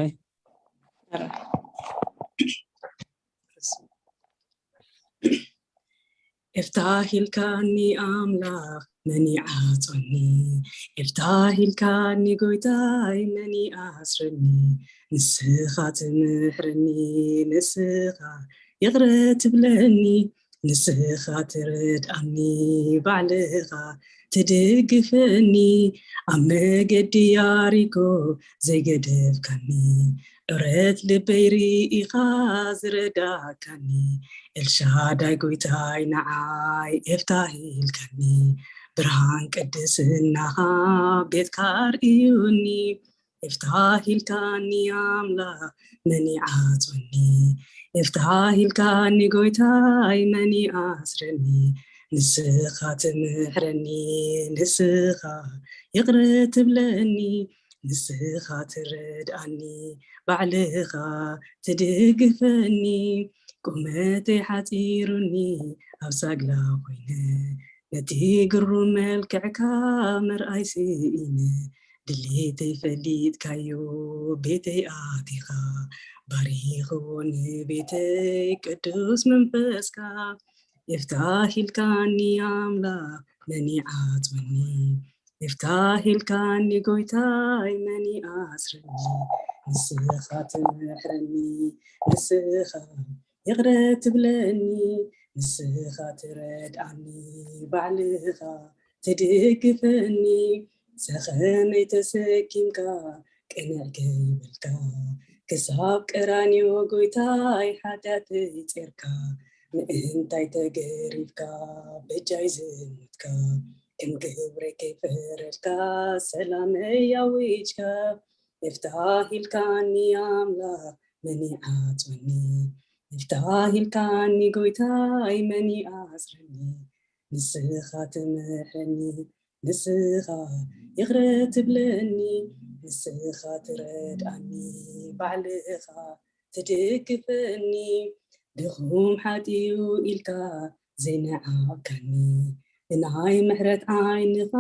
ኤፍታህ ኢልካኒ ኣምላኽ መን ይዓጾኒ? ኤፍታህ ኢልካኒ ጎይታይ መን ይኣስረኒ? ንስኻ ትምሕረኒ፣ ንስኻ ይቕረ ትብለኒ፣ ንስኻ ትረድኣኒ፣ ባዕልኻ ትድግፈኒ፣ ኣብ መገዲ ያሪኮ ዘይገደፍካኒ፣ እረት ልበይ ርኢኻ ዝረዳእካኒ፣ ኤልሻዳይ ጎይታይ ንዓይ ኤፍታህ ኢልካኒ፣ ብርሃን ቅድስናኻ ቤትካ ኣርእዩኒ፣ ኤፍታህ ኢልካኒ ኣምላኽ መን ይዓጽወኒ? ኤፍታህ ኢልካኒ ጎይታይ መን ይኣስረኒ? ንስኻ ትምሕረኒ፣ ንስኻ ይቕረ ትብለኒ፣ ንስኻ ትረድኣኒ፣ ባዕልኻ ትድግፈኒ። ቁመተይ ሓጺሩኒ ኣብ ሳግላ ኮይነ፣ ነቲ ግሩም መልክዕካ ምርኣይ ስኢነ። ድሌተይ ፈሊጥካዮ ቤተይ ኣቲኻ፣ ባሪኽዎ ንቤተይ ቅዱስ መንፈስካ። ኤፍታህ ኢልካኒ ኣምላኽ መን ይዓጽወኒ? ኤፍታህ ኢልካኒ ጎይታይ መን ይኣስረኒ? ንስኻ ትምሕረኒ፣ ንስኻ ይቕረ ትብለኒ፣ ንስኻ ትረድኣኒ፣ ባዕልኻ ትድግፈኒ። ሰኸመይ ተሰኪምካ ቅንዕ ከይበልካ፣ ክሳብ ቀራንዮ ጎይታይ ሓጢኣተይ ጼርካ። ምእንታይ ተገሪፍካ በጃይ ዝሞትካ፣ ከም ግብረይ ከይፈረድካ ሰላመይ ኣዊጅካ። ኤፍታህ ኢልካኒ ኣምላኽ መን ይዓጽወኒ? ኤፍታህ ኢልካኒ ጎይታይ መን ይኣስረኒ? ንስኻ ትምሕረኒ፣ ንስኻ ይቕረ ትብለኒ፣ ንስኻ ትረድኣኒ፣ ባዕልኻ ትድግፈኒ። ድኹም ሓጢኡ ኢልካ ዘይነዓቕካኒ፣ ብናይ ምሕረት ዓይንኻ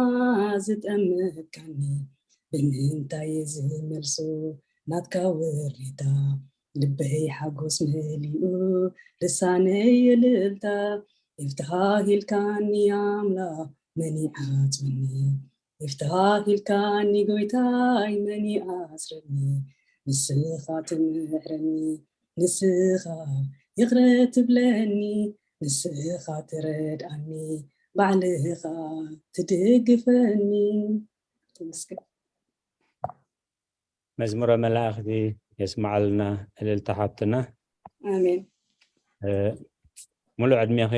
ዝጠመትካኒ፣ ብምንታይ ዝመልሶ ናትካ ውሬታ? ልበይ ሓጎስ መሊኡ፣ ልሳነይ እልልታ። ኤፍታህ ኢልካኒ ኣምላኽ መን ይዓጽወኒ? ኤፍታህ ኢልካኒ ጎይታይ መን ይኣስረኒ? ንስኻ ትምሕረኒ፣ ንስኻ ይቕረ ትብለኒ፣ ንስኻ ትረድኣኒ፣ ባዕልኻ ትድግፈኒ። ተመስገን። መዝሙረ መላእኽቲ የስምዓልና እልልታ ሓብትና። ኣሜን። እ፣ ሙሉእ ዕድሜኺ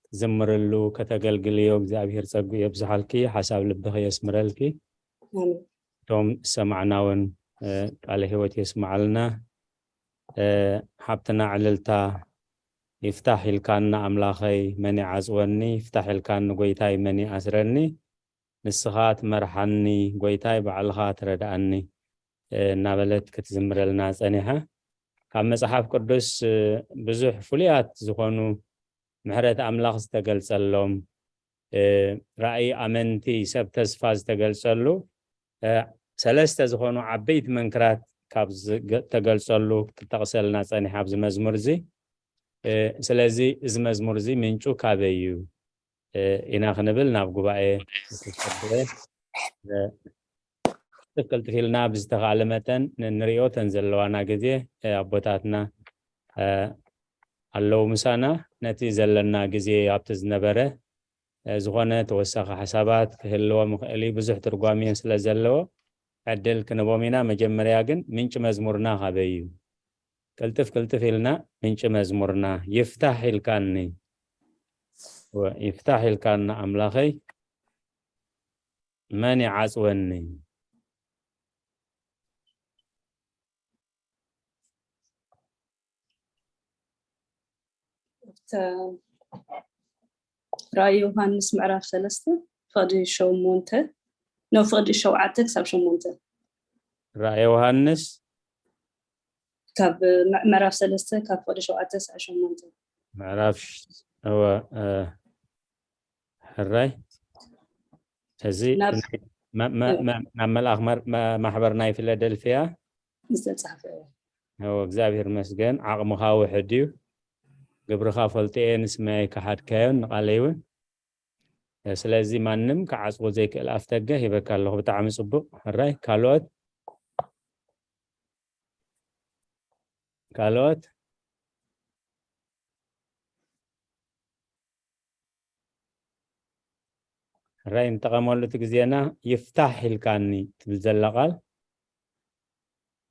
ትዝምርሉ ከተገልግልዮ እግዚኣብሔር ጸግኡ የብዝሓልኪ፣ ሓሳብ ልብኺ የስምረልኪ። ኣሜን። እቶም ዝሰማዕና እውን፣ እ፣ ቃለ ህይወት የስምዓልና። እ፣ ሓብትና ዕልልታ ይፍታሕ ኢልካኒ ኣምላኸይ መን ይዓጽወኒ፣ ይፍታሕ ኢልካኒ ጎይታይ መን ይኣስረኒ፣ ንስኻ ትመርሓኒ ጎይታይ ባዕልኻ ትረድኣኒ፣ እ፣ እናበለት ክትዝምረልና ጸኒሓ። ካብ መጽሓፍ ቅዱስ፣ እ፣ ብዙሕ ፍሉያት ዝኾኑ ምሕረት ኣምላኽ ዝተገልጸሎም፣ እ፣ ራእይ ኣመንቲ ሰብ ተስፋ ዝተገልጸሉ፣ እ፣ ሰለስተ ዝኾኑ ዓበይቲ መንክራት ካብ ዝገ-፣ ተገልጸሉ ክትጠቕሰልና ጸኒሓ ኣብዚ መዝሙር እዚ። እ፣ ስለዚ እዚ መዝሙር እዚ ምንጩ ካበይ እዩ? እ፣ ኢና ክንብል ናብ ጉባኤ ዝተጸበየ፣ እ፣ ቅልጥፍ ኢልና ብዝተኻእለ መጠን ን-፣ ንሪኦ። እተን ዘለዋና ግዜ፣ እ፣ ኣቦታትና፣ እ፣ ኣለዉ ምሳና። ነቲ ዘለና ግዜ ኣብቲ ዝነበረ፣ እ፣ ዝኾነ ተወሳኺ ሓሳባት ክህልዎም ይኽእል እዩ። ብዙሕ ትርጓሜ ስለ ዘለዎ ዕድል ክንቦም ኢና። መጀመርያ ግን ምንጪ መዝሙርና ካበይ እዩ? ቅልጥፍ ቅልጥፍ ኢልና ምንጪ መዝሙርና ይፍታሕ ኢልካኒ፣ ወ-፣ ይፍታሕ ኢልካኒ ኣምላኸይ መን ይዓጽወኒ? ኣብቲ ራእይ ዮሃንስ ምዕራፍ ሰለስተ ፍቕዲ ሸሞንተ፣ ኖ፣ ፍቕዲ ሸውዓተ ክሳብ ሸሞንተ። ራእይ ዮሃንስ ካብ ምዕ-፣ ምዕራፍ ሰለስተ ካብ ፍቕዲ ሸውዓተ ክሳብ ሸሞንተ። ምዕራፍ ሽ-፣ እወ፣ እ፣ ሕራይ። እዚ ናብ ናይ መ-፣ መ-፣ መ-፣ ናብ መልኣኽ መር-፣ መ-፣ ማሕበር ናይ ፊላደልፊያ ዝተጻሕፈ እዩ። እወ፣ እግዚኣብሔር ይመስገን። ዓቕምኻ ውሕድ እዩ። ግብርኻ ፈልጦ እየ፣ ንስመይ ኣይከሓድካዮን፣ ንቓለይ እውን። እ፣ ስለዚ ማንም ክዓጽዎ ዘይክእል ኣፍደገ ሂበካ ኣለኹ። ብጣዕሚ ጽቡቕ። ሕራይ፣ ካልኦት? ካልኦት? ሕራይ፣ ንጠቐመሉ እቲ ግዜና። ይፍታሕ ኢልካኒ ትብል ዘላ ቃል፣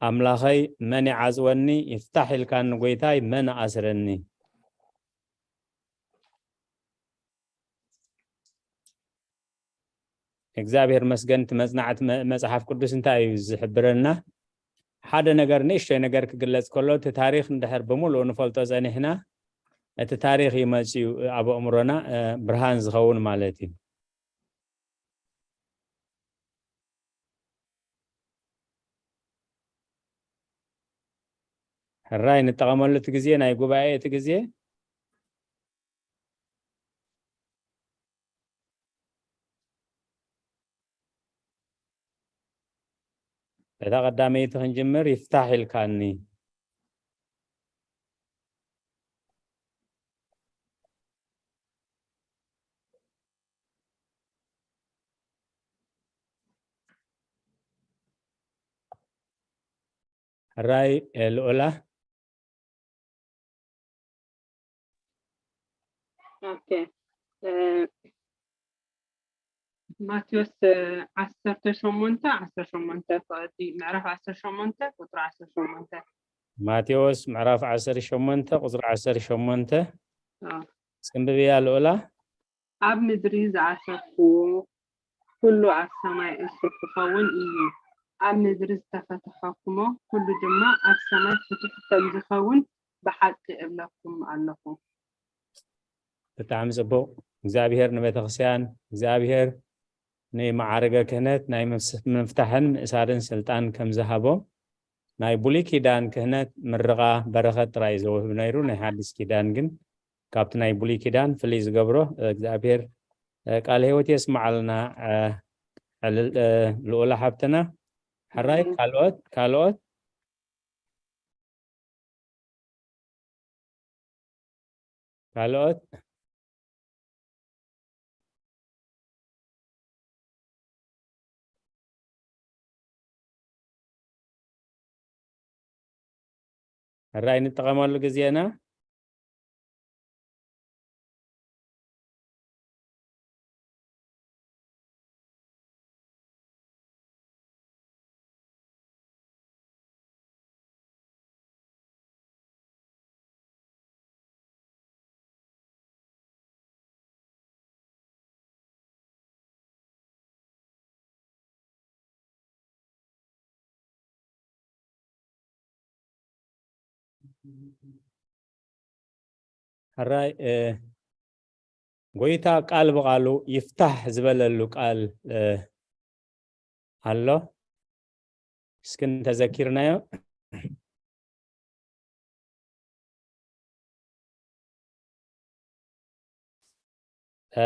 ኣምላኸይ መን ይዓጽወኒ? ይፍታሕ ኢልካኒ ጎይታይ መን ኣስረኒ? እግዚኣብሔር መስገን፣ እቲ መጽናዕቲ መ-፣ መጽሓፍ ቅዱስ እንታይ እዩ ዝሕብረና? ሓደ ነገር፣ ንእሽቶይ ነገር ክግለጽ ከሎ፣ እቲ ታሪኽ እንድሕር ብምሉኡ ንፈልጦ ጸኒሕና፣ እቲ ታሪኽ እዩ መጺኡ ኣብ ኣእምሮና፣ እ፣ ብርሃን ዝኸውን ማለት እዩ። ሕራይ፣ ንጠቐመሉ እቲ ግዜ፣ ናይ ጉባኤ እቲ ግዜ። እታ ቀዳመይቲ ክንጅምር፣ ይፍታሕ ኢልካኒ። ሕራይ፣ እ፣ ልኡላ። ኦኬ። እ፣ ማቴዎስ፣ እ፣ ዓሰርተ ሸሞንተ፣ ዓሰርተ ሸሞንተ፣ ፍቕዲ ምዕራፍ ዓሰርተ ሸሞንተ ቁጽሪ ዓሰርተ ሸሞንተ። ማቴዎስ ምዕራፍ ዓሰርተ ሸሞንተ ቁጽሪ ዓሰርተ ሸሞንተ። ኣዎ። ጽንብብያ ልኡላ። ኣብ ምድሪ ዝኣሰርክዎ ኩሉ ኣብ ሰማይ እሱር ክኸውን እዩ፣ ኣብ ምድሪ ዝተፈትሐኩሞ ኩሉ ድማ ኣብ ሰማይ ፍቱሕ ከም ዝኸውን ብሓቂ እብለኩም ኣለኹ። ብጣዕሚ ጽቡቕ። እግዚኣብሔር ንቤተክርስትያን፣ እግዚኣብሔር ንመዓርገ ክህነት ናይ ምፍስ-፣ ምፍታሕን ምእሳርን ስልጣን ከም ዝሃቦም፣ ናይ ብሉይ ኪዳን ክህነት ምርቓ በረኸት ጥራይ እዩ ዘውህብ ነይሩ። ናይ ሓድሽ ኪዳን ግን ካብቲ ናይ ብሉይ ኪዳን ፍልይ ዝገብሮ፣ እግዚኣብሔር፣ እ፣ ቃለ ህይወት የስምዓልና፣ እ፣ ዕልል-፣ እ፣ ልኡላ ሓብትና። ሕራይ፣ እም። ካልኦት፣ ካልኦት? ካልኦት? ሕራይ ንጠቐመሉ ግዜና። ሕራይ እ፣ ጎይታ ቃል ብቓሉ ይፍታሕ ዝበለሉ ቃል እ፣ ኣሎ። እስኪ እንተዘኪርናዮ እ፣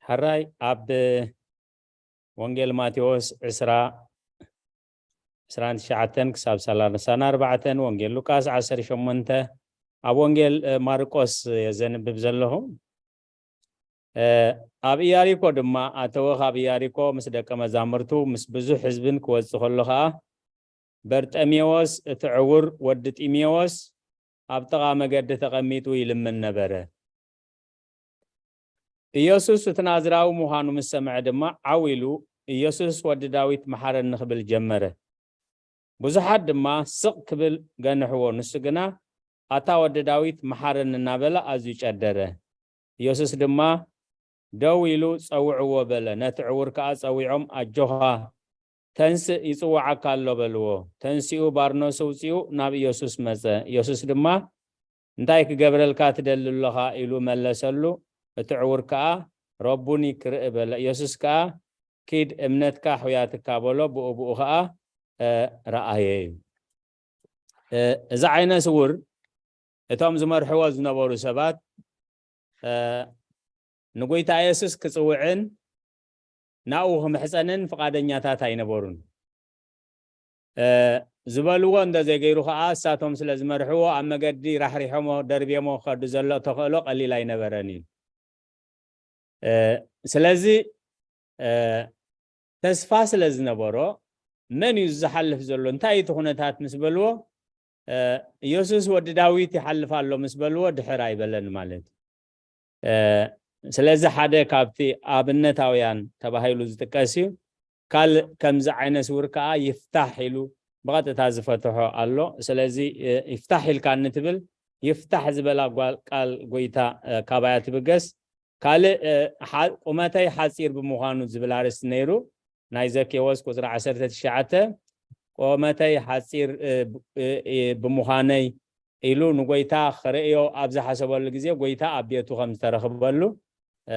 ሕራይ ኣብ ወንጌል ማቴዎስ ዕስራ፣ ዕስራን ትሽዓተን ክሳብ ሰላሳን ኣርባዕተን፣ ወንጌል ሉቃስ ዓሰርተ ሸሞንተ፣ ኣብ ወንጌል እ፣ ማርቆስ እየ ዘንብብ ዘለኹ። እ፣ ኣብ ኢያሪኮ ድማ ኣተወ፣ ካብ ኢያሪኮ ምስ ደቀ መዛሙርቱ ምስ ብዙሕ ህዝብን ክወጽእ ከሎ ኸኣ በርጠሜዎስ እቲ ዕውር ወዲ ጢሜዎስ ኣብ ጥቓ መገዲ ተቐሚጡ ይልምን ነበረ። ኢየሱስ እቲ ናዝራዊ ምዃኑ ምስ ሰምዐ ድማ ዓው ኢሉ ኢየሱስ ወዲ ዳዊት መሓረኒ ክብል ጀመረ። ብዙሓት ድማ ስቕ ክብል ገንሕዎ፣ ንሱ ግና ኣታ ወዲ ዳዊት መሓረኒ እናበለ ኣዝዩ ጨደረ። ኢየሱስ ድማ ደው ኢሉ ጸውዕዎ በለ። ነቲ ዕውር ከኣ ጸዊዖም ኣጆኻ ተንስእ ይጽውዓካ ኣሎ በልዎ። ተንሲኡ ባርነቱ ኣውጺኡ ናብ ኢየሱስ መጸ። ኢየሱስ ድማ እንታይ ክገብረልካ ትደሊ ኣለኻ ኢሉ መለሰሉ። እቲ ዕውር ከኣ ረቡኒ ክርኢ በለ። ኢየሱስ ከኣ ኪድ እምነትካ ሕውያትካ በሎ። ብኡ ብኡ ከኣ እ፣ ረኣየ እዩ። እ፣ እዚ ዓይነ ስውር እቶም ዝመርሕዎ ዝነበሩ ሰባት እ፣ ንጎይታ ኢየሱስ ክጽውዕን ናብኡ ክምሕጸንን ፍቓደኛታት ኣይነበሩን። እ፣ ዝበልዎ እንተ ዘይገይሩ ኸኣ እሳቶም ስለ ዝመርሕዎ ኣብ መገዲ ራሕሪሖሞ ደርብዮሞ ክኸዱ ዘሎ ተኽእሎ ቀሊል ኣይነበረን እዩ። እ፣ ስለዚ እ፣ ተስፋ ስለ ዝነበሮ መን እዩ ዝሓልፍ ዘሎ እንታይ እዩ እቲ ኩነታት ምስ በልዎ እ፣ ኢየሱስ ወዲ ዳዊት ይሓልፍ ኣሎ ምስ በልዎ ድሕር ኣይበለን ማለት እዩ። እ፣ ስለዚ ሓደ ካብቲ ኣብነታውያን ተባሂሉ ዝጥቀስ እዩ። ካልእ ከምዚ ዓይነ ስውር ከኣ ይፍታሕ ኢሉ ብቐጥታ ዝፈትሖ ኣሎ። ስለዚ እ፣ ይፍታሕ ኢልካ እንትብል ይፍታሕ ዝበላ ጓል ቃል ጎይታ እ፣ ካባያ ትብገስ። ካልእ እ፣ ሓ- ቁመተይ ሓጺር ብምዃኑ ዝብል ኣርእስቲ ነይሩ። ናይ ዘኬዎስ ቁጽሪ ዓሰርተ ትሽዓተ ቁመተይ ሓጺር እ፣ ብ- እ፣ እ፣ ብምዃነይ ኢሉ ንጎይታ ክርእዮ ኣብ ዝሓሰበሉ ግዜ ጎይታ ኣብ ቤቱ ከም ዝተረኽበሉ እ፣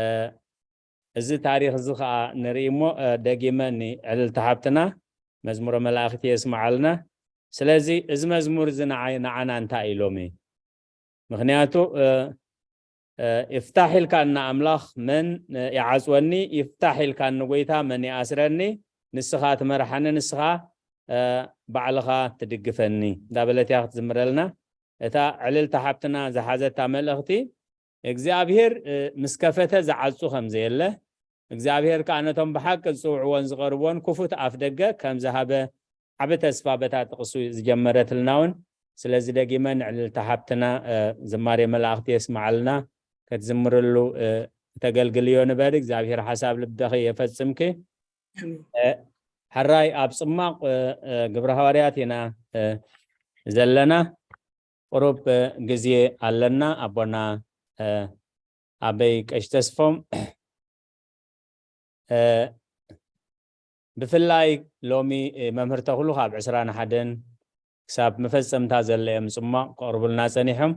እዚ ታሪኽ እዚ ኸኣ ንርኢ እሞ እ፣ ደጊመ ንዕልልቲ ሓብትና መዝሙረ መላእኽቲ የስምዓልና። ስለዚ እዚ መዝሙር እዚ ንዓይ ንዓና እንታይ ኢሎም እዩ? ምኽንያቱ እ፣ እ፣ ይፍታሕ ኢልካ እና ኣምላኽ መን እ፣ ይዓጽወኒ? ይፍታሕ ኢልካ ንጎይታ መን ይኣስረኒ? ንስኻ ትመርሓኒ፣ ንስኻ እ፣ ባዕልኻ ትድግፈኒ እንዳበለት እያ ክትዝምረልና። እታ ዕልልቲ ሓብትና ዝሓዘታ መልእኽቲ እግዚኣብሔር እ፣ ምስ ከፈተ ዝዓጹ ከም ዘየለ እግዚኣብሔር ከኣ ነቶም ብሓቂ ዝጽውዕዎን ዝቐርብዎን ክፉት ኣፍ ደገ ከም ዝሃበ ዓቢ ተስፋ በታ ጥቕሱ ዝጀመረትልና እውን። ስለዚ ደጊመ ንዕልልቲ ሓብትና እ፣ ዝማሬ መላእኽቲ የስምዓልና። ክትዝምርሉ እ፣ ተገልግልዮ ንበሪ እግዚኣብሔር ሓሳብ ልብኺ የፈጽምኪ። እ፣ ሕራይ ኣብ ጽማቕ እ፣ እ፣ ግብረ ሃዋርያት ኢና እ፣ ዘለና። ቁሩብ እ፣ ግዜ ኣለና። ኣቦና እ፣ ኣበይ ቀሽ ተስፎም እ፣ ብፍላይ ሎሚ እ፣ መምህር ተኽሉ ካብ ዕስራን ሓደን ክሳብ መፈጸምታ ዘሎ እዮም ጽማቕ ከቕርቡልና ጸኒሖም።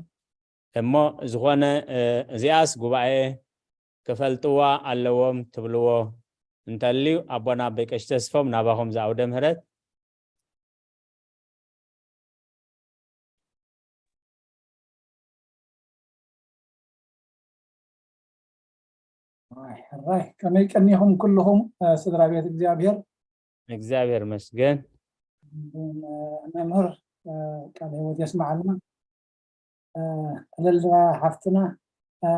እሞ ዝኾነ እ፣ እዚኣስ ጉባኤ ክፈልጥዋ ኣለዎም ትብልዎ እንተልዩ ኣቦና ኣበይ ቀሽ ተስፎም ናባኹም ዝኣውደ ምህረት። ሕራይ ከመይ ቀኒኹም ኩልኹም እ፣ ስድራ ቤት እግዚኣብሔር። እግዚኣብሔር መስገን። እ፣ መምህር እ፣ ቃለ ህይወት የስምዓልና። እ፣ ዕልልታ ሓፍትና እ፣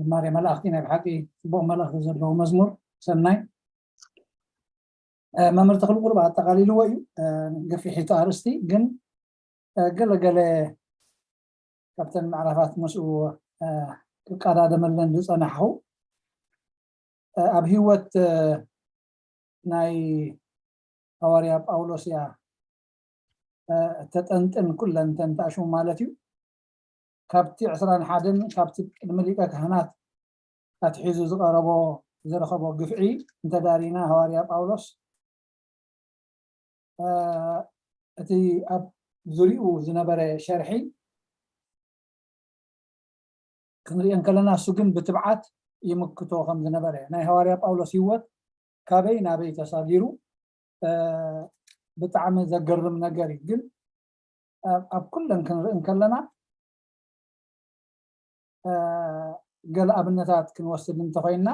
ዝማሬ መላእኽቲ ናይ ብሓቂ ጽቡቕ መልእኽቲ ዘለዎ መዝሙር ሰናይ። እ፣ መምህር ተኽሉ ቁሩብ ኣጠቓሊልዎ እዩ። እ፣ ገፊሕ እቲ ኣርእስቲ ግን እ፣ ገለ ገለ ካብተን ምዕራፋት ምስኡ እ፣ ክቀዳደመለን ዝጸናሕኹ እ፣ ኣብ ህይወት እ፣ ናይ ሃዋርያ ጳውሎስ እያ እ፣ እተጠንጥን ኩለን እተን ተኣሽሙ ማለት እዩ። ካብቲ ዕስራን ሓደን ካብቲ ቅድሚ ሊቀ ካህናት ኣትሒዙ ዝቐረቦ ዝረኸቦ ግፍዒ እንተዳሪና ሃዋርያ ጳውሎስ እ፣ እቲ ኣብ ዙሪኡ ዝነበረ ሸርሒ ክንሪኦ እንከለና፣ እሱ ግን ብትብዓት ይምክቶ ከም ዝነበረ፣ ናይ ሃዋርያ ጳውሎስ ህይወት ካበይ ናበይ ተሳጊሩ፣ እ፣ ብጣዕሚ ዘገርም ነገር እዩ። ግን ኣብ፣ ኣብ ኩለን ክንርኢ እንከለና፣ እ፣ ገለ ኣብነታት ክንወስድ እንተኾይንና፣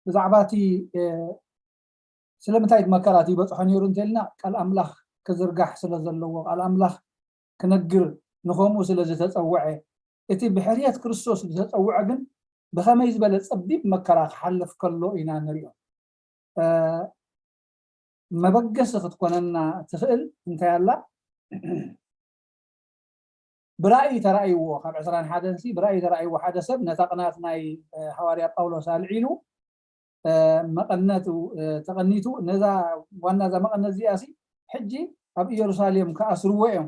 ብዛዕባ እቲ፣ እ፣ ስለምንታይ እቲ መከራ እቲ ይበፅሖ ነይሩ እንተልና፣ ቃል ኣምላኽ ክዝርጋሕ ስለ ዘለዎ፣ ቃል ኣምላኽ ክነግር ንኸምኡ ስለ ዝተፀውዐ፣ እቲ ብሕርየት ክርስቶስ ዝተፀውዐ ግን ብኸመይ ዝበለ ጸቢብ መከራ ክሓልፍ ከሎ ኢና ንሪኦ። እ፣ መበገሲ ክትኮነና ትኽእል እንታይ ኣላ? ብራእይ ተራእይዎ፣ ካብ ዕስራን ሓደን ሲ ብራእይ ተራእይዎ ሓደ ሰብ ነታ ቅናት ናይ፣ እ፣ ሃዋርያ ጳውሎስ ኣልዒሉ፣ እ፣ መቐነቱ፣ እ፣ ተቐኒቱ፣ ነዛ ዋና እዛ መቐነት እዚኣ ሲ ሕጂ ኣብ ኢየሩሳሌም ክኣስርዎ እዮም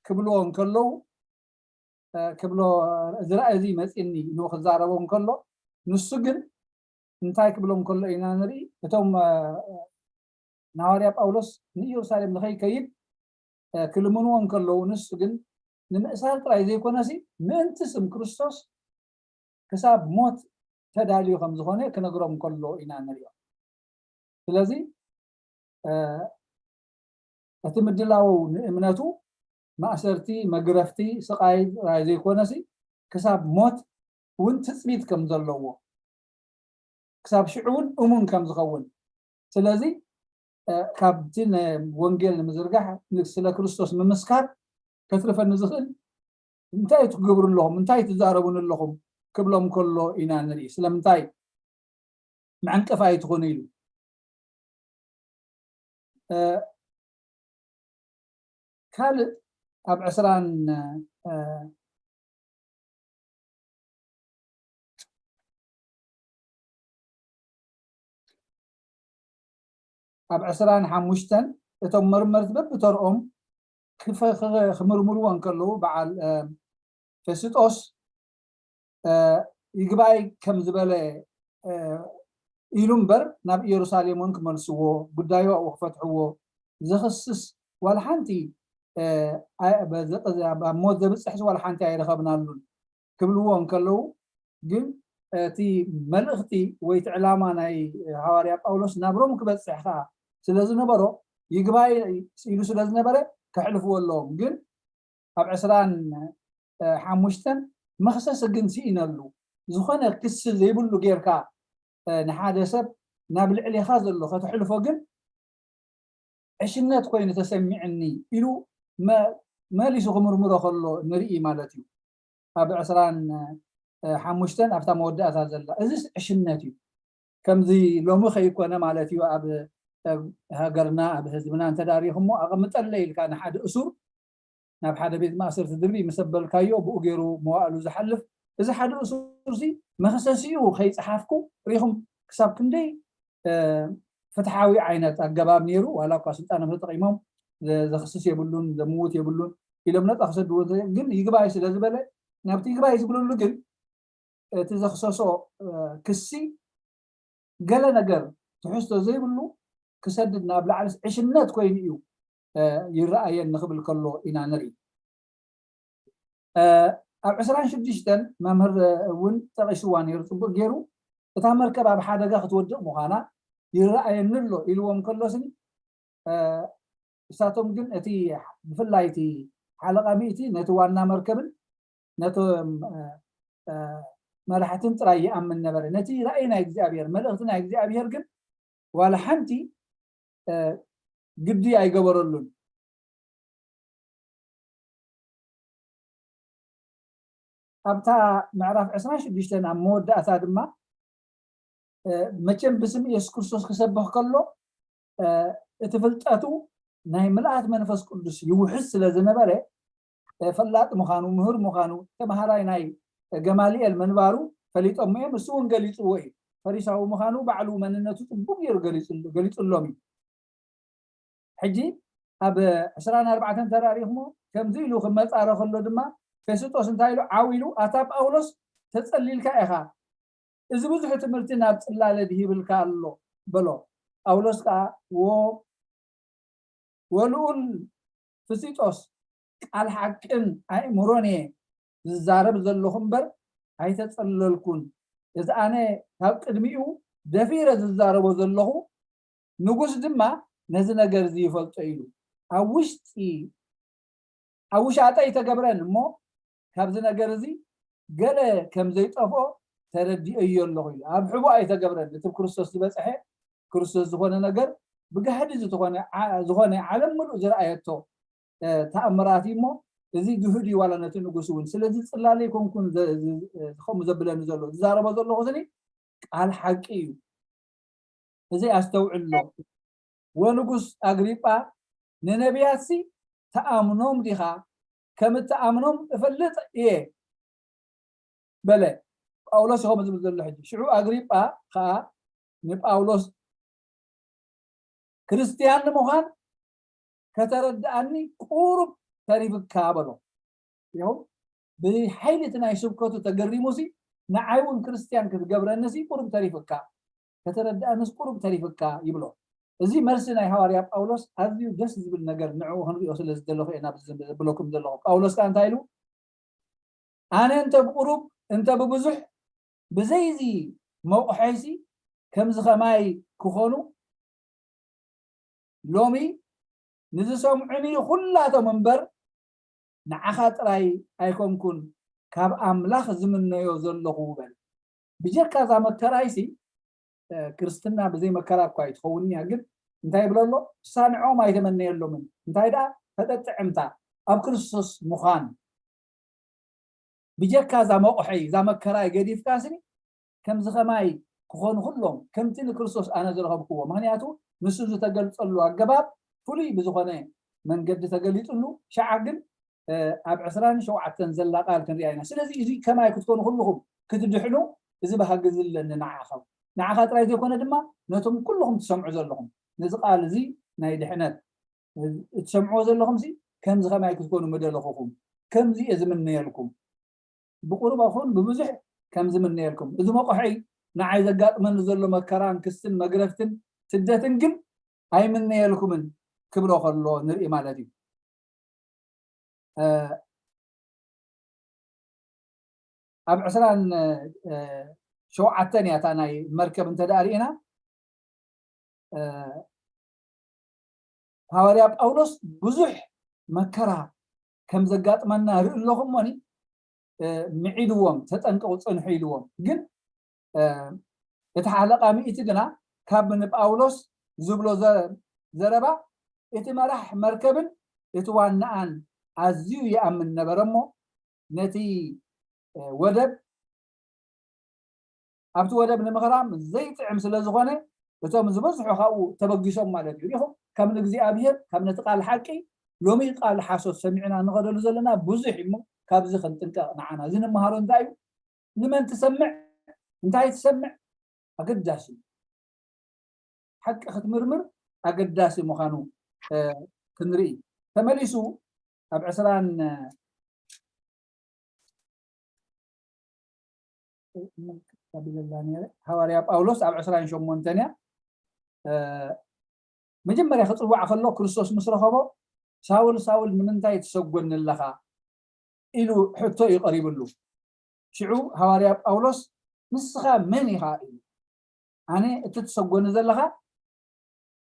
ክብልዎ እንከለዉ፣ እ፣ ክብሎ፣ እዚ ራእይ እዚ መጺኒ ኢሉ ክዛረቦ እንከሎ፣ ንሱ ግን እንታይ ክብሎም ከሎ ኢና ንርኢ? እቶም፣ እ፣ ንሃዋርያ ጳውሎስ ንኢየሩሳሌም ንኸይከይድ፣ እ፣ ክልምንዎ እንከለዉ፣ ንሱ ግን ንምእሳር ጥራይ ዘይኮነሲ፣ ምእንቲ ስም ክርስቶስ ክሳብ ሞት ተዳልዩ ከም ዝኾነ ክነግሮም ከሎ ኢና ንሪኦ። ስለዚ፣ እ፣ እቲ ምድላው ንእምነቱ ማእሰርቲ፣ መግረፍቲ፣ ስቓይ ጥራይ ዘይኮነሲ፣ ክሳብ ሞት እውን ትጽቢት ከም ዘለዎ፣ ክሳብ ሽዑ እውን እሙን ከም ዝኸውን። ስለዚ፣ እ፣ ካብቲ ነ-፣ ወንጌል ንምዝርጋሕ፣ ን-፣ ስለ ክርስቶስ ምምስካር ከትርፈኒ ዝኽእል እንታይ ትገብሩ ኣለኹም? እንታይ ትዛረቡኒ ኣለኹም? ክብሎም ከሎ ኢና ንርኢ። ስለምንታይ መዕንቀፍ ኣይትኾኑ ኢሉ። እ፣ ካልእ ኣብ ዕስራን፣ እ፣ ኣብ ዕስራን ሓሙሽተን እቶም መርመርቲ በብተርኦም ክፈ-፣ ክፈ-፣ ክምርምርዎ እንከለዉ፣ በዓል፣ እ፣ ፌስጦስ፣ እ፣ ይግባይ ከም ዝበለ፣ እ፣ ኢሉ እምበር፣ ናብ ኢየሩሳሌም እውን ክመልስዎ፣ ጉዳዩ ኣብኡ ክፈትሕዎ ዘኽስስ ዋላ ሓንቲ፣ እ፣ ኣይ-፣ በዚ-፣ ኣብ ሞት ዘብጽሕስ ዋላ ሓንቲ ኣይረኸብናሉን ክብልዎ እንከለዉ፣ ግን እቲ መልእኽቲ ወይ እቲ ዕላማ ናይ ሃዋርያ ጳውሎስ ናብ ሮም ክበጽሕ ከኣ ስለ ዝነበሮ፣ ይግባይ ኢሉ ስለ ዝነበረ ከሕልፍዎ ኣለዎም። ግን ኣብ ዕስራን ሓሙሽተን መኽሰሲ ግን ስኢነሉ። ዝኾነ ክሲ ዘይብሉ ጌርካ፣ እ፣ ንሓደ ሰብ ናብ ልዕሌኻ ዘሎ ከተሕልፎ ግን ዕሽነት ኮይኑ ተሰሚዕኒ ኢሉ መ-፣ መሊሱ ክምርምሮ ከሎ ንርኢ ማለት እዩ። ኣብ ዕስራን ሓሙሽተን ኣብታ መወዳእታ ዘላ። እዚስ ዕሽነት እዩ። ከምዚ ሎሚ ከይኮነ ማለት እዩ፣ ኣብ፣ ኣብ ሃገርና፣ ኣብ ህዝብና እንተ ዳሪኹሞ፣ ኣቐምጠለይ ኢልካ ንሓደ እሱር ናብ ሓደ ቤት ማእሰርቲ ድርቢ ምስ ኣበልካዮ፣ ብኡ ገይሩ መዋእሉ ዝሓልፍ፣ እዚ ሓደ እሱር እዚ መኽሰሲኡ ከይጸሓፍኩ ሪኹም ክሳብ ክንደይ፣ እ፣ ፍትሓዊ ዓይነት ኣገባብ ነይሩ። ዋላ እኳ ስልጣኖም ተጠቒሞም ዘ-፣ ዘኽስስ የብሉን፣ ዘምውት የብሉን ኢሎም ነጻ ክሰድዎ እንተ-፣ ግን ይግባይ ስለ ዝበለ፣ ናብቲ ይግባይ ዝብልሉ ግን እቲ ዘኽሰሶ፣ እ፣ ክሲ ገለ ነገር ትሕዝቶ ዘይብሉ ክሰድድ ናብ ላዕሊ ዕሽነት ኮይኑ እዩ፣ እ፣ ይረኣየኒ ክብል ከሎ ኢና ንርኢ። እ፣ ኣብ ዕስራን ሽዱሽተን መምህር እውን ጠቒስዋ ነይሩ ጽቡቕ ገይሩ፣ እታ መርከብ ኣብ ሓደጋ ክትወድቕ ምዃና ይረኣየኒ ኣሎ ኢልዎም ከሎ ስኒ፣ እ፣ ንሳቶም ግን እቲ ብፍላይ እቲ ሓለቓ ሚእቲ ነቲ ዋና መርከብን ነቶም፣ እ፣ እ፣ መራሕትን ጥራይ ይኣምን ነበረ። ነቲ ራእይ ናይ እግዚኣብሔር፣ መልእኽቲ ናይ እግዚኣብሔር ግን ዋላ ሓንቲ፣ እ፣ ግዲ ኣይገበረሉን። ኣብታ ምዕራፍ ዕስራን ሽዱሽተን ኣብ መወዳእታ ድማ፣ እ፣ መቸም ብስም ኢየሱስ ክርስቶስ ክሰብኽ ከሎ፣ እ፣ እቲ ፍልጠቱ ናይ ምልኣት መንፈስ ቅዱስ ይውሕዝ ስለ ዝነበረ፣ እ፣ ፈላጥ ምዃኑ፣ ምሁር ምዃኑ፣ ተምሃራይ ናይ ገማልኤል ምንባሩ ፈሊጦም እዮም። እሱ እውን ገሊጽዎ እዩ። ፈሪሳዊ ምዃኑ ባዕሉ መንነቱ ጽቡቕ ገይሩ ገሊጹ-፣ ገሊጹሎም እዩ። ሕጂ ኣብ ዕስራን ኣርባዕተን ተራሪኹሞ ከምዚ ኢሉ ክመፃረ ከሎ ድማ ፌስጦስ እንታይ ኢሉ? ዓው ኢሉ፣ ኣታ ጳውሎስ፣ ተፀሊልካ ኢኻ፣ እዚ ብዙሕ ትምህርቲ ናብ ፅላለ ድሂብልካ ኣሎ በሎ። ጳውሎስ ከዓ፣ ወ ወልኡል ፍስጦስ፣ ቃል ሓቅን ኣእምሮን እየ ዝዛረብ ዘለኹ እምበር ኣይተጸለልኩን። እዚ ኣነ ካብ ቅድሚኡ ደፊረ ዝዛረቦ ዘለኹ፣ ንጉስ ድማ ነዚ ነገር እዚ ይፈልጦ ኢሉ። ኣብ ውሽጢ ኣብ ውሻጠ ኣይተገብረን እሞ ካብዚ ነገር እዚ ገለ ከም ዘይጠፍኦ ተረዲኦዮ ኣለኹ ኢሉ። ኣብ ሕቡእ ኣይተገብረን። እቲ ብክርስቶስ ዝበጽሐ ክርስቶስ ዝኾነ ነገር ብጋህዲ ዝተኾነ ዓ-፣ ዝኾነ ዓለም ምሉእ ዝረኣየቶ፣ እ፣ ተኣምራት እዩ እሞ እዚ ግህድ እዩ ዋላ ነቲ ንጉስ እውን። ስለዚ ጽላለ ኣይኮንኩን ዘ-፣ ዝ-፣ እ፣ ከምኡ ዘብለኒ ዘሎ። ዝዛረቦ ዘለኹ ስኒ ቃል ሓቂ እዩ። እዚ ኣስተውዕሎ። ወንጉስ ኣግሪጳ፣ ንነቢያትሲ ትኣምኖም ዲኻ? ከም እትኣምኖም እፈልጥ እየ በለ። ጳውሎስ እዩ ከምኡ ዝብል ዘሎ ሕጂ። ሽዑ ኣግሪጳ ኸኣ ንጳውሎስ፣ ክርስትያን ንምዃን ከተረድኣኒ ቁሩብ ተሪፍካ በሎ። ይኸው ብሓይሊ እቲ ናይ ስብከቱ ተገሪሙሲ፣ ንዓይ እውን ክርስትያን ክትገብረንሲ ቁሩብ ተሪፍካ፣ ከተረድኣንስ ቁሩብ ተሪፍካ ይብሎ። እዚ መልሲ ናይ ሃዋርያ ጳውሎስ ኣዝዩ ደስ ዝብል ነገር ንዕኡ ክንሪኦ ስለ ዝደለኹ እየ ናብዚ ዘብለኩም ዘለኹ። ጳውሎስ ከኣ እንታይ ኢሉ? ኣነ እንተ ብቁሩብ እንተ ብብዙሕ ብዘይዚ መቑሐይሲ ከምዚ ኸማይ ክኾኑ ሎሚ ንዝሰምዑኒ ኩላቶም እምበር ንዓኻ ጥራይ ኣይኮንኩን ካብ ኣምላኽ ዝምነዮ ዘለኹ በል። ብጀካ እዛ መከራይሲ፣ እ፣ ክርስትና ብዘይ መከራ እኳ ኣይትኸውን እያ፣ ግን እንታይ ይብሎ ኣሎ? እሳ ንዕኦም ኣይተመነየሎምን። እንታይ ደኣ? ፈጠጥዕምታ ኣብ ክርስቶስ ምዃን። ብጀካ እዛ መቑሐይ፣ እዛ መከራይ ገዲፍካ ስኒ፣ ከምዚ ኸማይ ክኾኑ ኩሎም፣ ከምቲ ንክርስቶስ ኣነ ዝረኸብክዎ። ምኽንያቱ ንሱ ዝተገልጸሉ ኣገባብ ፍሉይ ብዝኾነ መንገዲ ተገሊጹሉ። ሸዓ ግን፣ እ፣ ኣብ ዕስራን ሸውዓተን ዘላ ቃል ክንሪኣ ኢና። ስለዚ እዚ ከማይ ክትኮኑ ኩልኹም ክትድሕኑ እዚ ባህጊ እዚ ኣለኒ ንዓኻ። ንዓኻ ጥራይ ዘይኮነ ድማ ነቶም ኩልኹም ትሰምዑ ዘለኹም ነዚ ቃል እዚ ናይ ድሕነት እትሰምዕዎ ዘለኹምሲ ከምዚ ከማይ ክትኮኑ ምደለኹኹም። ከምዚ እየ ዝምነየልኩም። ብቁሩብ ኣኹን ብብዙሕ ከም ዝምነየልኩም። እዚ መቑሐይ ንዓይ ዘጋጥመኒ ዘሎ መከራን ክስን መግረፍትን ስደትን ግን ኣይምነየልኩምን ክብሎ ከሎ ንርኢ ማለት እዩ። እ፣ ኣብ ዕስራን ሸውዓተን እያ እታ ናይ መርከብ እንተ ደኣ ርኢና፣ እ፣ ሃዋርያ ጳውሎስ ብዙሕ መከራ ከም ዘጋጥመና ርኢ ኣለኹ እሞኒ፣ እ፣ ምዒድዎም፣ ተጠንቀቑ፣ ጽንሑ ኢልዎም። ግን፣ እ፣ እቲ ሓለቓ ሚእቲ ግና ካብ ንጳውሎስ ዝብሎ ዘ-፣ ዘረባ እቲ መራሕ መርከብን እቲ ዋናኣን ኣዝዩ ይኣምን ነበረ እሞ ነቲ፣ እ፣ ወደብ ኣብቲ ወደብ ንምኽራም ዘይጥዕም ስለ ዝኾነ እቶም ዝበዝሑ ካብኡ ተበጊሶም ማለት እዩ። ሪኹም ከም ንእግዚኣብሔር ካብ ነቲ ቃል ሓቂ ሎሚ ቃል ሓሶት ሰሚዕና እንኸደሉ ዘለና ብዙሕ እዩ። እሞ ካብዚ ክንጥንቀቕ ንዓና እዚ ንምሃሮ እንታይ እዩ? ንመን ትሰምዕ? እንታይ ትሰምዕ? ኣገዳሲ እዩ። ሓቂ ክትምርምር ኣገዳሲ ምዃኑ፣ እ፣ ክንርኢ። ተመሊሱ ኣብ ዕስራን ኣቢለላ ነይረ። ሃዋርያ ጳውሎስ ኣብ ዕስራን ሸሞንተን እያ። እ፣ መጀመርያ ክጽዋዕ ከሎ ክርስቶስ ምስ ረኸቦ፣ "ሳውል፣ ሳውል፣ ንምንታይ ትሰጎኒ ኣለኻ?" ኢሉ ሕቶ እዩ ቀሪብሉ። ሽዑ ሃዋርያ ጳውሎስ፣ "ንስኻ መን ኢኻ?" ኢሉ። "ኣነ እቲ ትሰጎኒ ዘለኻ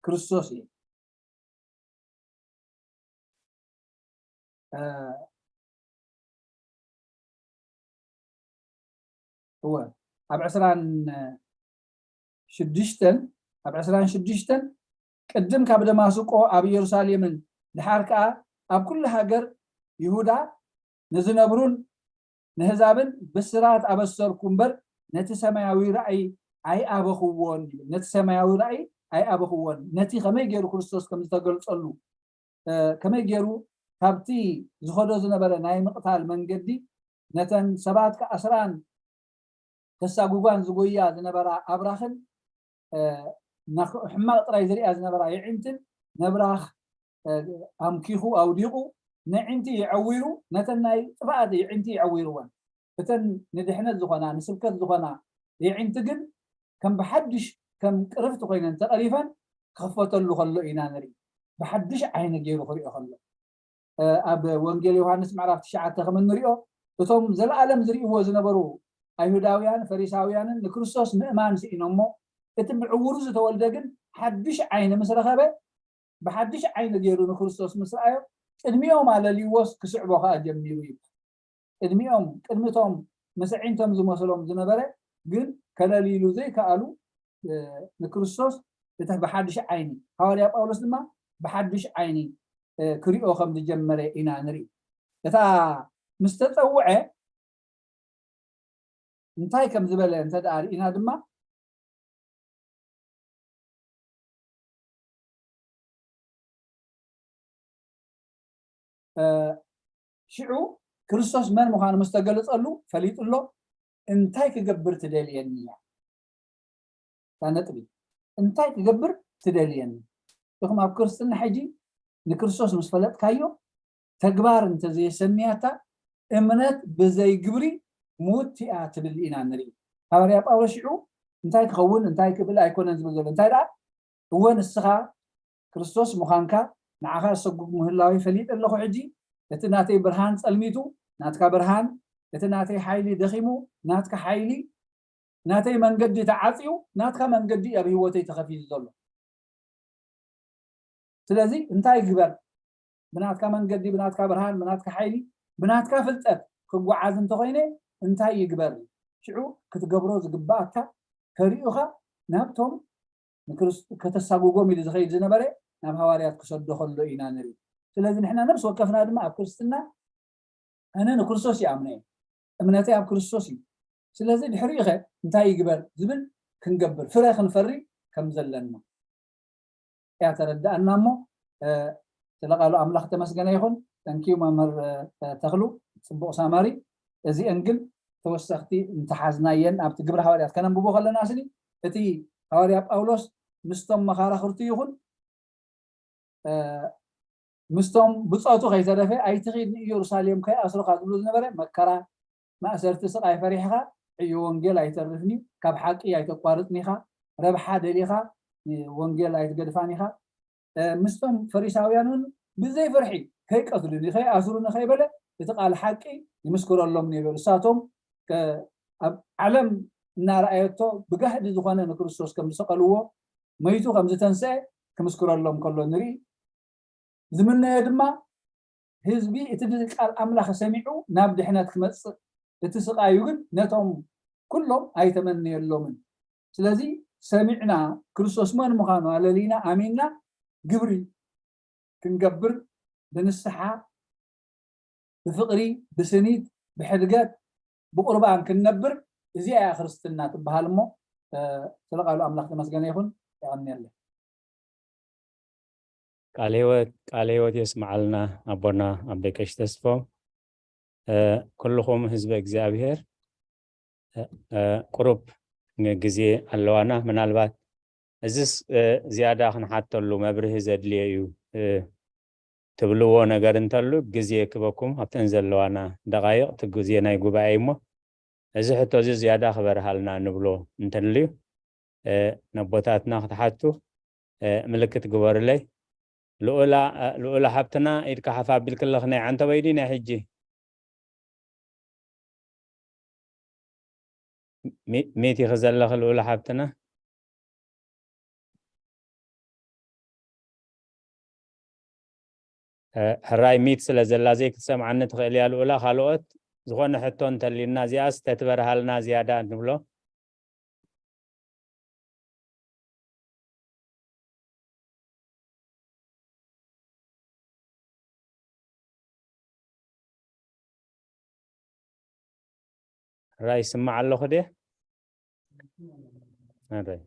ክርስቶስ እየ።" እ፣ እወ፣ ኣብ ዕስራን ሽዱሽተን፣ ኣብ ዕስራን ሽዱሽተን፣ ቅድም ካብ ደማስቆ ኣብ ኢየሩሳሌምን ድሓር ከኣ ኣብ ኩሉ ሃገር ይሁዳ ንዝነብሩን ንህዛብን ብስራት ኣበሰርኩ እምበር ነቲ ሰማያዊ ራእይ ኣይኣበኽዎን ይብል። ነቲ ሰማያዊ ራእይ ኣይኣበኽዎን። ነቲ ከመይ ገይሩ ክርስቶስ ከም ዝተገልጸሉ፣ እ፣ ከመይ ገይሩ ካብቲ ዝኸዶ ዝነበረ ናይ ምቕታል መንገዲ ነተን ሰባት ክኣስራን ከሳጉጓን ዝጎያ ዝነበራ ኣብራኽን፣ እ፣ ናኽ-፣ ሕማቕ ጥራይ ዝሪኣ ዝነበራ የዒንትን ነብራኽ ኣምኪኹ ኣውዲቑ፣ ነዒንቲ የዐዊሩ፣ ነተን ናይ ጥፍኣት የዒንቲ የዐዊርወን። እተን ንድሕነት ዝኾና፣ ንስብከት ዝኾና የዒንቲ ግን ከም ብሓድሽ፣ ከም ቅርፍቲ ኮይነን ተቐሪፈን ክኽፈተሉ ከሎ ኢና ንርኢ። ብሓድሽ ዓይኒ ገይሩ ክሪኦ ከሎ። ኣብ ወንጌል ዮሃንስ ምዕራፍ ትሽዓተ ከም እንሪኦ፣ እቶም ዘለኣለም ዝርእይዎ ዝነበሩ ኣይሁዳውያን ፈሪሳውያንን ንክርስቶስ ምእማን ስኢኖሞ፣ እቲ ብዕውሩ ዝተወልደ ግን ሓድሽ ዓይኒ ምስ ረኸበ፣ ብሓድሽ ዓይኒ ገይሩ ንክርስቶስ ምስ ረኣዮ፣ ቅድሚኦም ኣለልይዎስ ክስዕቦ ከኣ ጀሚሩ ይብል። ቅድሚኦም፣ ቅድሚቶም ምስ ኣዒንቶም ዝመስሎም ዝነበረ ግን ከለልይሉ ዘይከኣሉ፣ እ፣ ንክርስቶስ እቲ ብሓድሽ ዓይኒ፣ ሃዋርያ ጳውሎስ ድማ ብሓድሽ ዓይኒ፣ እ፣ ክሪኦ ከም ዝጀመረ ኢና ንርኢ። እታ ምስ ተጸውዐ እንታይ ከም ዝበለ እንተ ደኣ ርኢና ድማ፣ እ፣ ሽዑ ክርስቶስ መን ምዃኑ ምስ ተገለጸሉ ፈሊጡ ኣሎ። እንታይ ክገብር ትደልየኒ እያ? እታ ነጥቢ፣ እንታይ ክገብር ትደልየኒ? ኢኹም ኣብ ክርስትና ሕጂ ንክርስቶስ ምስ ፈለጥካዮ፣ ተግባር እንተዘየሰንያታ፣ እምነት ብዘይ ግብሪ ምውት እያ ትብል ኢና ንርኢ። ሃዋርያ ጳውሎስ ሽዑ እንታይ ክኸውን፣ እንታይ ክብል ኣይኮነን ዝብል ዘሎ። እንታይ ደኣ፣ እወ ንስኻ ክርስቶስ ምዃንካ ንዓኻ ዝሰጉግ ምህላወይ ፈሊጠ ኣለኹ። ሕጂ እቲ ናተይ ብርሃን ጸልሚቱ፣ ናትካ ብርሃን፣ እቲ ናተይ ሓይሊ ደኺሙ፣ ናትካ ሓይሊ፣ ናተይ መንገዲ ተዓጽዩ፣ ናትካ መንገዲ ኣብ ህይወተይ ተኸፊቱ ዘሎ። ስለዚ እንታይ ይግበር? ብናትካ መንገዲ፣ ብናትካ ብርሃን፣ ብናትካ ሓይሊ፣ ብናትካ ፍልጠት ክጓዓዝ እንተኾይነ እንታይ ይግበር? ሽዑ ክትገብሮ ዝግባኣካ ከርእዩኻ ናብቶም ንክርስ-፣ ከተሳጉጎም ኢሉ ዝኸይድ ዝነበረ ናብ ሃዋርያት ክሰዶ ከሎ ኢና ንርኢ። ስለዚ ንሕና ነፍሲ ወከፍና ድማ ኣብ ክርስትና ኣነ ንክርስቶስ ይኣምነ እየ፣ እምነተይ ኣብ ክርስቶስ እዩ። ስለዚ ድሕሪኡ ኸ እንታይ ይግበር ዝብል ክንገብር፣ ፍረ ክንፈሪ ከም ዘለና እያ ተረድኣና። እሞ፣ እ፣ ስለ ቃሉ ኣምላኽ ተመስገነ ይኹን። ተንኪዩ መምህር፣ እ፣ ተኽሉ፣ ጽቡቕ ሳማሪ። እዚአን ግን ተወሰኽቲ እንተሓዝናየን ኣብቲ ግብሪ ሃዋርያት ከነንብቦ ከለና ስኒ፣ እቲ ሃዋርያ ጳውሎስ ምስቶም መኻራኽርቱ ይኹን፣ እ፣ ምስቶም ብጾቱ ከይተረፈ ኣይትኺድ ንኢየሩሳሌም ከይኣስሩኻ ዝብሉ ዝነበረ መከራ፣ ማእሰርቲ፣ ስቓይ ፈሪሕኻ ዕዮ ወንጌል ኣይተርፍን እዩ፣ ካብ ሓቂ ኣይተቋርጽን ኢኻ፣ ረብሓ ደሊኻ ወንጌል ኣይትገድፋን ኢኻ። እ፣ ምስቶም ፈሪሳውያን እውን ብዘይ ፍርሒ ከይቀትሉኒ፣ ከይኣስሩኒ ከይበለ እቲ ቃል ሓቂ ይምስክረሎም ነይሩ። እሳቶም ከ-፣ ኣብ ዓለም እናረኣየቶ ብጋህዲ ዝኾነ ንክርስቶስ ከም ዝሰቐልዎ፣ መይቱ ከም ዝተንስአ ክምስክረሎም ከሎ ንርኢ። ዝምነዮ ድማ ህዝቢ እቲ ቃል ኣምላኽ ሰሚዑ ናብ ድሕነት ክመጽእ፣ እቲ ስቓዩ ግን ነቶም ኩሎም ኣይተመነየሎምን። ስለዚ ሰሚዕና ክርስቶስ መን ምዃኑ ኣለሊና ኣሚንና ግብሪ ክንገብር ብንስሓ ብፍቕሪ፣ ብስኒት፣ ብሕድገት፣ ብቑርባን ክንነብር፣ እዚኣ እያ ክርስትና ትበሃል። እሞ፣ እ፣ ስለ ቃሉ ኣምላኽ ተመስገነ ይኹን። የቐንየለይ። ቃለ ህይወት፣ ቃለ ህይወት የስምዓልና ኣቦና ኣቦይ ቀሺ ተስፎም። እ፣ ኩልኹም ህዝበ እግዚኣብሔር፣ እ፣ እ፣ ቁሩብ ግዜ ኣለዋና። ምናልባት እዚስ፣ እ፣ ዝያዳ ክንሓተሉ መብርሂ ዘድልዮ እዩ፣ እ፣ ትብልዎ ነገር እንተሉ ግዜ ክበኩም ኣብተን ዘለዋና ደቓይቕ እቲ ግዜ ናይ ጉባኤ እሞ እዚ ሕቶ እዚ ዝያዳ ክበርሃልና ንብሎ እንተልዩ፣ እ፣ ነቦታትና ክትሓቱ፣ እ፣ ምልክት ግበሩለይ። ልኡላ፣ እ፣ ልኡላ ሓብትና ኢድካ ሓፍ ኣቢልክለኽ ናይ ዓንተበይ ድዩ ናይ ሕጂ? ሚ-፣ ሚት ኢኺ ዘለኺ ልኡላ ሓብትና? እ፣ ሕራይ ሚት ስለ ዘላ ዘይክትሰምዓኒ ትኽእል እያ ልኡላ። ካልኦት ዝኾነ ሕቶ እንተልዩና እዚኣስ ተትበርሃልና ዝያዳ ንብሎ። ሕራይ ይስማዕ ኣለኹ ድየ? ሕራይ።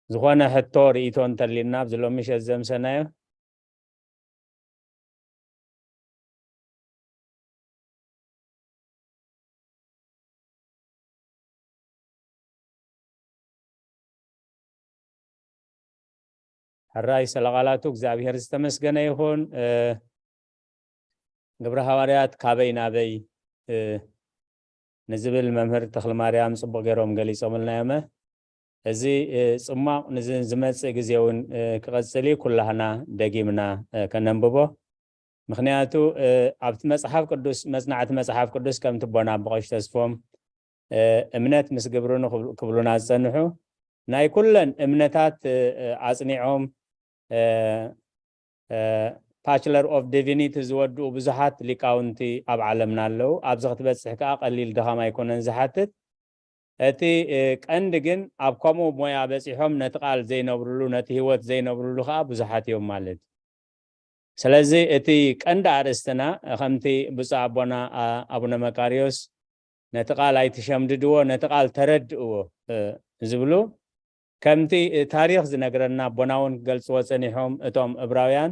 ዝኾነ ሕቶ ርእይቶ እንተልዩና ኣብዚ ሎሚ ሸት ዘምሰናዮ። ሕራይ ሰለቓላቱ እግዚኣብሔር ዝተመስገነ ይኹን። ግብረ ሃዋርያት ካበይ ናበይ ንዝብል መምህር ተኽልማርያም ጽቡቕ ገይሮም ገሊጾምልና እዮመ። እዚ ጽሟቕ ንዝመጽእ ግዜ እውን ክቐጽል እዩ። ኩላህና ደጊምና ከነንብቦ። ምኽንያቱ ኣብቲ መጽሓፍ ቅዱስ፣ መጽናዕቲ መጽሓፍ ቅዱስ ከምቲ ኣቦና ኣቦ ቀሺ ተስፎም እምነት ምስ ግብሪ ክብሉና ዝጸንሑ፣ ናይ ኩለን እምነታት ኣጽኒዖም ባችለር ኦፍ ዲቪኒቲ ዝወድኡ ብዙሓት ሊቃውንቲ ኣብ ዓለምና ኣለዉ። ኣብዚ ክትበጽሕ ከኣ ቀሊል ድኻም ኣይኮነን ዝሓትት። እቲ ቀንዲ ግን ኣብ ከምኡ ሞያ በጺሖም ነቲ ቃል ዘይነብርሉ፣ ነቲ ህይወት ዘይነብርሉ ከኣ ብዙሓት እዮም ማለት እዩ። ስለዚ እቲ ቀንዲ ኣርእስትና ከምቲ ብፁዕ ኣቦና ኣቡነ መቃርዮስ ነቲ ቃል ኣይትሸምድድዎ፣ ነቲ ቃል ተረድእዎ ዝብሉ ከምቲ ታሪኽ ዝነግረና ኣቦና እውን ክገልጽዎ ጸኒሖም እቶም እብራውያን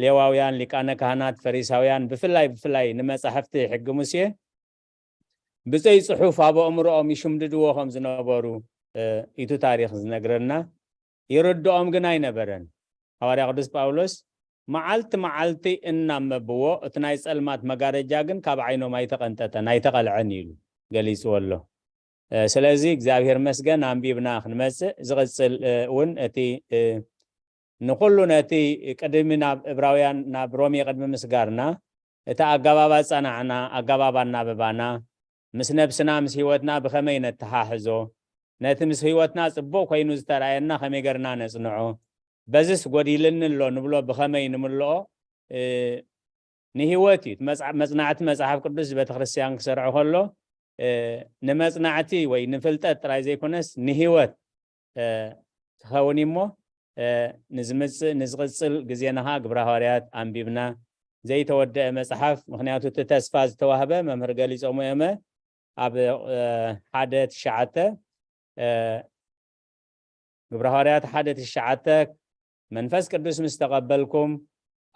ሌዋውያን፣ ሊቃነ ካህናት፣ ፈሪሳውያን ብፍላይ ብፍላይ ንመጻሕፍቲ ሕጊ ሙሴ ብዘይ ጽሑፍ ኣብ ኣእምሮኦም ይሽምድድዎ ከም ዝነበሩ እዩ ታሪኽ ዝነግረና። ይርድኦም ግን ኣይነበረን። ሃዋርያ ቅዱስ ጳውሎስ መዓልቲ መዓልቲ እናመብዎ እቲ ናይ ጸልማት መጋረጃ ግን ካብ ዓይኖም ኣይተቐንጠጠን ኣይተቐልዐን ኢሉ ገሊጽዎ ኣሎ። ስለዚ እግዚኣብሔር መስገን ኣንቢብና ክንመጽእ ዝቕጽል እውን እቲ ንኹሉ ነቲ ቅድሚ ናብ እብራውያን ናብ ሮሜ ቅድሚ ምስጋርና እቲ ኣገባብ ኣጸናዕና ኣገባብ ኣናብባና ምስ ነብስና ምስ ህይወትና ብኸመይ ነተሓሕዞ፣ ነቲ ምስ ህይወትና ጽቡቕ ኮይኑ ዝተራእየና ከመይ ገርና ነጽንዖ፣ በዝስ ጎዲልኒ ኣሎ ንብሎ ብኸመይ ንምልኦ ንህይወት እዩ። መጽናዕቲ መጽሓፍ ቅዱስ ቤተክርስትያን ክሰርዖ ከሎ ንመጽናዕቲ ወይ ንፍልጠት ጥራይ ዘይኮነስ ንህይወት ክኸውን እሞ ንዝምፅእ ንዝቕፅል ግዜና ኸዓ ግብረ ሃዋርያት ኣንቢብና ዘይተወደአ መፅሓፍ፣ ምኽንያቱ እቲ ተስፋ ዝተዋህበ መምህር ገሊፆሞ እዮመ ኣብ ሓደ ትሽዓተ ግብረ ሃዋርያት ሓደ ትሽዓተ መንፈስ ቅዱስ ምስ ተቐበልኩም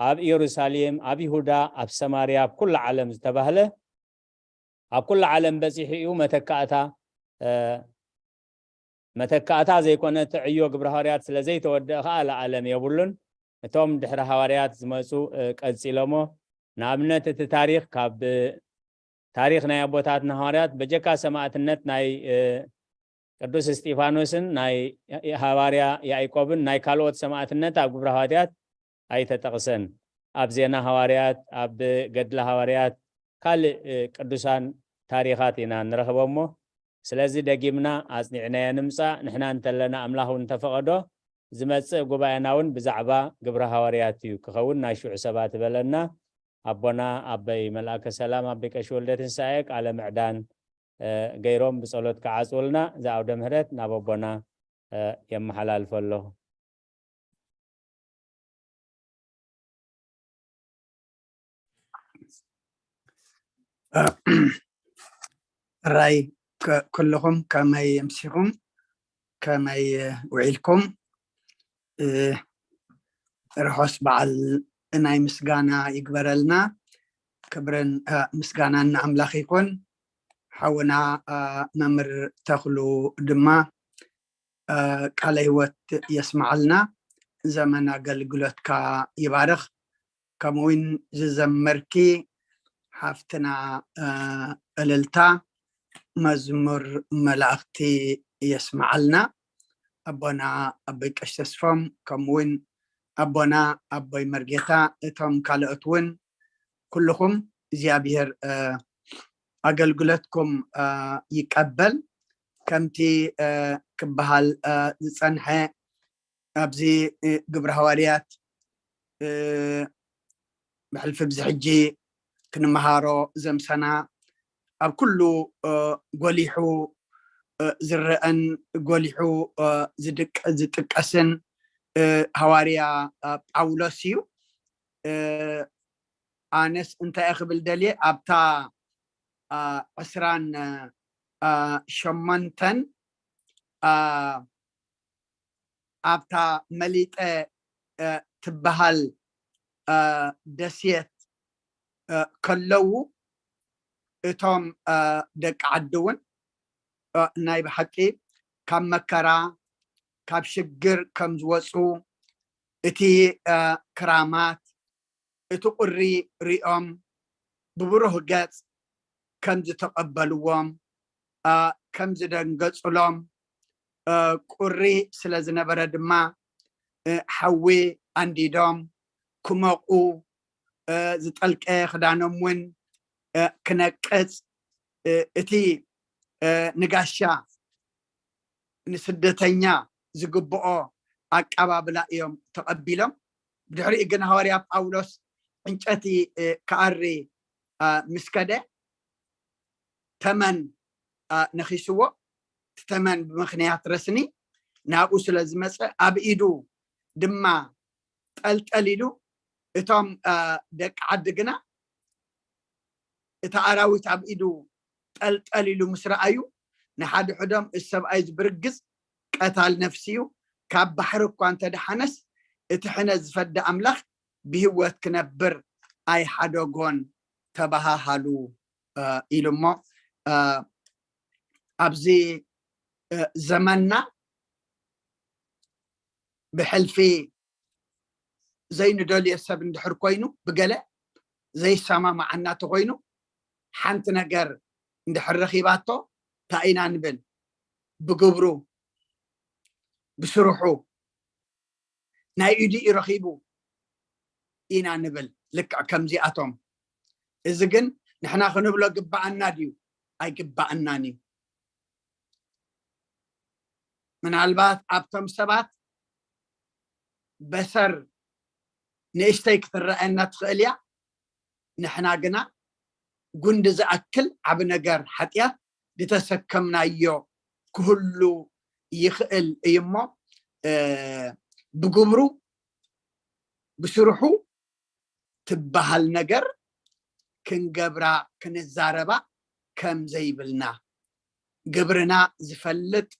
ኣብ ኢየሩሳሌም፣ ኣብ ይሁዳ፣ ኣብ ሰማርያ፣ ኣብ ኩሉ ዓለም ዝተባህለ ኣብ ኩሉ ዓለም በጺሑ እዩ። መተካእታ መተካእታ ዘይኮነ እቲ ዕዮ ግብረ ሃዋርያት ስለ ዘይተወደአ ኸዓ ለዓለም የብሉን። እቶም ድሕሪ ሃዋርያት ዝመጹ ቀጺሎሞ። ንኣብነት እቲ ታሪኽ ካብ ታሪኽ ናይ ኣቦታትና ሃዋርያት በጀካ ሰማእትነት ናይ ቅዱስ እስጢፋኖስን ናይ ሃዋርያ ያዕቆብን ናይ ካልኦት ሰማእትነት ኣብ ግብረ ሃዋርያት ኣይተጠቕሰን። ኣብ ዜና ሃዋርያት፣ ኣብ ገድሊ ሃዋርያት፣ ካልእ ቅዱሳን ታሪኻት ኢና ንረኽቦ እሞ ስለዚ ደጊምና ኣጽኒዕናዮ ንምጻእ ንሕና እንተለና ኣምላኽ እውን እንተፈቐዶ ዝመጽእ ጉባኤና እውን ብዛዕባ ግብረ ሃዋርያት እዩ ክኸውን ናይ ሽዑ ሰባት በለና። ኣቦና ኣበይ መልኣከ ሰላም ኣበይ ቀሺ ወልደ ትንሳኤ ቃለ ምዕዳን ገይሮም ብጸሎት ክዓጽውልና እዚ ኣውደ ምህረት ናብ ኣቦና የመሓላልፎ ኣለኹ። ራይ ኩልኹም ከመይ ኣምሲኹም ከመይ ውዒልኩም? ርሑስ በዓል ናይ ምስጋና ይግበረልና። ክብርን ምስጋናን ንኣምላኽ ይኹን። ሓውና መምህር ተኽሉ ድማ ቃለ ህይወት የስምዓልና። ዘመን ኣገልግሎትካ ይባርኽ። ከምኡውን ዝዘመርኪ ሓፍትና እልልታ መዝሙር መላእኽቲ የስምዓልና። ኣቦና ኣቦይ ቀሽ ተስፎም ከምኡውን ኣቦና ኣቦይ መርጌታ እቶም ካልኦት እውን ኩልኹም እግዚኣብሔር ኣገልግሎትኩም ይቀበል። ከምቲ ክበሃል ዝጸንሐ ኣብዚ ግብረ ሃዋርያት ብሕልፊ ብዚ ሕጂ ክንመሃሮ ዘምሰና ኣብ ኩሉ ጎሊሑ ዝረአን ጎሊሑ ዝጥቀስን ሃዋርያ ጳውሎስ እዩ። ኣነስ እንታይ ክብል ደልየ ኣብታ ዕስራን ሸሞንተን ኣብታ መሊጠ ትበሃል ደሴት ከለዉ እቶም ደቂ ዓዲ እውን ናይ ብሓቂ ካብ መከራ ካብ ሽግር ከም ዝወፁ እቲ ክራማት፣ እቲ ቁሪ ሪኦም ብብሩህ ገጽ ከም ዝተቐበልዎም፣ ከም ዝደንገጹሎም፣ ቁሪ ስለ ዝነበረ ድማ ሓዊ ኣንዲዶም ክመቑ፣ ዝጠልቀ ክዳኖም እውን ክነቅጽ፣ እቲ ንጋሻ ንስደተኛ ዝግብኦ ኣቀባብላ እዮም ተቐቢሎም። ብድሕሪኡ ግን ሃዋርያ ጳውሎስ ዕንጨቲ ክኣሪ ምስ ከደ፣ ተመን ነኺስዎ። እቲ ተመን ብምኽንያት ረስኒ ናብኡ ስለ ዝመፀ፣ ኣብ ኢዱ ድማ ጠልጠል ኢሉ፣ እቶም ደቂ ዓዲ ግና እቲ ኣራዊት ኣብ ኢዱ ጠልጠል ኢሉ ምስ ረኣዩ፣ ንሓድሕዶም፣ "እዚ ሰብኣይ እዚ ብርግጽ ቀታል ነፍሲ እዩ፣ ካብ ባሕሪ እኳ እንተደሓነስ እቲ ሕነ ዝፈዲ ኣምላኽ ብህይወት ክነብር ኣይሓደጎን" ተባሃሃሉ ኢሉ እሞ፣ ኣብዚ ዘመንና ብሕልፊ ዘይንደልዮ ሰብ እንድሕር ኮይኑ፣ ብገለ ዘይሰማማዓና ተኮይኑ፣ ሓንቲ ነገር እንድሕር ረኺባቶ እንታይ ኢና ንብል? ብግብሩ፣ ብስርሑ፣ ናይ ኢዱ እዩ ረኺቡ ኢና ንብል። ልክዕ ከምዚኣቶም። እዚ ግን ንሕና ክንብሎ ግባኣና ድዩ? ኣይግባኣናን እዩ። ምናልባት ኣብቶም ሰባት በሰር ንእሽተይ ክትረኣየና ትኽእል እያ። ንሕና ግና ጉንዲ ዝኣክል ዓቢ ነገር ሓጢኣት ዝተሰከምናዮ ክህሉ ይኽእል እዩ እሞ፣ ብግብሩ፣ ብስርሑ ትበሃል ነገር ክንገብራ፣ ክንዛረባ ከም ዘይብልና፣ ግብርና ዝፈልጥ፣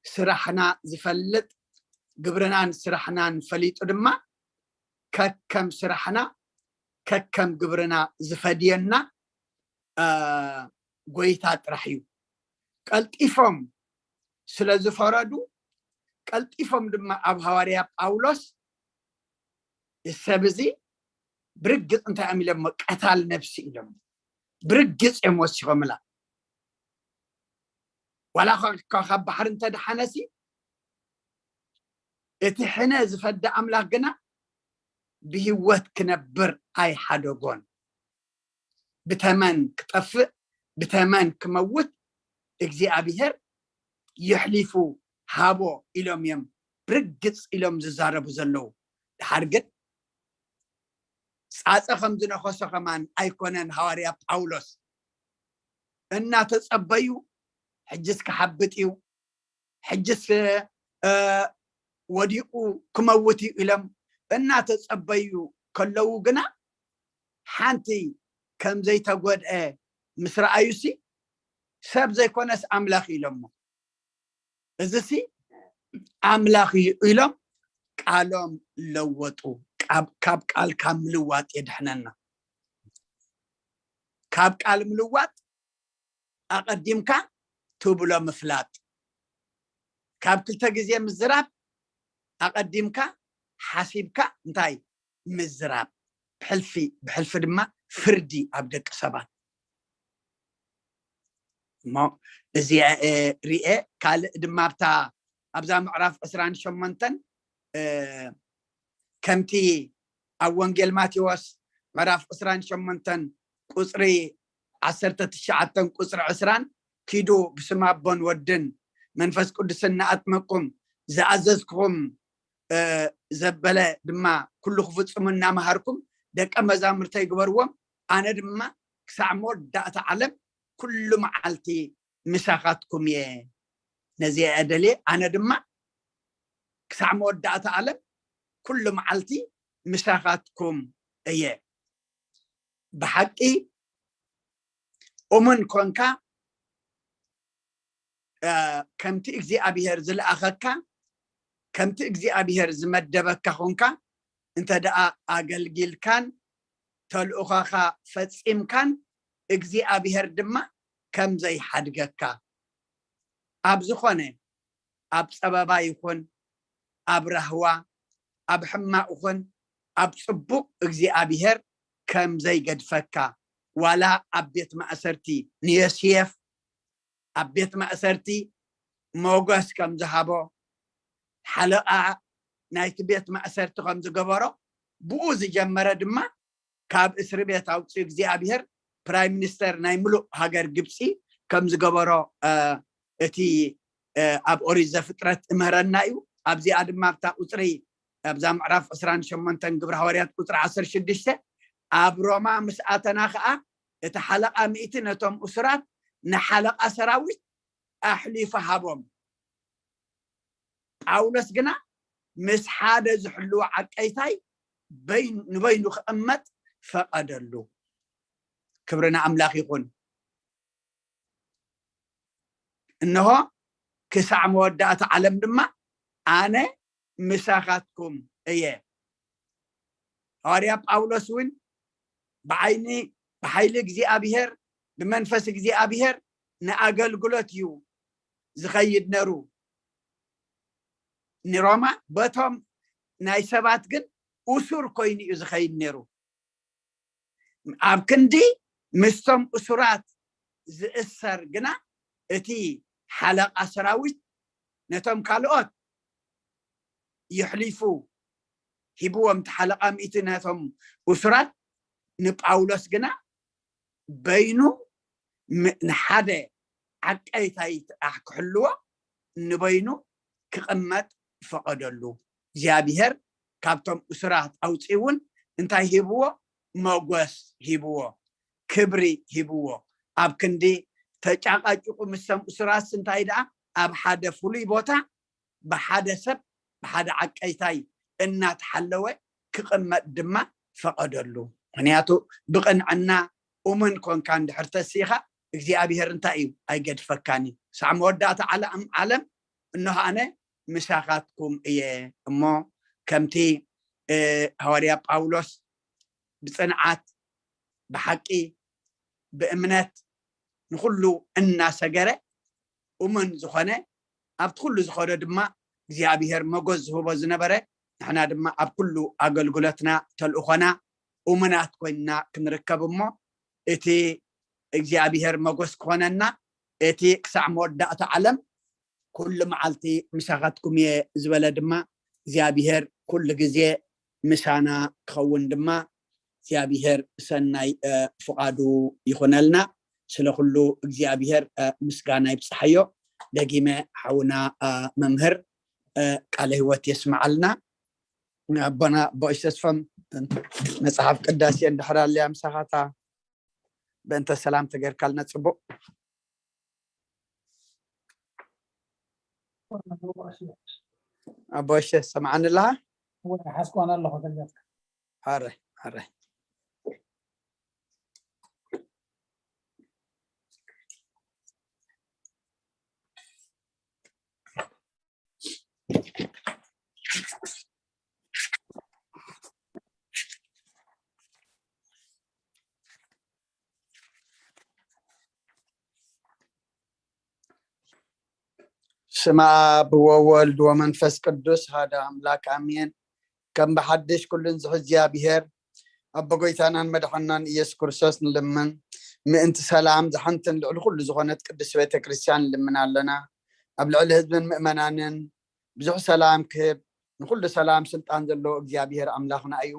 ስራሕና ዝፈልጥ፣ ግብርናን ስራሕናን ፈሊጡ ድማ ከከም ስራሕና፣ ከከም ግብርና ዝፈድየና ጎይታ ጥራሕ እዩ። ቀልጢፎም ስለ ዝፈረዱ፣ ቀልጢፎም ድማ ኣብ ሃዋርያ ጳውሎስ፣ "እዚ ሰብ እዚ ብርግጽ እንታይ እዮም ኢሎሞ? ቀታል ነፍሲ" ኢሎም። ብርግጽ እዮም ወሲኾምላ። ዋላ እኳ ካብ ባሕሪ እንተደሓነሲ፣ እቲ ሕነ ዝፈዲ ኣምላኽ ግና ብህይወት ክነብር ኣይሓደጎን። ብተመን ክጠፍእ፣ ብተመን ክመውት እግዚኣብሔር የሕሊፉ ሃቦ ኢሎም እዮም ብርግጽ ኢሎም ዝዛረቡ ዘለዉ። ድሓር ግን ጻጸ ከም ዝነኸሶ ከማን ኣይኮነን ሃዋርያ ጳውሎስ። እናተጸበዩ፣ "ሕጅስ ክሓብጥ እዩ፣ ሕጅስ ወዲቁ ክመውት እዩ" ኢሎም እናተጸበዩ ከለዉ ግና፣ ሓንቲ ከም ዘይተጎድአ ምስ ረኣዩሲ፣ "ሰብ ዘይኮነስ ኣምላኽ" ኢሎሞ። "እዚሲ ኣምላኽ እዩ" ኢሎም ቃሎም ለወጡ። ካብ ቃል ካብ ምልዋጥ የድሕነና። ካብ ቃል ምልዋጥ ኣቐዲምካ ትብሎ ምፍላጥ፣ ካብ ክልተ ግዜ ምዝራብ ኣቐዲምካ ሓሲብካ እንታይ ምዝራብ፣ ብሕልፊ፣ ብሕልፊ ድማ ፍርዲ ኣብ ደቂ ሰባት። እሞ እዚ ርኤ። ካልእ ድማ ኣብታ፣ ኣብዛ ምዕራፍ ዕስራን ሸሞንተን ከምቲ ኣብ ወንጌል ማቴዎስ ምዕራፍ ዕስራን ሸሞንተን ቁጽሪ ዓሰርተ ትሽዓተን ቁጽሪ ዕስራን፣ "ኪዱ ብስም ኣቦን ወድን መንፈስ ቅዱስን እናኣጥመቅኩም ዝኣዘዝኩኹም ዘበለ ድማ ኩሉ ክፍጽሙ እናመሃርኩም ደቀ መዛሙርተይ ግበርዎም፣ ኣነ ድማ ክሳዕ መወዳእታ ዓለም ኩሉ መዓልቲ ምሳኻትኩም እየ። ነዚ እየ ደልየ፣ ኣነ ድማ ክሳዕ መወዳእታ ዓለም ኩሉ መዓልቲ ምሳኻትኩም እየ።" ብሓቂ እሙን ኮንካ፣ ከምቲ እግዚኣብሔር ዝለኣኸካ፣ ከምቲ እግዚኣብሔር ዝመደበካ ኮንካ እንተ ደኣ ኣገልጊልካን ተልእኾኻ ፈጺምካን፣ እግዚኣብሔር ድማ ከም ዘይሓድገካ፣ ኣብ ዝኾነ፣ ኣብ ጸበባ ይኹን ኣብ ራህዋ፣ ኣብ ሕማቕ ኹን ኣብ ጽቡቕ እግዚኣብሔር ከም ዘይገድፈካ፣ ዋላ ኣብ ቤት ማእሰርቲ ንዮሴፍ ኣብ ቤት ማእሰርቲ ሞገስ ከም ዝሃቦ፣ ሓለቓ ናይቲ ቤት ማእሰርቲ ከም ዝገበሮ፣ ብኡ ዝጀመረ ድማ ካብ እስሪ ቤት ኣውፅኡ እግዚኣብሔር ፕራይም ሚኒስተር ናይ ምሉእ ሃገር ግብፂ ከም ዝገበሮ እቲ ኣብ ኦሪት ዘፍጥረት እምህረና እዩ። ኣብዚኣ ድማ ኣብታ ቁፅሪ ኣብዛ ምዕራፍ ዕስራን ሸሞንተን ግብሪ ሃዋርያት ቁፅሪ ዓሰርተ ሽዱሽተ፣ ኣብ ሮማ ምስ ኣተና ከዓ እቲ ሓለቓ ሚእቲ ነቶም እሱራት ንሓለቓ ሰራዊት ኣሕሊፉ ሃቦም። ጳውሎስ ግና ምስ ሓደ ዝሕልዎ ዓቀይታይ ንበይኑ ክቕመጥ ፈቐደሉ። ክብሪ ንኣምላኽ ይኹን። እንሆ ክሳዕ መወዳእታ ዓለም ድማ ኣነ ምሳኻትኩም እየ። ሃዋርያ ጳውሎስ እውን ብዓይኒ ብሓይሊ እግዚኣብሔር ብመንፈስ እግዚኣብሔር ንኣገልግሎት እዩ ዝኸይድ ነሩ። ንሮማ በቶም ናይ ሰባት ግን እሱር ኮይኑ እዩ ዝኸይድ ነሩ። ኣብ ክንዲ ምስቶም እሱራት ዝእሰር ግና እቲ ሓለቓ ሰራዊት ነቶም ካልኦት ይሕሊፉ ሂብዎም። እቲ ሓለቓ ሚእቲ ነቶም እሱራት ንጳውሎስ ግና በይኑ ንሓደ ዓቀይታይ ጥራሕ ክሕልዎ ንበይኑ ክቕመጥ ፈቐደሉ። እግዚኣብሔር ካብቶም እሱራት ኣውፅኡ እውን እንታይ ሂብዎ? መጎስ ሂብዎ፣ ክብሪ ሂብዎ። ኣብ ክንዲ ተጫቃጭቁ ምሰም እሱራስ እንታይ ደኣ ኣብ ሓደ ፍሉይ ቦታ ብሓደ ሰብ ብሓደ ዓቀይታይ እናተሓለወ ክቕመጥ ድማ ፈቐደሉ። ምክንያቱ ብቕንዕና እሙን ኮንካ እንድሕር ተሲኻ እግዚኣብሔር እንታይ እዩ ኣይገድፈካን እዩ። ሳዕ መወዳእታ ዓለም ዓለም እንሆ ኣነ ምሳኻትኩም እየ። እሞ ከምቲ ሃዋርያ ጳውሎስ ብፅንዓት ብሓቂ ብእምነት ንኩሉ እናሰገረ እሙን ዝኾነ ኣብቲ ኩሉ ዝኸዶ ድማ እግዚኣብሔር መጎዝ ዝህቦ ዝነበረ ንሕና ድማ ኣብ ኩሉ ኣገልግሎትና ተልእኾና እሙናት ኮይንና ክንርከብ እሞ እቲ እግዚኣብሔር መጎስ ክኾነና እቲ ክሳዕ መወዳእታ ዓለም ኩሉ መዓልቲ ምሳኻትኩም እየ ዝበለ ድማ እግዚኣብሔር ኩሉ ግዜ ምሳና ክኸውን ድማ እግዚኣብሔር ሰናይ ፍቓዱ ይኹነልና። ስለ ኩሉ እግዚኣብሔር ምስጋና ይብፅሓዮ። ደጊመ ሓውና መምህር ቃለ ህይወት የስምዓልና። ኣቦና ኣቦሽ ተስፎም መፅሓፍ ቅዳሴ እንድሕር ኣለያ ምሳኻታ በእንተ ሰላም ተገርካልና ፅቡቅ። ኣቦሽ ሰምዓኒ ኣለኻ? ሓስኳን ኣለኹ ተጋፍካ። ኣረ ኣረ ስማ ብወወልድ ወመንፈስ ቅዱስ ሓደ ኣምላክ ኣሜን። ከም ብሓድሽ ኩሉን ዝሕዚ እግዚኣብሔር ኣቦ ጎይታናን መድሓናን ኢየሱስ ክርስቶስ ንልምን። ምእንቲ ሰላም ዝሓንትን ልዕሊ ኩሉ ዝኾነት ቅድስት ቤተ ክርስቲያን ንልምን ኣለና። ኣብ ልዕሊ ህዝብን ምእመናንን ብዙሕ ሰላም ክህብ ንኩሉ ሰላም ስልጣን ዘለዎ እግዚኣብሔር ኣምላኽና እዩ።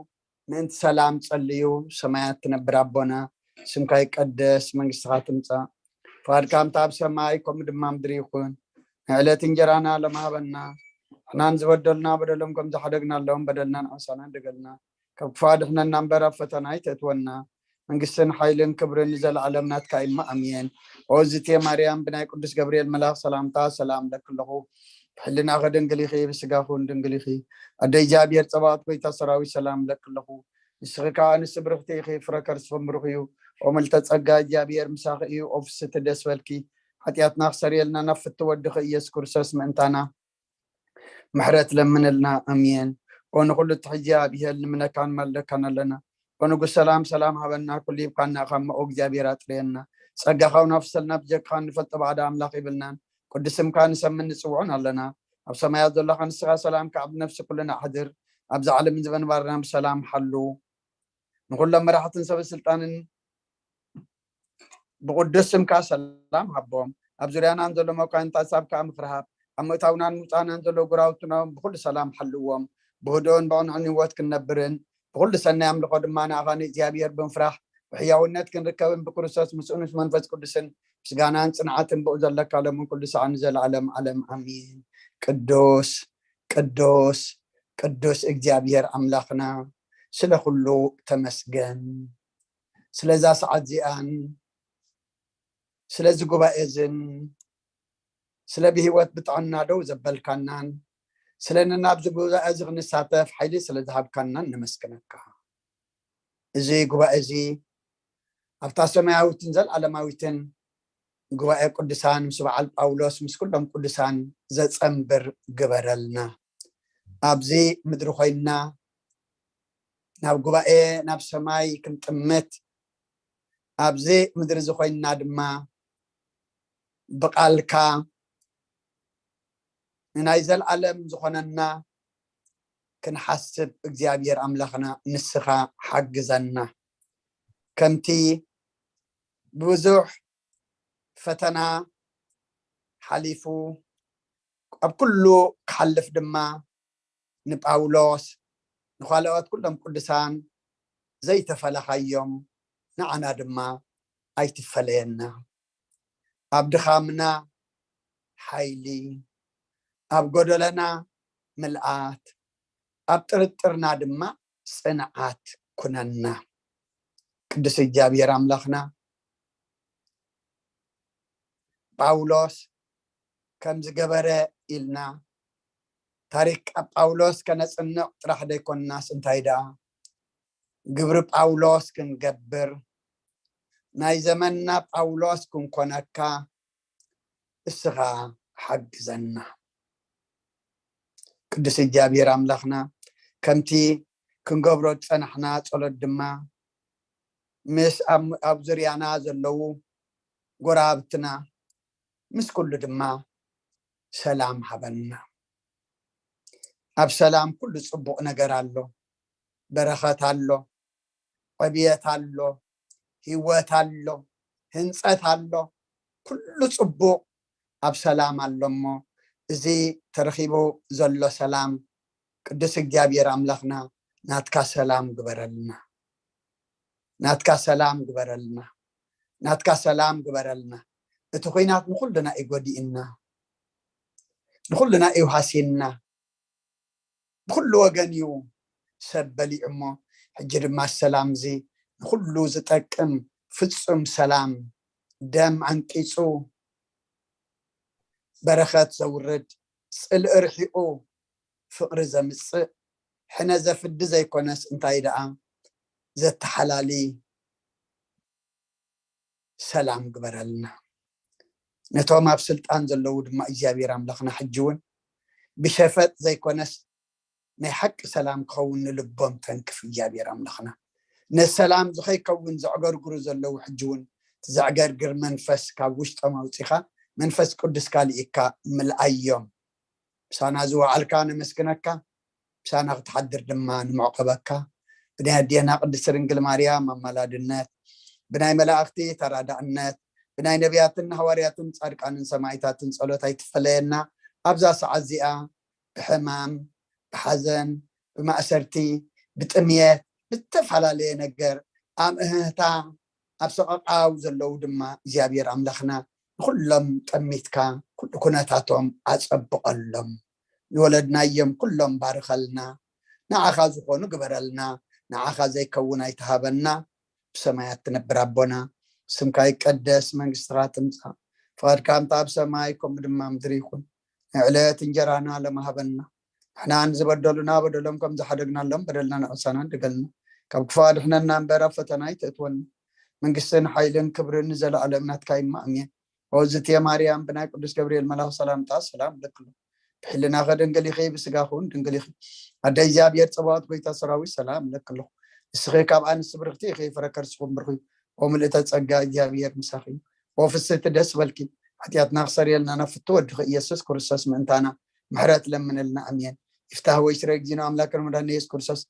ምእንቲ ሰላም ጸልዩ። ሰማያት ትነብር ኣቦና፣ ስምካ ይቀደስ፣ መንግስትኻ ትምጻእ፣ ፍቓድካ ከምታ ኣብ ሰማይ ከምኡ ድማ ምድሪ ይኹን። ንዕለት እንጀራና ሎም ሃበና፣ ንሕናን ዝበደሉና በደሎም ከም ዝሓደግናሎም በደልና ንዓሳና እንደገልና፣ ካብ ክፉእ ኣድሕነና እምበር ኣብ ፈተና ኣይተእትወና፣ መንግስትን ሓይልን ክብርን ንዘለኣለም ናትካ እሞ ኣሜን። ኦ ዝቴ ማርያም ብናይ ቅዱስ ገብርኤል መልኣኽ ሰላምታ ሰላም ለኪ ኣለኹ፣ ብሕልናኺ ድንግል ኢኺ፣ ብስጋኹን ድንግል ኢኺ፣ ኣደ እግዚኣብሔር ጸባኦት ጎይታ ሰራዊት ሰላም ለኪ ኣለኹ። ንስኺ ከኣ ኣንስቲ ብርኽቲ ኢኺ፣ ፍረ ከርስኺ ብሩኽ እዩ። ኦ ምልተ ጸጋ እግዚኣብሔር ምሳኺ እዩ፣ ኦ ፍስቲ ደስ በልኪ። ሓጢኣትና ክሰርየልና ናብ ፍቲ ወድኺ ኢየሱስ ክርስቶስ ምእንታና ምሕረት ለምንልና። ኣሜን። ኦ ንኹሉ እትሕዚ እግዚኣብሔር ንምነካን ማልደካን ኣለና። ኦ ንጉስ ሰላም ሰላም ሃበና፣ ኩሉ ሂብካና ኢኻ እሞ ኦ እግዚኣብሔር ኣጥርየና። ጸጋኻ እውን ኣፍሰልና፣ ብጀካኻ ንፈልጦ ባዕዳ ኣምላኽ የብልናን። ቅዱስ ስምካ ንሰምን ንጽውዖን ኣለና። ኣብ ሰማያት ዘለኻ ንስኻ ሰላም ከኣ ኣብ ነፍሲ ኩልና ኣሕድር። ኣብዚ ዓለም እዚ ምንባርና ብሰላም ሓሉ። ንኹሎም መራሕትን ሰበ ስልጣንን ብቕዱስ ስምካ ሰላም ሃቦም። ኣብ ዙርያናን ዘሎ መኳንንታት ሳብ ከዓ ምክርሃብ ኣብ ምእታውናን ምውፃእናን ዘሎ ጉራውትና ብኩሉ ሰላም ሓልዎም። ብህድኦን ብቕንዕን ህይወት ክንነብርን ብኩሉ ሰናይ ኣምልኾ ድማ ንኣኻ ንእግዚኣብሔር ብምፍራሕ ብሕያውነት ክንርከብን ብክርስቶስ ምስኡ ምስ መንፈስ ቅዱስን ምስጋናን ጽንዓትን ብኡ ዘለካ ሎምን ኩሉ ሰዓት ንዘለዓለም ዓለም ኣሚን። ቅዱስ ቅዱስ ቅዱስ እግዚኣብሔር ኣምላኽና ስለ ኩሉ ተመስገን። ስለዛ ሰዓት እዚኣን ስለዚ ጉባኤ እዝን ስለ ብህይወት ብጥዕና ደው ዘበልካናን ስለ ንናብዚ ጉባኤ እዚ ክንሳተፍ ሓይሊ ስለ ዝሃብካናን ነመስግነካ። እዚ ጉባኤ እዚ ኣብታ ሰማያዊትን ዘለዓለማዊትን ጉባኤ ቅዱሳን ምስ በዓል ጳውሎስ ምስ ኩሎም ቅዱሳን ዘጸንብር ግበረልና። ኣብዚ ምድሪ ኮይንና ናብ ጉባኤ ናብ ሰማይ ክንጥምት ኣብዚ ምድሪ እዚ ኮይንና ድማ ብቃልካ ንናይ ዘለዓለም ዝኾነና ክንሓስብ እግዚኣብሔር ኣምላኽና ንስኻ ሓግዘና። ከምቲ ብዙሕ ፈተና ሓሊፉ ኣብ ኩሉ ክሓልፍ ድማ ንጳውሎስ ንኻልኦት ኩሎም ቅዱሳን ዘይተፈለኻዮም ንዓና ድማ ኣይትፈለየና። ኣብ ድኻምና ሓይሊ፣ ኣብ ጎደለና ምልኣት፣ ኣብ ጥርጥርና ድማ ጽንዓት ኩነና። ቅዱስ እግዚኣብሔር ኣምላኽና ጳውሎስ ከም ዝገበረ ኢልና ታሪክ ጳውሎስ ከነጽንዕ ጥራሕ ዘይኮንናስ እንታይ ደኣ ግብሪ ጳውሎስ ክንገብር ናይ ዘመንና ጳውሎስ ክንኮነካ እስኻ ሓግዘና። ቅዱስ እግዚኣብሔር ኣምላኽና ከምቲ ክንገብሮ ዝጸናሕና ጸሎት ድማ ምስ ኣብ ዙርያና ዘለዉ ጎራብትና ምስ ኩሉ ድማ ሰላም ሃበና። ኣብ ሰላም ኩሉ ጽቡቕ ነገር ኣሎ፣ በረኸት ኣሎ፣ ዕብየት ኣሎ፣ ህይወት ኣሎ፣ ህንጸት ኣሎ። ኩሉ ጽቡቕ ኣብ ሰላም ኣሎ እሞ እዚ ተረኺቡ ዘሎ ሰላም ቅዱስ እግዚኣብሔር ኣምላኽና ናትካ ሰላም ግበረልና። ናትካ ሰላም ግበረልና። ናትካ ሰላም ግበረልና። እቲ ኹናት ንኹልና እዩ ጎዲእና፣ ንኹልና እዩ ሃሲና። ብኩሉ ወገን እዩ ሰብ በሊዑ እሞ ሕጂ ድማ ሰላም እዚ ንኹሉ ዝጠቅም ፍጹም ሰላም ደም ኣንቂጹ በረኸት ዘውርድ ጽልኢ ርሒቑ ፍቕሪ ዘምጽእ ሕነ ዘፍዲ ዘይኮነስ እንታይ ደኣ ዘተሓላሊ ሰላም ግበረልና። ነቶም ኣብ ስልጣን ዘለዉ ድማ እግዚኣብሔር ኣምላኽና ሕጂ እውን ብሸፈጥ ዘይኮነስ ናይ ሓቂ ሰላም ክኸውን ንልቦም ተንክፍ እግዚኣብሔር ኣምላኽና። ነሰላም ዝኸይከውን ዘዕገርግሩ ዘለዉ ሕጂ እውን ዘዕገርግር መንፈስ ካብ ውሽጦም ኣውፂኻ መንፈስ ቅዱስካ ልኢካ ምልኣዮም። ምሳና ዝወዓልካ ነመስግነካ። ምሳና ክትሓድር ድማ ንምዕቆበካ። ብናይ ኣዴና ቅድስቲ ድንግል ማርያም ኣማላድነት ብናይ መላእኽቲ ተራዳእነት ብናይ ነቢያትን ሃዋርያትን ጻድቃንን ሰማይታትን ጸሎት ኣይትፈለየና። ኣብዛ ሰዓት እዚኣ ብሕማም ብሓዘን ብማእሰርቲ ብጥምየት ብዝተፈላለየ ነገር ኣብ እህህታ ኣብ ሰቐቃው ዘለዉ ድማ እግዚኣብሔር ኣምላኽና ንኹሎም ጠሚትካ ኩሉ ኩነታቶም ኣጸብቐሎም። ዝወለድናዮም ኩሎም ባርኸልና። ንዓኻ ዝኾኑ ግበረልና። ንዓኻ ዘይከውን ኣይትሃበና። ብሰማያት ትነብር ኣቦና፣ ስምካ ይቀደስ፣ መንግስትኻ ትምጻእ፣ ፍቓድካ እንተ ኣብ ሰማይ ከምኡ ድማ ምድሪ ይኹን። ንዕለት እንጀራና ሎም ሃበና። ንሕና ንዝበደሉና በደሎም ከም ዝሓደግናሎም በደልና ንዕሳና ድገልና። ካብ ክፉ ኣድሕነና እምበር ኣብ ፈተና ኣይተእትወና። መንግስትን ሓይልን ክብርን ንዘለኣለም ናትካ ይማ ኣሜን። ኦዝትየ ማርያም ብናይ ቅዱስ ገብርኤል መልኣኽ ሰላምታ ሰላም ለክሎ ብሕልናኸ ድንግል ኢኺ ብስጋኹ እውን ድንግል ኢኺ። ኣደ እግዚኣብሔር ጸባኦት ጎይታ ሰራዊት ሰላም ለክሎ። ንስኺ ካብ ኣንስቲ ብርኽቲ ኢኺ ፍረ ከርስኹም ብርኹ እዩ። ኦ ምልእተ ጸጋ እግዚኣብሔር ምሳኺ እዩ። ኦ ፍስህቲ ደስ በልኪ። ሓጢኣትና ክሰርየልና ናብ ፍቱ ወድኺ ኢየሱስ ክርስቶስ ምእንታና ምሕረት ለምንልና ኣሜን። ይፍታህ ወይ ስረ ጊዜና ኣምላክን መድኃኒነ ኢየሱስ ክርስቶስ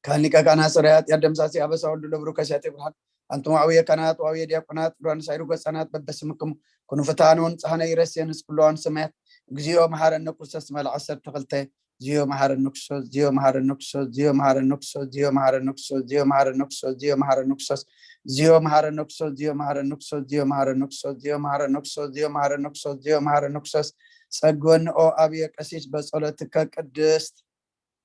ካህን ሊቀ ካህናት ጸረ ኃጢአት ደምሳሲ አበሳ ወልዱ ለብሩክ ከሲያተ ብርሃን አንቱም አብየ ካህናት ወአብየ ዲያቆናት ዱራን ሳይሩ ገጻናት በበስምክሙ ኩኑ ፍትሐነ ወንጽሐነ ይረስየን እስኩለዋን ሰማያት እግዚኦ መሐረነ ክርስቶስ መልዓ ዓሰርተ ክልተ ዚዮ መሐረነ ክርስቶስ ዚዮ መሐረነ ክርስቶስ ዚዮ መሐረነ ክርስቶስ ዚዮ መሐረነ ክርስቶስ ዚዮ መሐረነ ክርስቶስ ዚዮ መሐረነ ክርስቶስ ዚዮ መሐረነ ክርስቶስ ዚዮ መሐረነ ክርስቶስ ዚዮ መሐረነ ክርስቶስ ዚዮ መሐረነ ክርስቶስ ዚዮ መሐረነ ክርስቶስ ዚዮ መሐረነ ክርስቶስ ጸግወንኦ አብየ ቀሲስ በጸሎትከ ቅድስት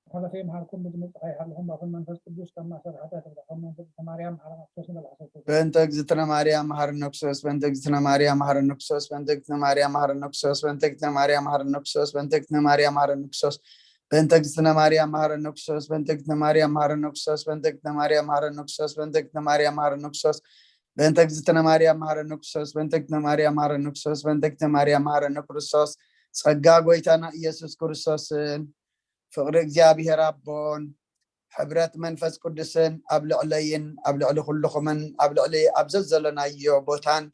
ጸሎተ ይምሃርኩም ብዝመጽእ ይሃልኹም ኣኹም መንፈስ ቅዱስ ከም ማእሰር ሓጢኣት ይፍታሕኩም መንፈስ ማርያም መሓረና ክርስቶስ ንበል ዓሰርተ በእንተ እግዝእትነ ማርያም መሐረነ ክርስቶስ በእንተ እግዝእትነ ማርያም መሐረነ ክርስቶስ በእንተ እግዝእትነ ማርያም መሐረነ ክርስቶስ በእንተ እግዝእትነ ማርያም መሐረነ ክርስቶስ በእንተ እግዝእትነ ማርያም መሐረነ ክርስቶስ በእንተ እግዝእትነ ማርያም መሐረነ ክርስቶስ በእንተ እግዝእትነ ማርያም መሐረነ ክርስቶስ በእንተ እግዝእትነ ማርያም መሐረነ ክርስቶስ በእንተ እግዝእትነ ማርያም መሐረነ ክርስቶስ በእንተ እግዝእትነ ማርያም መሐረነ ክርስቶስ በእንተ እግዝእትነ ማርያም መሐረነ ክርስቶስ በእንተ እግዝእትነ ማርያም መሐረነ ክርስቶስ ጸጋ ጎይታና ኢየሱስ ክርስቶስን ፍቕሪ እግዚኣብሔር ኣቦን ሕብረት መንፈስ ቅዱስን ኣብ ልዕለይን ኣብ ልዕሊ ኩልኹምን ኣብ ልዕሊ ኣብ ዘዘለናዮ ቦታን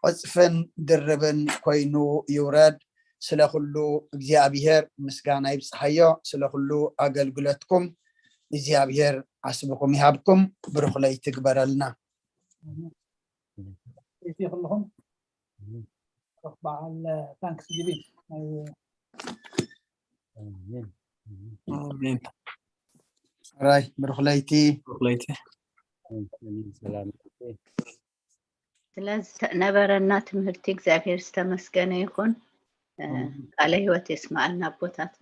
ዕፅፍን ድርብን ኮይኑ ይውረድ። ስለ ኩሉ እግዚኣብሔር ምስጋና ይብፅሓዮ። ስለ ኩሉ ኣገልግሎትኩም እግዚኣብሔር ዓስብኹም ይሃብኩም። ብሩኽ ለይቲ ግበረልና። እቲ ኩልኹም በዓል ታንክስ ጊቪንግ ኣሜን። ራይ ብሩኽ ለይቲ። ብሩኽ ለይቲ። ስለዝነበረና ትምህርቲ እግዚኣብሔር ዝተመስገነ ይኹን። ቃለ ህይወት የስማዓልና ኣቦታት።